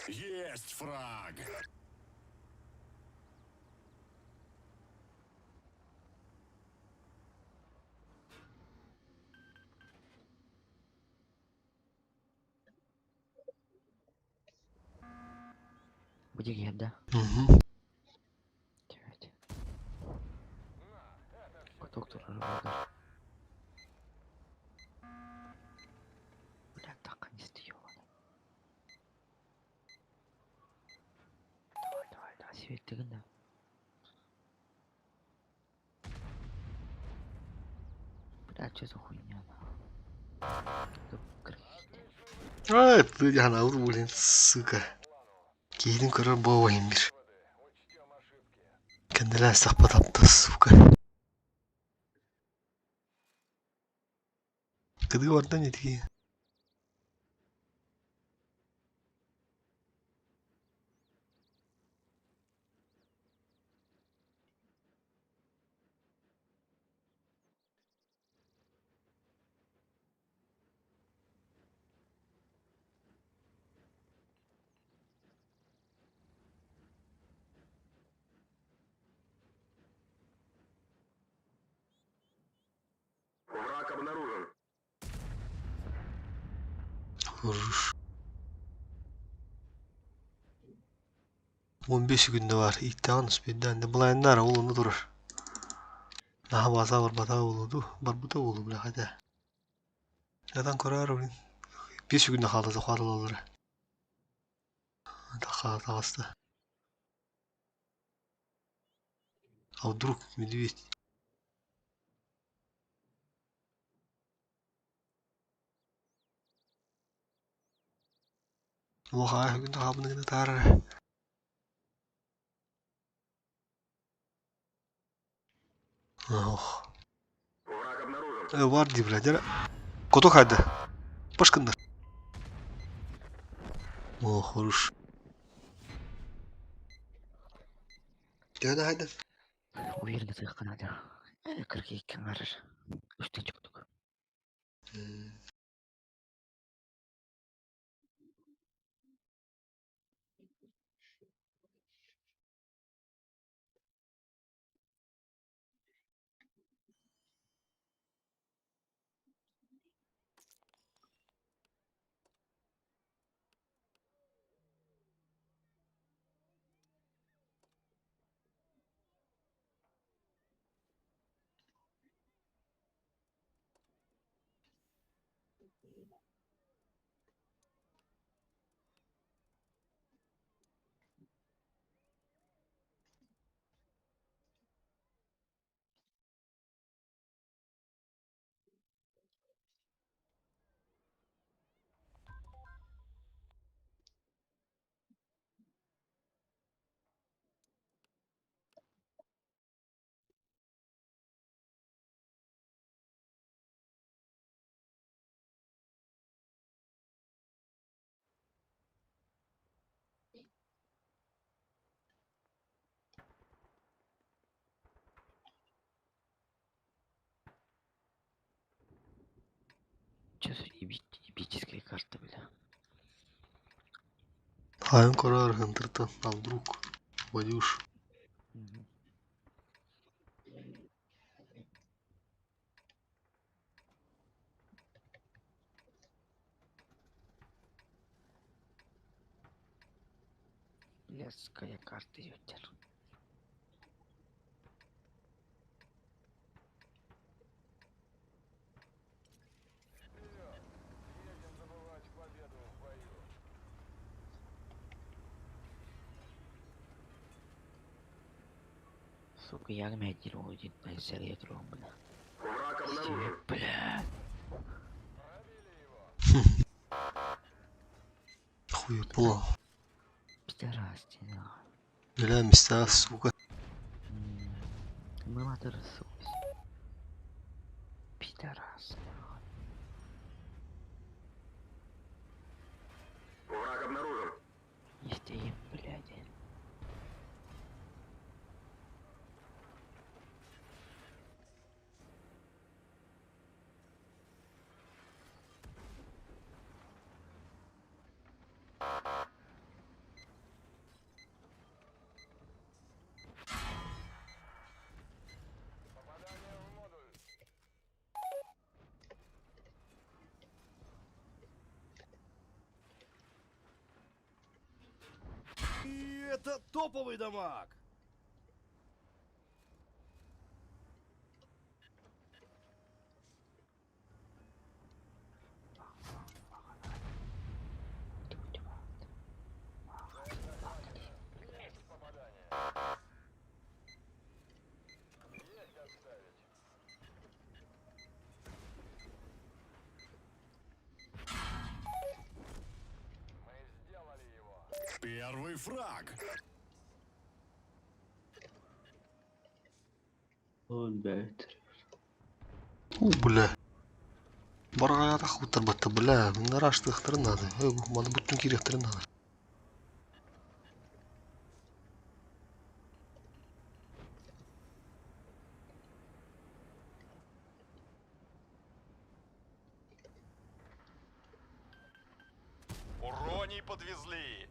Есть фраг! Бу диэки да? Угу. Девять. Каток турар буолар. Бля, так не ёбаный. Давай, давай, давай, светигин да. Бля, что за хуйня нахуй? Ай, ты анаабыт блин, сука. Киһитин көрөр буолуо бир. Кэннилээн сахпа тапта, сука. Кыдыы бардан итии. Враг обнаружен. Хорош. 15 күндө бар. Ииттэҕин успейдаан. Былайыннар ол онно турар. Наһаа бааса барбата буолуо дуу, барбыта буолуо бля хотя. Ятан көрөөр блин. 5 күндө хаалла захватылаллара. Таҕыста. А вдруг медведь? Улахан күндө хаалбыны гына таарар. Ох. Враг обнаружен. Бар дии, блядь, эрэ. Коту хайда. Пашкыннар. О, хорош. Төһө хайда? Уверенно тыахха наада. 42 аҥаар. Үстэн чуктук. Че за ебическая карта, бля? Хайын көрөр хантыртан, а вдруг Вадюш. Мгм. Блядская карта, ёптер. Вперед! Едем добывать победу в бою. Сука, я гмядил один серия бля. Враг обнаружен. Бля. Пробили его. Хуепло. Пидорас ты, нахуй. Бля, места, сука. Мама сука. Пидорас, нахуй. Враг обнаружен. Не стоим, блядь. Попадание в модуль. Это топовый дамаг! Есть попадание. Есть отставить. Мы сделали его. Первый фраг! Он бэт. У, бля. Барҕаҕа утарбатта, бля, нараштыахтарын наада. Маны буттун киириэхтэрин наада. Уроний подвезли!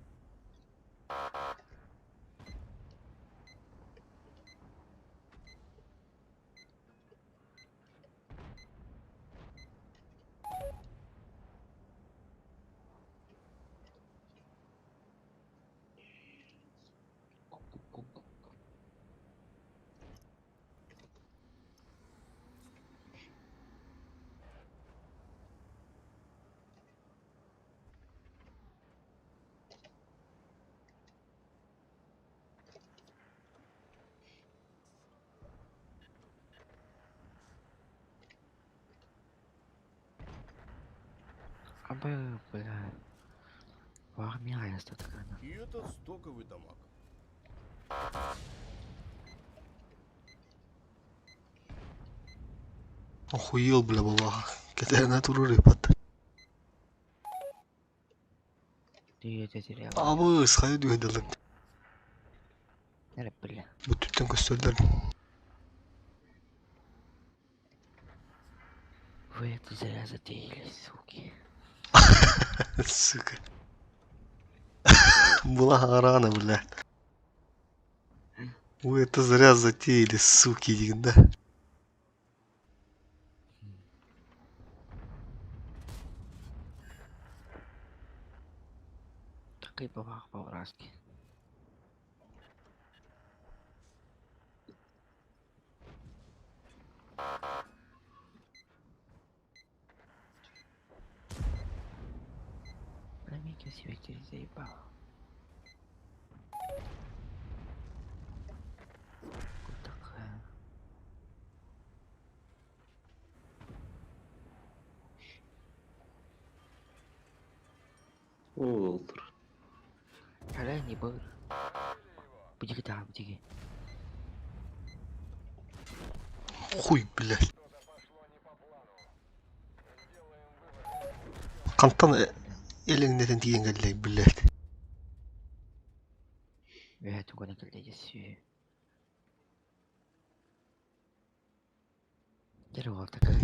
Абы, бля. Вахмия такая. И это стоковый дамаг. Охуел, бля, балаха. Кэтээнэ турар ыппат. Абыс, хайа түһэдэллэр. Нere бля. Бүттүттэн көстөллөр. Вы это зря затеяли, суки. Сука. Была рано, бля. Вы это зря затеяли, суки, да? Такой бабах по-братски. Бля, Микки себе через заебал. Вот такая. Уолтер. Бля, не был. Буди да, буди. Хуй, блядь. Что-то пошло не по плану. Сделаем вывод. Хантан элеңнетен тиийэн кэллэй, блядь. Я тугана кэллэ Дерево такая.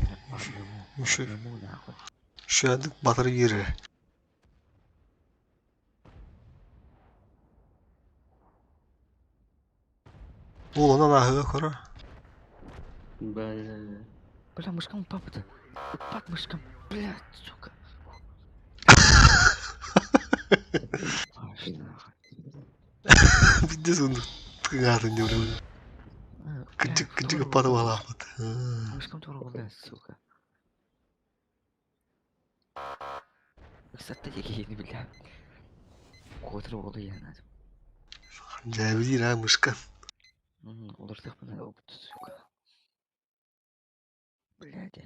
Шу, нахуй. шөдік батыр биэрэр. Ол онон аһыга көрөр. Бля. Бля, мышкам папа-то. Упад мышкам. Бля, сука. Аж нахуй. Бидде сундук тыгаатын деп А, Кыдьык бля, кыдьык второго паты бля. балаапыт. Мышкам второго, бля, сука. Кстати, я бля. Котыр болду я надо. Дьээбилиир аа мышка. Улырдык бына опыт, сука. Блядь.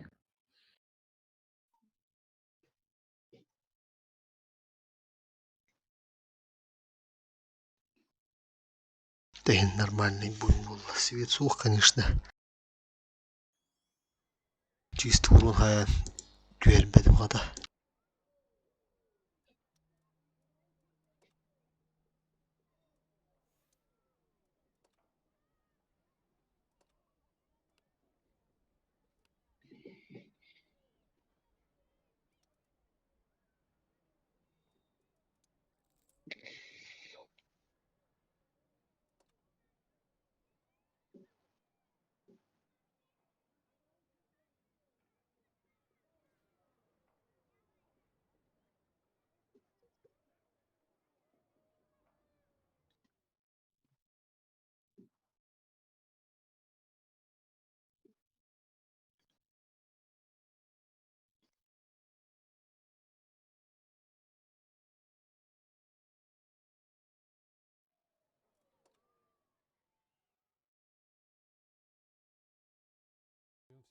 Тэһин нормальный буй буолла. Свет суох, конечно. Чисто урун хайан түһэрбэтим хата.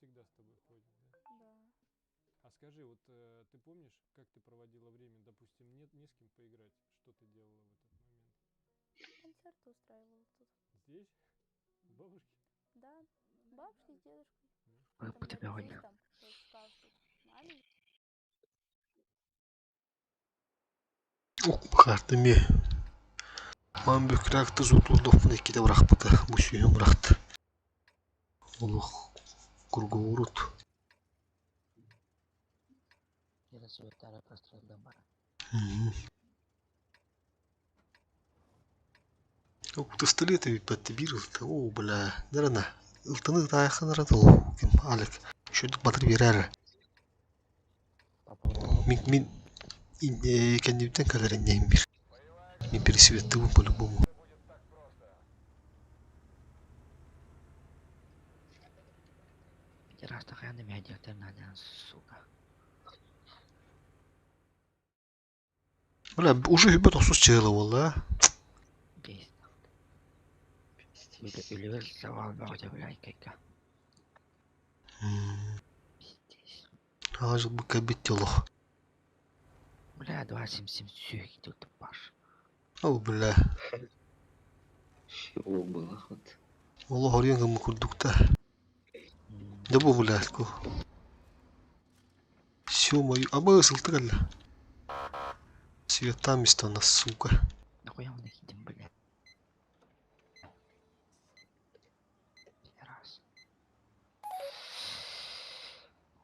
всегда с тобой ходит, да? Да. А скажи, вот э, ты помнишь, как ты проводила время? Допустим, нет не с кем поиграть. Что ты делала в этот момент? Концерты устраивала тут. Здесь? У бабушки? Да. Бабушки с дедушкой. Ой, Там ты я бегай. там, тут маме Хартыми. Ман бүкрәкті зутулдохпун икките бырахпыта. Бу сүүһүн бырахты. Олох кургуурут. Пистолеты биппэтти биир ылта. Оо, бля. Дарана. Ылтаны таайханара тыл. Ким Алек. Шөдүк батыр биэрээр. Мин мин кэннибиттэн кэлэр иннэһин бир. Мин пересветтыбын по-любому. Раз такая меня делать надо, сука. Бля, уже хүбэт охсус чыгыла буолла. Бейс. Үлүгэр савал бөҕөтө блядь кайка. Пиздец. Аҕа бу кэлбит олох. Бля, 277 сүүх тут паш. О, бля. Чего было вот? Олох орйон гыммы курдукта. Да бу бля, ку. Всё мою. Абы сылты кэллэ. Света место нас, сука. Нахуя он их бля. Раз.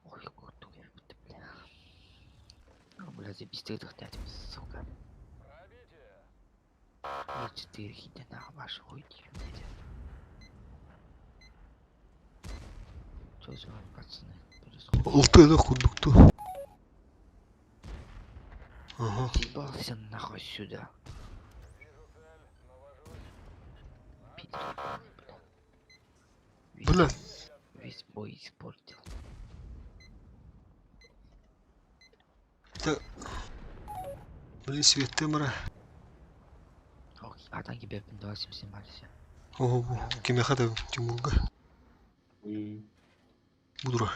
Ой, курту я будто, бля. А, бля, запистил сука. И четыре хита на вашу хуйню, блядь. Что с вами, пацаны, происходит? Ылты да курдукту. Ага. Съебался нахуй сюда. Пидор ебаный, бля. Весь, Бля. весь бой испортил. Да. Блин, светтемра. Ох, а там тебе 277 алься. Ого, кимиэхэ да Тимурга. Будура.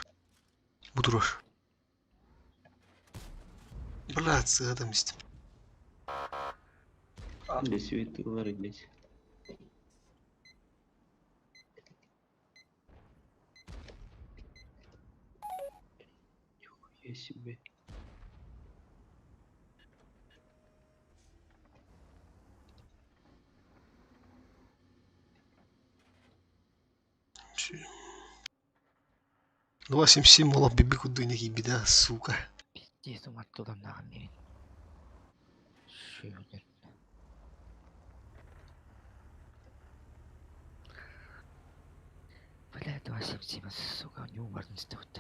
Будурар. Бля, сыгада мистим. Для светилар здесь. Нихуя себе. 277 олох биби кудуйна киирбитэ, сука. Пиздец, оттуда нахуй. Шүгер. Бля, 277, сука, у него важно стоит.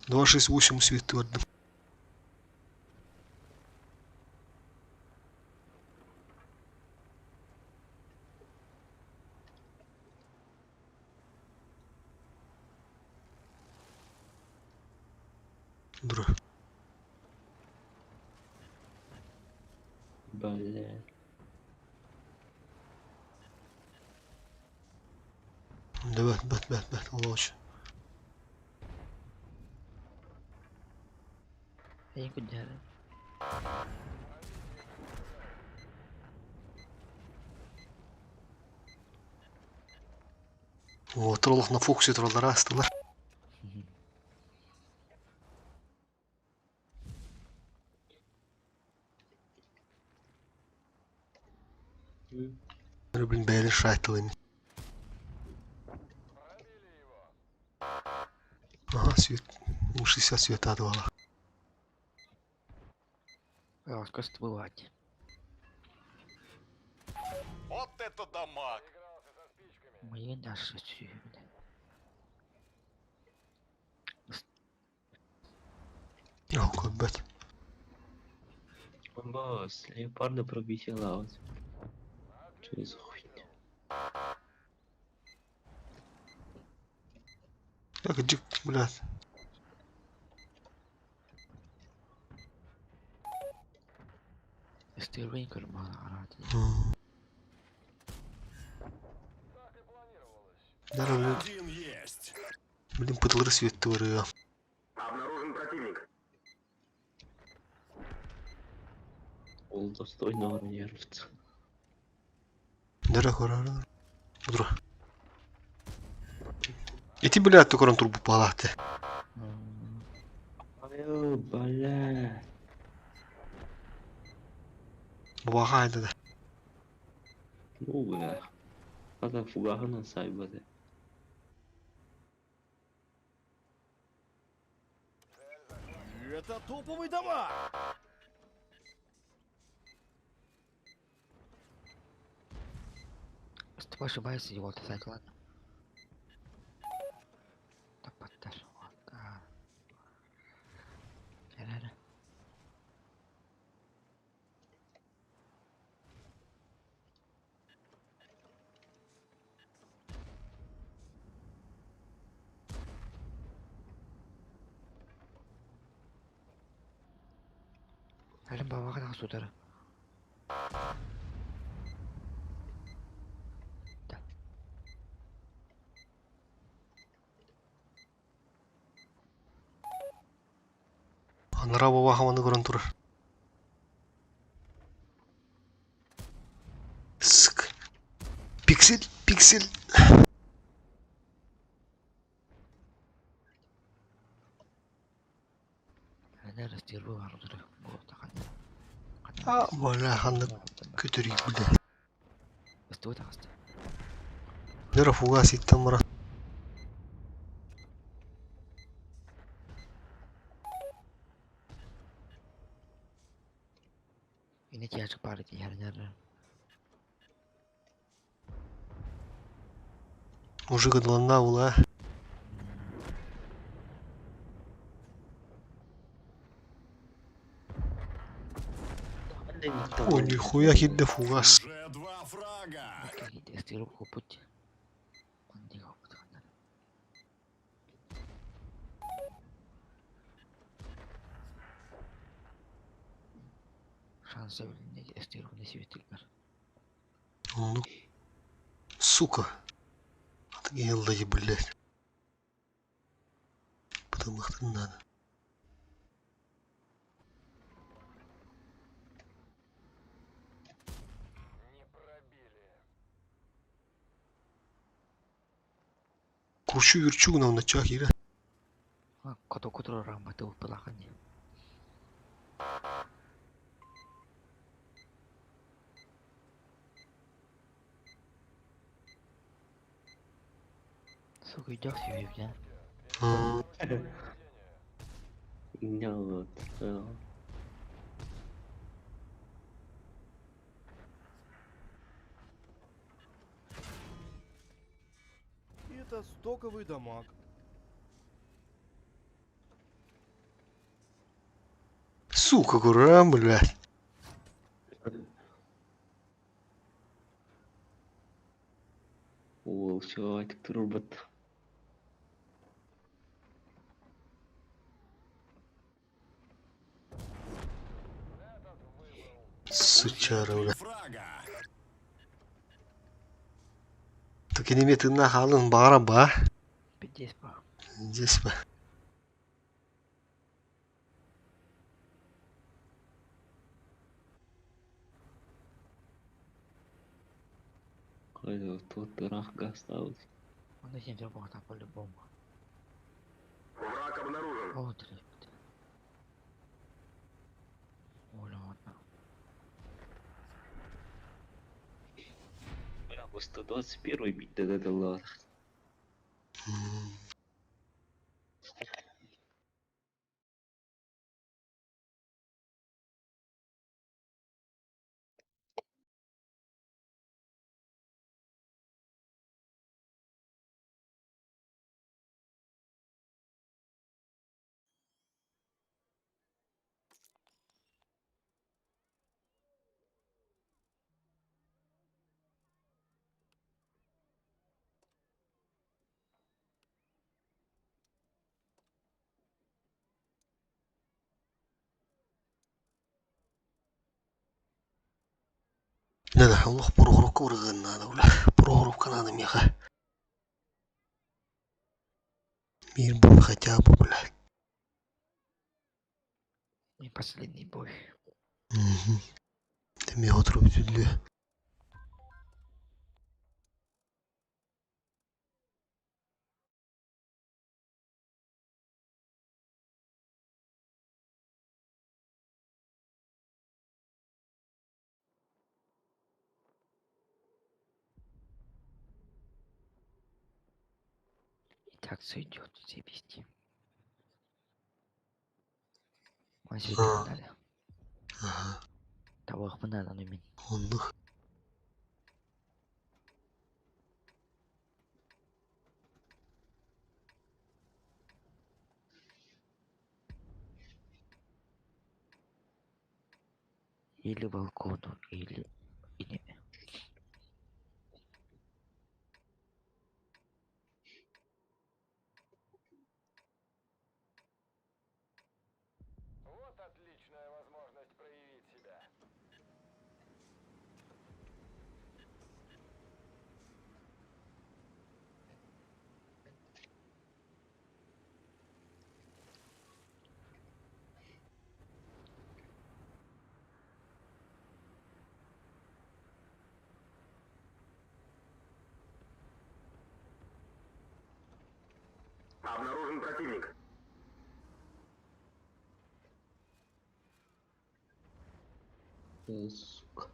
268 светти бардым. Дура. Бля. Да бат бат бат бат олоч. Я никуда. О, троллах на фокусе троллара астылар. Блин, бэйли шайтылыми. Ага, свет. Ну, 60 света давала. Роскошь бывать. Вот это дамаг! Мои наши бля. О, кобет. Босс, леопарда пробитила вот. Что за хуйня? Так, иди, блядь. Стырвень кармана, Здорово. Один есть! Блин, пытылыры светті барыа. Обнаружен противник. Ол достойно нервт. Нere korara? Удра. Ити блядь, көрөн турбу палаты. Ай, бля. Бабаға айда да. Ну, бля. Хата фугаһынан сайбады. Это топовый дамаг! С тобой ошибаюсь, его ты сайт, ладно. Тапаттар. Вот. Эрэ. Әлем бабаға да судары. Да. Анара бабаға маны көрөн турар. Ск. Пиксель, пиксель. Әнә растербу бар удары. Бу тақанда. А, бля, ханны көтөрүй, бля. Бастуы тағысты. Нere фугас иттен мара. Ине тияжык бар ди ярнары. Мужик адланна була. О, нихуя хидде фугас. Уже два фрага! Стербу купуть. Мандига купут. Шансы билинне стербу не сибеттилер. Ну, сука. Атыгеллы, блядь. Потому что надо. Не пробили. Курчу юрчу на начах ира. Кото кутро рамбаты упылахани. Сука, идёшь себе, бля. Нет. Это стоковый дамаг. Сука, курам, блядь. Ол все айтып турбат. Сучара, бля. Фрага! Так не на халын бара ба. Пиздец, ба. Здесь ба. Кайда тот рах гастаут. Он на 7 работал по-любому. Враг обнаружен. О, три. Оля, ладно. Бля, по 121 бить да да ладно. Да, Аллах Прохоровка урыгын надо, бля. Прохоровка надо меха. Биир бой хотя бы, блядь. И последний бой. Угу. Ты меня отрубили. И так все идет, заебись. Мазит надо. Ага. Того надо, ну мин. Оннук. Или балкону, или... или... Вот отличная возможность проявить себя. Обнаружен противник. Сука.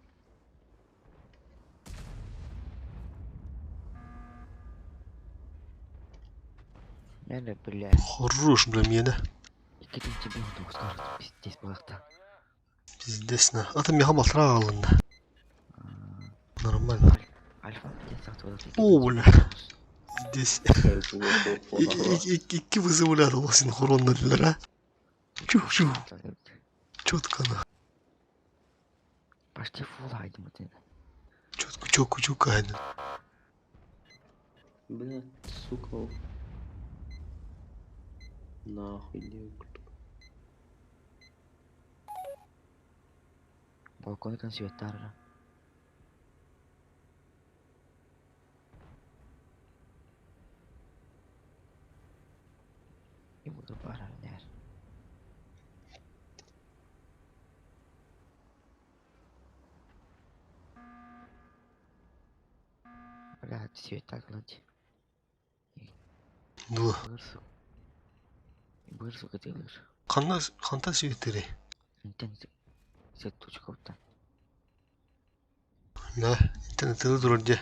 Меле, бля. Хорош, бля, меня. Иккитин тебе он скажет, пиздец, балахта. Пиздец, на. А там я хамал алында. Нормально. Альфа, где сахты О, бля. Здесь. Икки вызывали синхронно для, а? Чу-чу. Четко на. Почти фул айдым вот это. Четко, четко, четко айдым. Бля, сука. Нахуй, не Балкон консьютара. И буду баранер. Бля, все так ладь. Ду. Бырсу кытылыр. Ханна ханта сүйеттери. Интен сет точка оттан. Да, интернет турар де.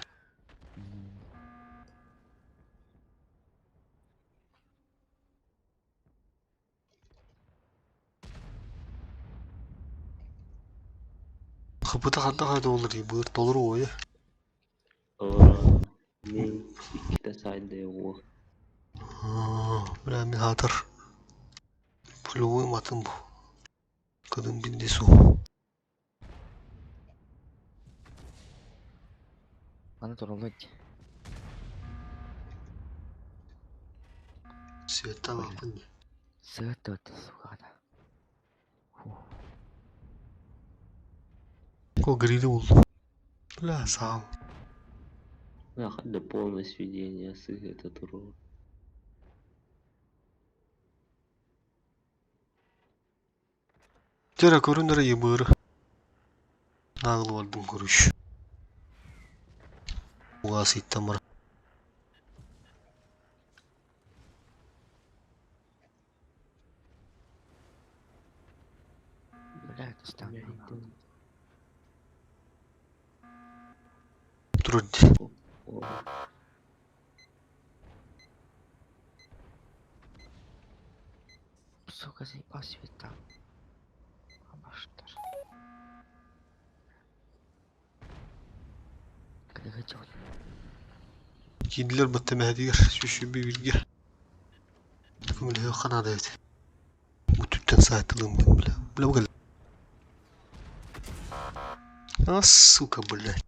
Хапыта ханта хата олар быр толор ой. Ора. Мен икките сайда yok. Бля, мен хатыр. Полевой матын бу. Кадын бинди су. Аны турулать. Света лапын. Света это сука. Ко гриди ол. Бля, сам. Нахуй до полное сведение с этот урод. Тера көрүнөр ебыр. Нагыл бардым көрүш. Угас иттамыр. Бля, это странно. Труд. Сука, заебал света. Абаштар. Когда хотел. Кийдилер баттамэһэтигэр сүшүбү бирге. Көмөлөһө ханада эбит. Бу түттен саайтылым бля. Бля бу А, сука, блядь.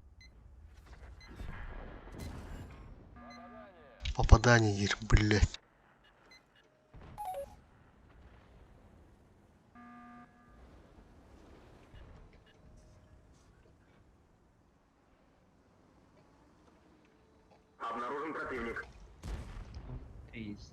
Попадание, дир, блядь. Обнаружен противник. 300.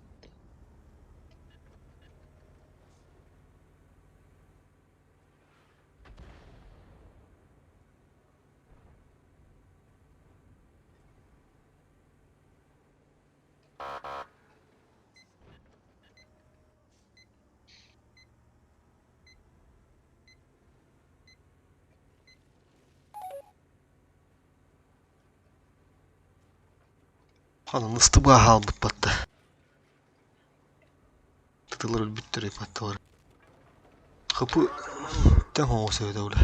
Ханан ыстыбаа хаалбыт батта. Тытылар өлбүттэр батталар. Хапы тэн хоҥос эбитэ бля.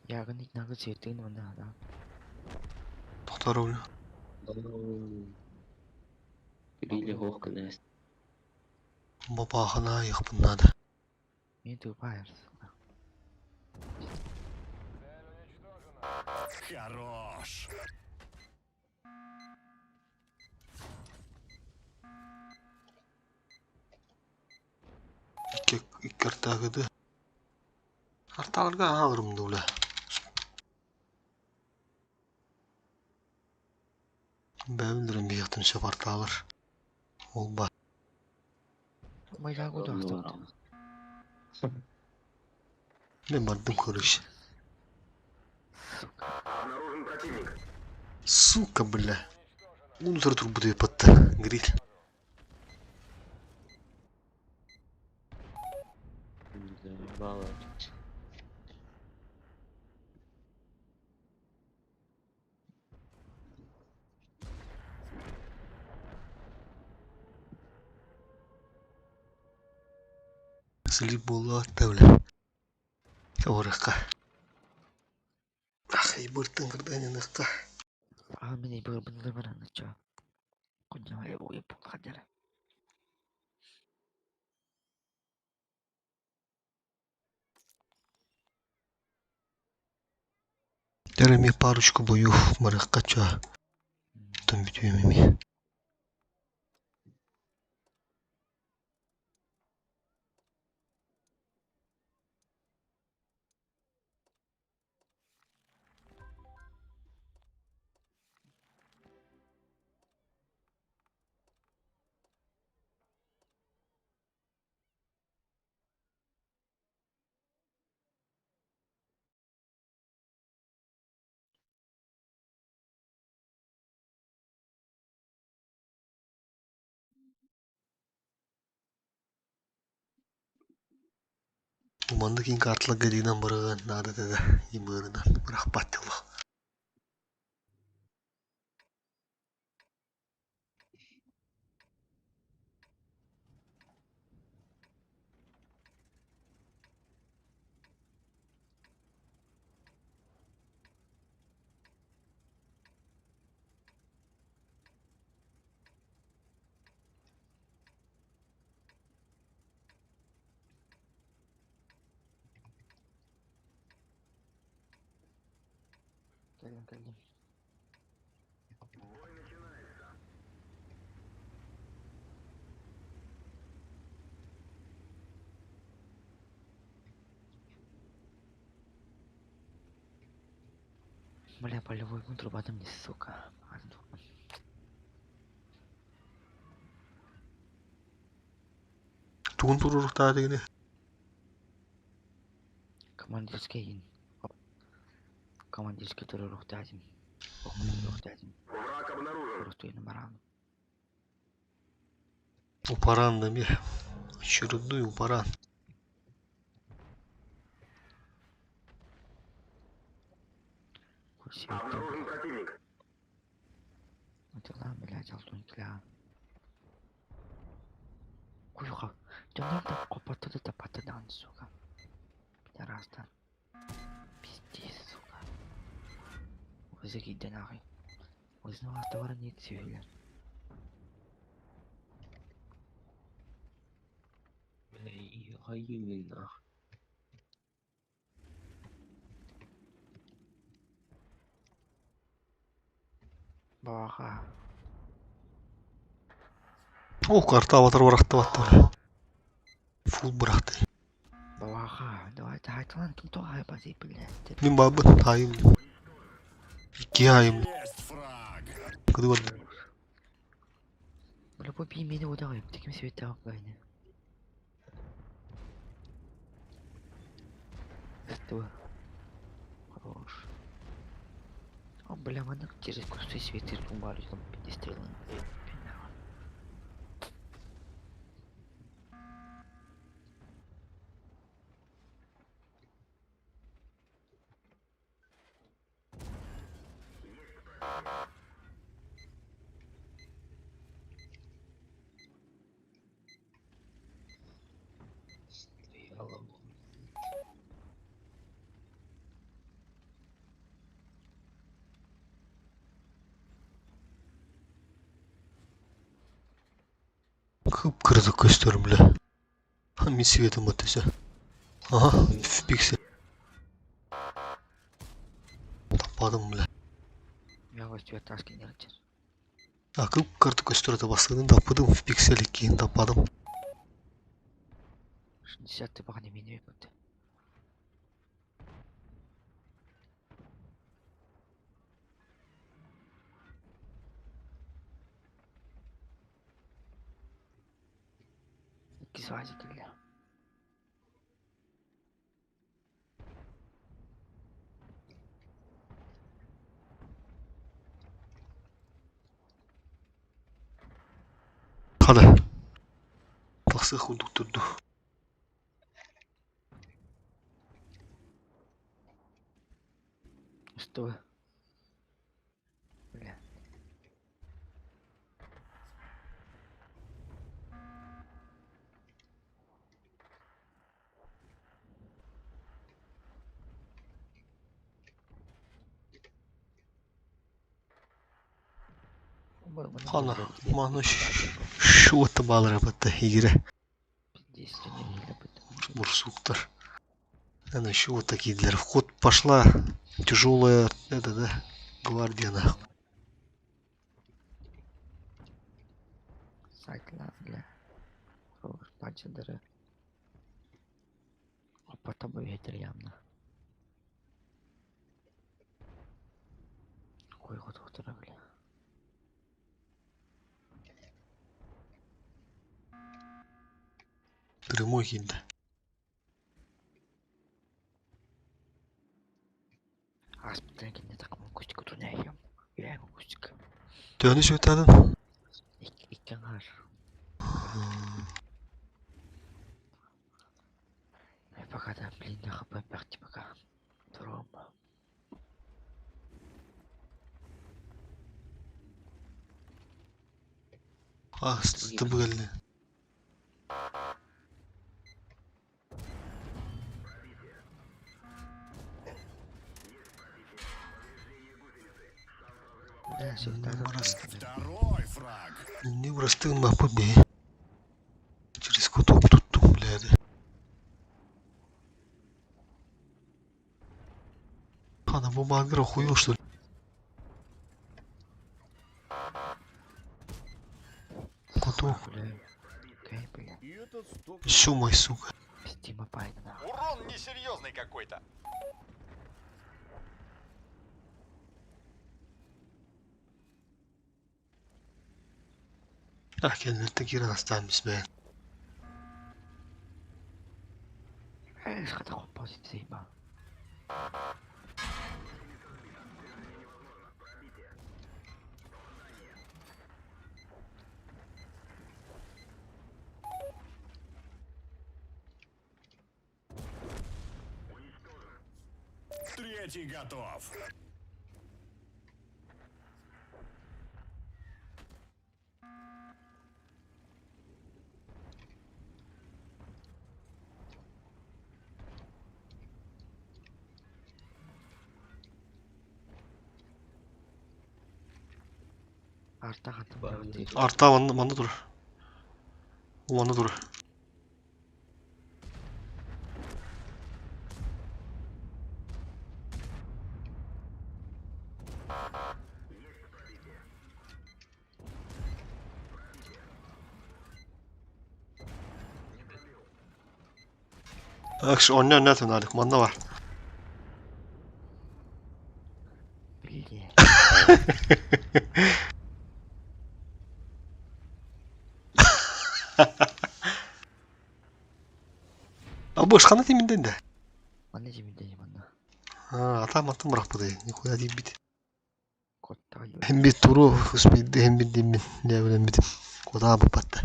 Ягын итнагы цветын онна да. Тохтор бля. Били хоох гынаас. Бапаахана яхпын надо. Мен тупая. Хорош! Икки икки артаагыды. Арталарга аалырым бля. Бэбилерин бияқтым сөп арталар. Ол ба. Майлагу да астап. Мен бардым короче. Сука. Сука, бля. Унтер турбуду патта. Гриль. Заебало. Слип була бля. Орыққа. Ах, ибыртын кырданыныққа. А мен ибыр бынлы бараны чо. Кунжа ой пул хадара. Дәріме парочку бою марыққа чо. Там бүтүемеме. Уманды кейін карталар динан барыған нады деді. Имырынан бірақ баттылық. Келдим келдим. Бля, полевой контрабандом не сука. Тугун турурухтаа дегене. Командирский ин. Командирский турурухтаатим. Охмурухтаатим. Просто баран. Упаран да ми. Очередной упаран. Обнаружен противник. Дела, блядь, алтын кля. Куйха. Да надо копаться да патадан, сука. Пидораста. Пиздец, сука. Вызови нахуй. Узнала товар не цивиля. Бля, и хаимый нах. Баха. О, карта батыр барахты батты бля. Фул бырахты. Баха. Давай, тайталан ким то хай бази, блядь. Мен бабын тайым. Икки айым. Есть фраг! Кыды барды. Бля, бу би мени удагай. Теким свете апгайны. Что? Хорош. О, бля, манак через кусты светы тумбали, там пятистрелы. Кып-кырдык көстөр, бля. Мин светом вот все. Ага, в пиксель. Таппадым, бля. Я вас цветашки не А кып-кырдык көстөр это бастыгын таппадым, в пиксель кийин таппадым. 60 пока не минует. Иккис вазик кэллэ. Хада. Тахсых курдук турду. Что? Бля. Хана, маны шуотта балара батта игре. Бурсуктар. Наверное, еще вот такие для вход пошла тяжелая это да гвардия нахуй. Сайтла бля. Хорош панчадары. А потом ветер явно. Ой, вот вот бля. Прямой хинда. Ааспыттан кэннэ такым кустик тунайым. Үрэм кустик. Төһөнү сүөтээтин? Икки аҥаар. Пока да, блин, на хп пяхти пока. Дром. А, стыбылы. Второй фраг. Не врастын мапы бе. Через кутук туттум, блядь. Хана, бу багыр охуел, что ли? Кутук. Еще мой, сука. Урон несерьезный какой-то. А, кэнниттэн киирэн астаан бисмэ. Эш, хата композиция. Третий готов. Арта хата Арта манна манна тур. Манна тур. Акш онно онно тунадык манна бар. А бу хана тиминден да. Манна жиминден манна. А, ата маттым бырахпыды. Нихуя дейбит. Котта Hem bir turu husbidi hem bir dimin ne bileyim bitim. Koda bu patta.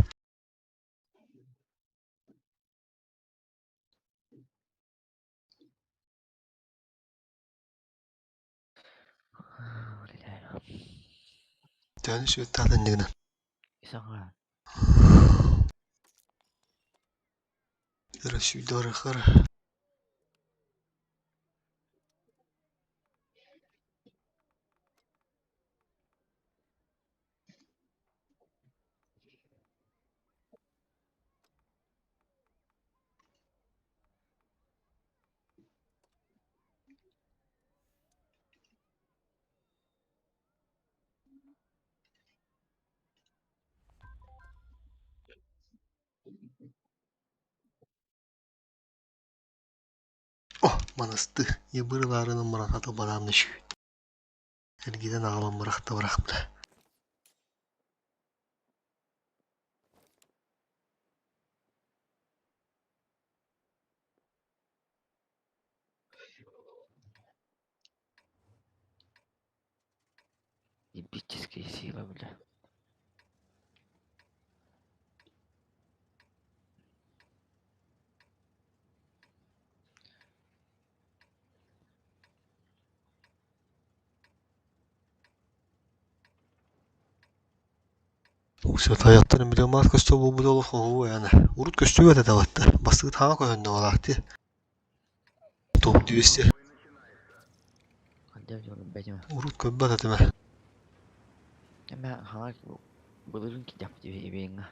Төһөнү сүөттаатын дигинэн. Исаңа. Ыры сүйдөрөхөр. Манасты ебырыларынан мырахата барамны шүйт. Эргиден аҕалан бырахта бырахпыта. Эпическая сила, бля. Все таяттарын биле мас көстө буолбут олох оһуо яна. Урут көстүбэт этэ батта. Бастыгы таҥа көһүннэ балаахти. Топ 200. Ханна дьону бэтим. Урут көрбөт этим. Эмэ хаҥа былырын кидэхпит ибиҥҥа.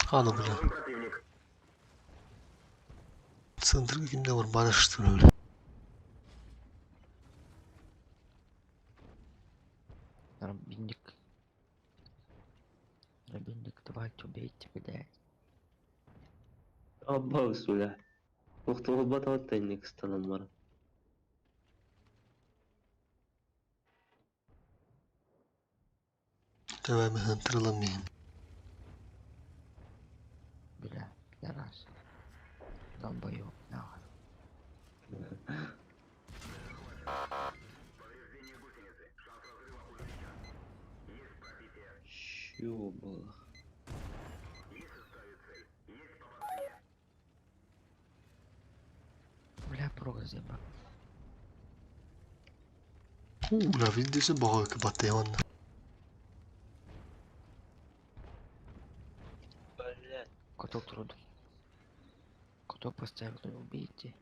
Аны бля. Центрга кимде бар барыштыр öyle. Рабиник. Рабиник, давайте убейте, блядь. Аббас, бля. Ухтулбат аттайник станам бар. Давай мен хантырыламайын. Бля, пидорас. Долбоёб, нахуй. Чё было? Бля, прога заебал. Бля, видите, бага батайон. Блядь. Коток труд. Коток поставил, убейте.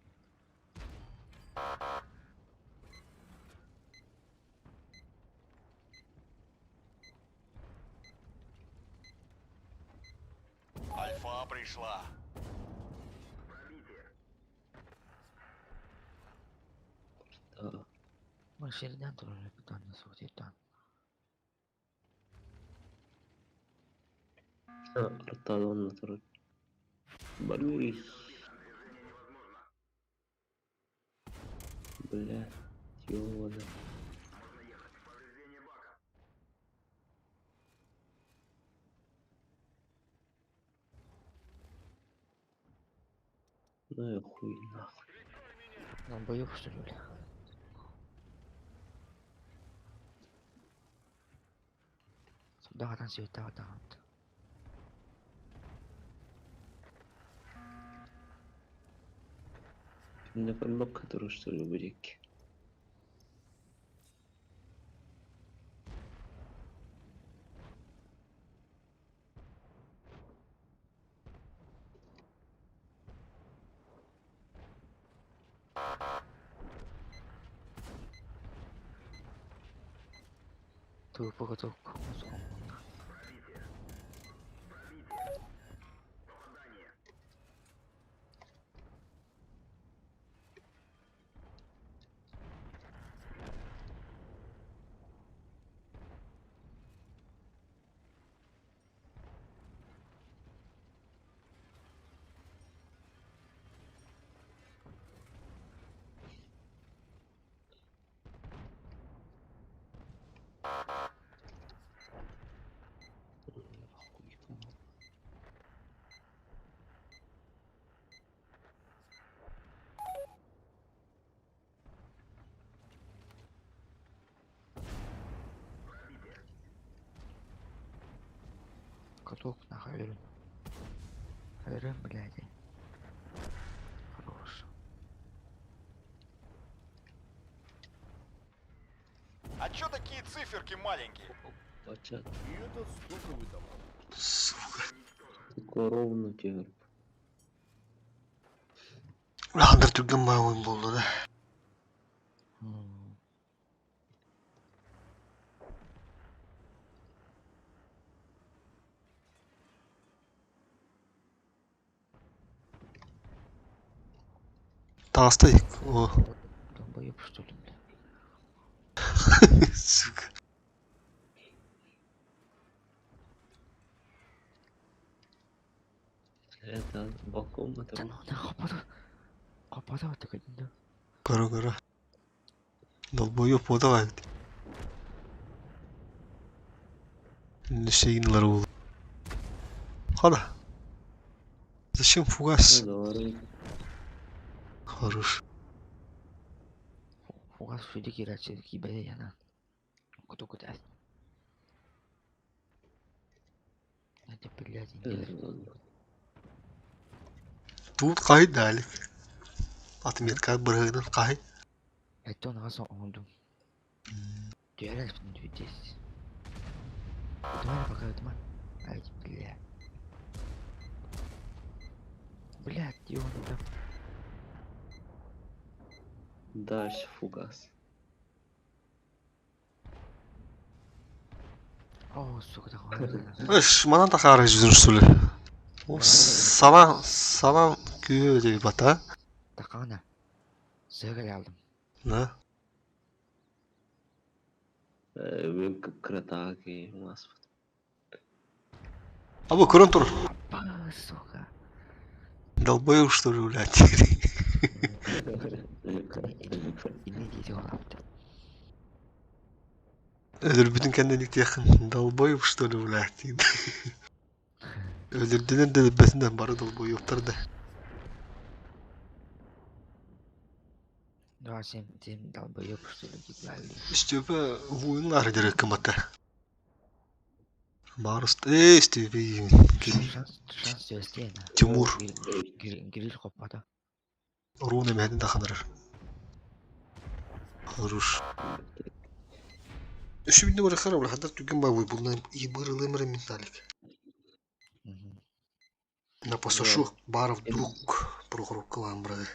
Альфа пришла. Да. Машиндан тоже питание сутитан. Арталон натурал. Борюсь. Бля, ёбана. Ну и хуй нахуй. Долбоёб, что ли, бля? Сюда там сюда там. Мне кнопка который что ли бурик. Тупо коток. Хуй. Каток нахуй. Өрүн, блядь. Хорош. А чё такие циферки маленькие? Бачат. И этот сколько выдавал? Сука. Только ровно теперь. Хандыр түрген бай ойын болды да. Таастай. О, Долбоёб, что ли, бля? Сука. Это балкон Да ну нахуй, хоппото көрдүн. Көрө көрө. Долбоёб буотах эбит. Несейнлар ол. Хада. Зачем фугас? Хорош. Фугас шүдэ киирээччи киирбэтэ яна. Куту кутаас. Это блядь, Тут хай далик. Отметка бырыгынан хай. Это он раз оҥордум. Түһэрэр здесь. Давай пока давай. Ай, бля. Блядь, где он там? Дальше фугас. О, сука, такой. Эш, манан тахары жүзүн что ли? О, салам, салам күйөө деп бата. Такана. Сыгыл алдым. Да. Мен кыратаги маспыт. А бу көрөн тур. Апа, сука. Долбоёб что ли, блядь? Инне диэти олапты. Өлөрбүтүн кэннэ диэхин долбоёб что ли, блядь? Өлөрдүнэн да өлбөтүнэн бары долбоёбтар да. Да, сен сен долбоёб что ли правильно. Степа воинлар дерек кымата. Барыс, эй, Степа, Шанс шанс өстена. Тимур. Гриль хоппата. Руны мәден таханырар. Хорош. Үші бир хара бла хатар түген бай булнан ибырылымыр менталик. На посошу баров друг Прохоровка ламбрады.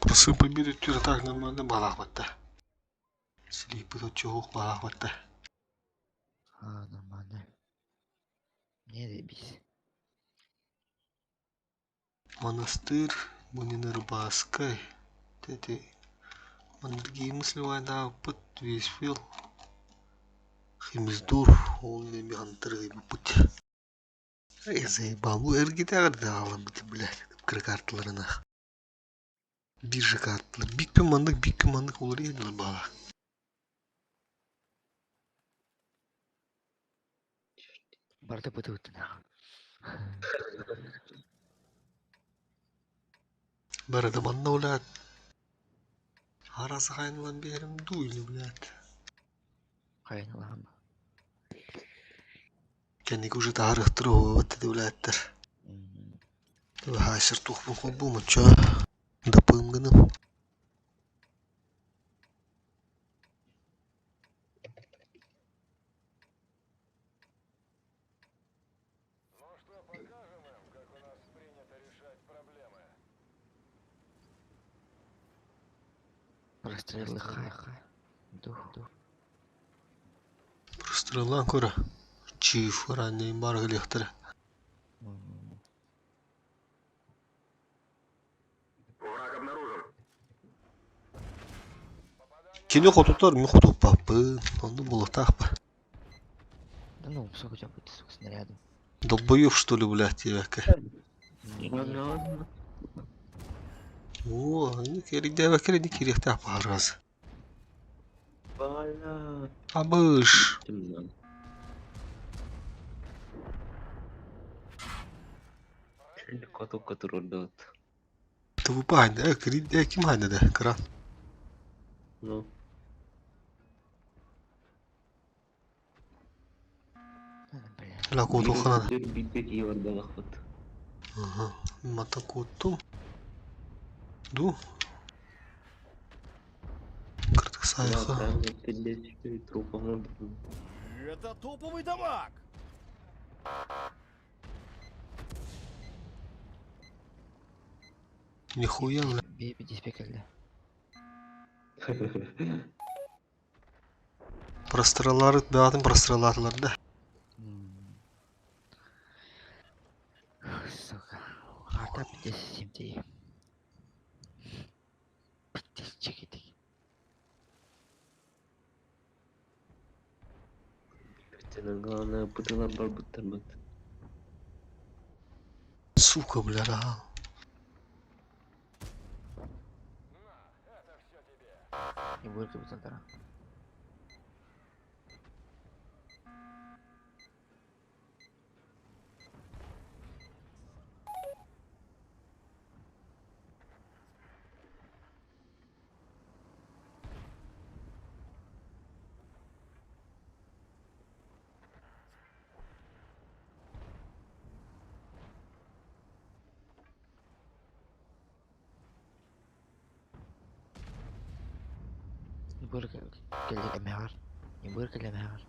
Просым победу түр так нормально балах батта. Слипы тут чего балах батта. А, нормально. Не заебись. Монастырь Бунинырбаской. Тети Мангимс да пут весь фил. Химиздур, он не механтыры путь. Я заебал, бу эргитер да алым блядь, карталарына. Биржа карталар. Бик күн мандык, бик күн мандык олар еділер бала. Барда быты нахуй. Барада манна блядь. Арасы хайнылан берим дуйли, блядь. Хайналам. Кенник уже тарыхтыр вот это, блядь. Хашыр тухпун хоббу чо. Дапымгыным. Ну что, покажем им, как у нас принято решать проблемы. Прострелы хай. Дух, дух. Прострелан кора. Чиф ранний бар лехтер. Враг обнаружен. Кини хотутар ми хотуп папы. Онду булатах па. Да ну, сколько у тебя будет, сука, снарядов? Долбоёб что ли, блядь, тебя-ка. Ладно, ладно. О, не керек дәвәкер не керек та параз. Бля. Абыш. Темно. Коту которую Тупа, да, крит, да, ким хайда да, кран. Ну. Бля, Биир куотуохха наада. өлбүттэр биирдэ киһи барбатахпыт. Ага. Мата куоттум. Ду. Кырдык Бля, сайха. правильно 54 трупа оҥорбутум. Это топовый дамаг! Нихуя, бля. Бейби диспекелде. Простреллары бэҕэтин простреллаатылар да. Сука. Ата пиздец симтей. Пиздец чекетик. Бүтэнэн главное бытылар барбыттарбыт. Сука, бля, рахал. На, это все тебе. Не будет бутантара. Быр келдик эмэҕэр. Быр кэлэмэҕэр.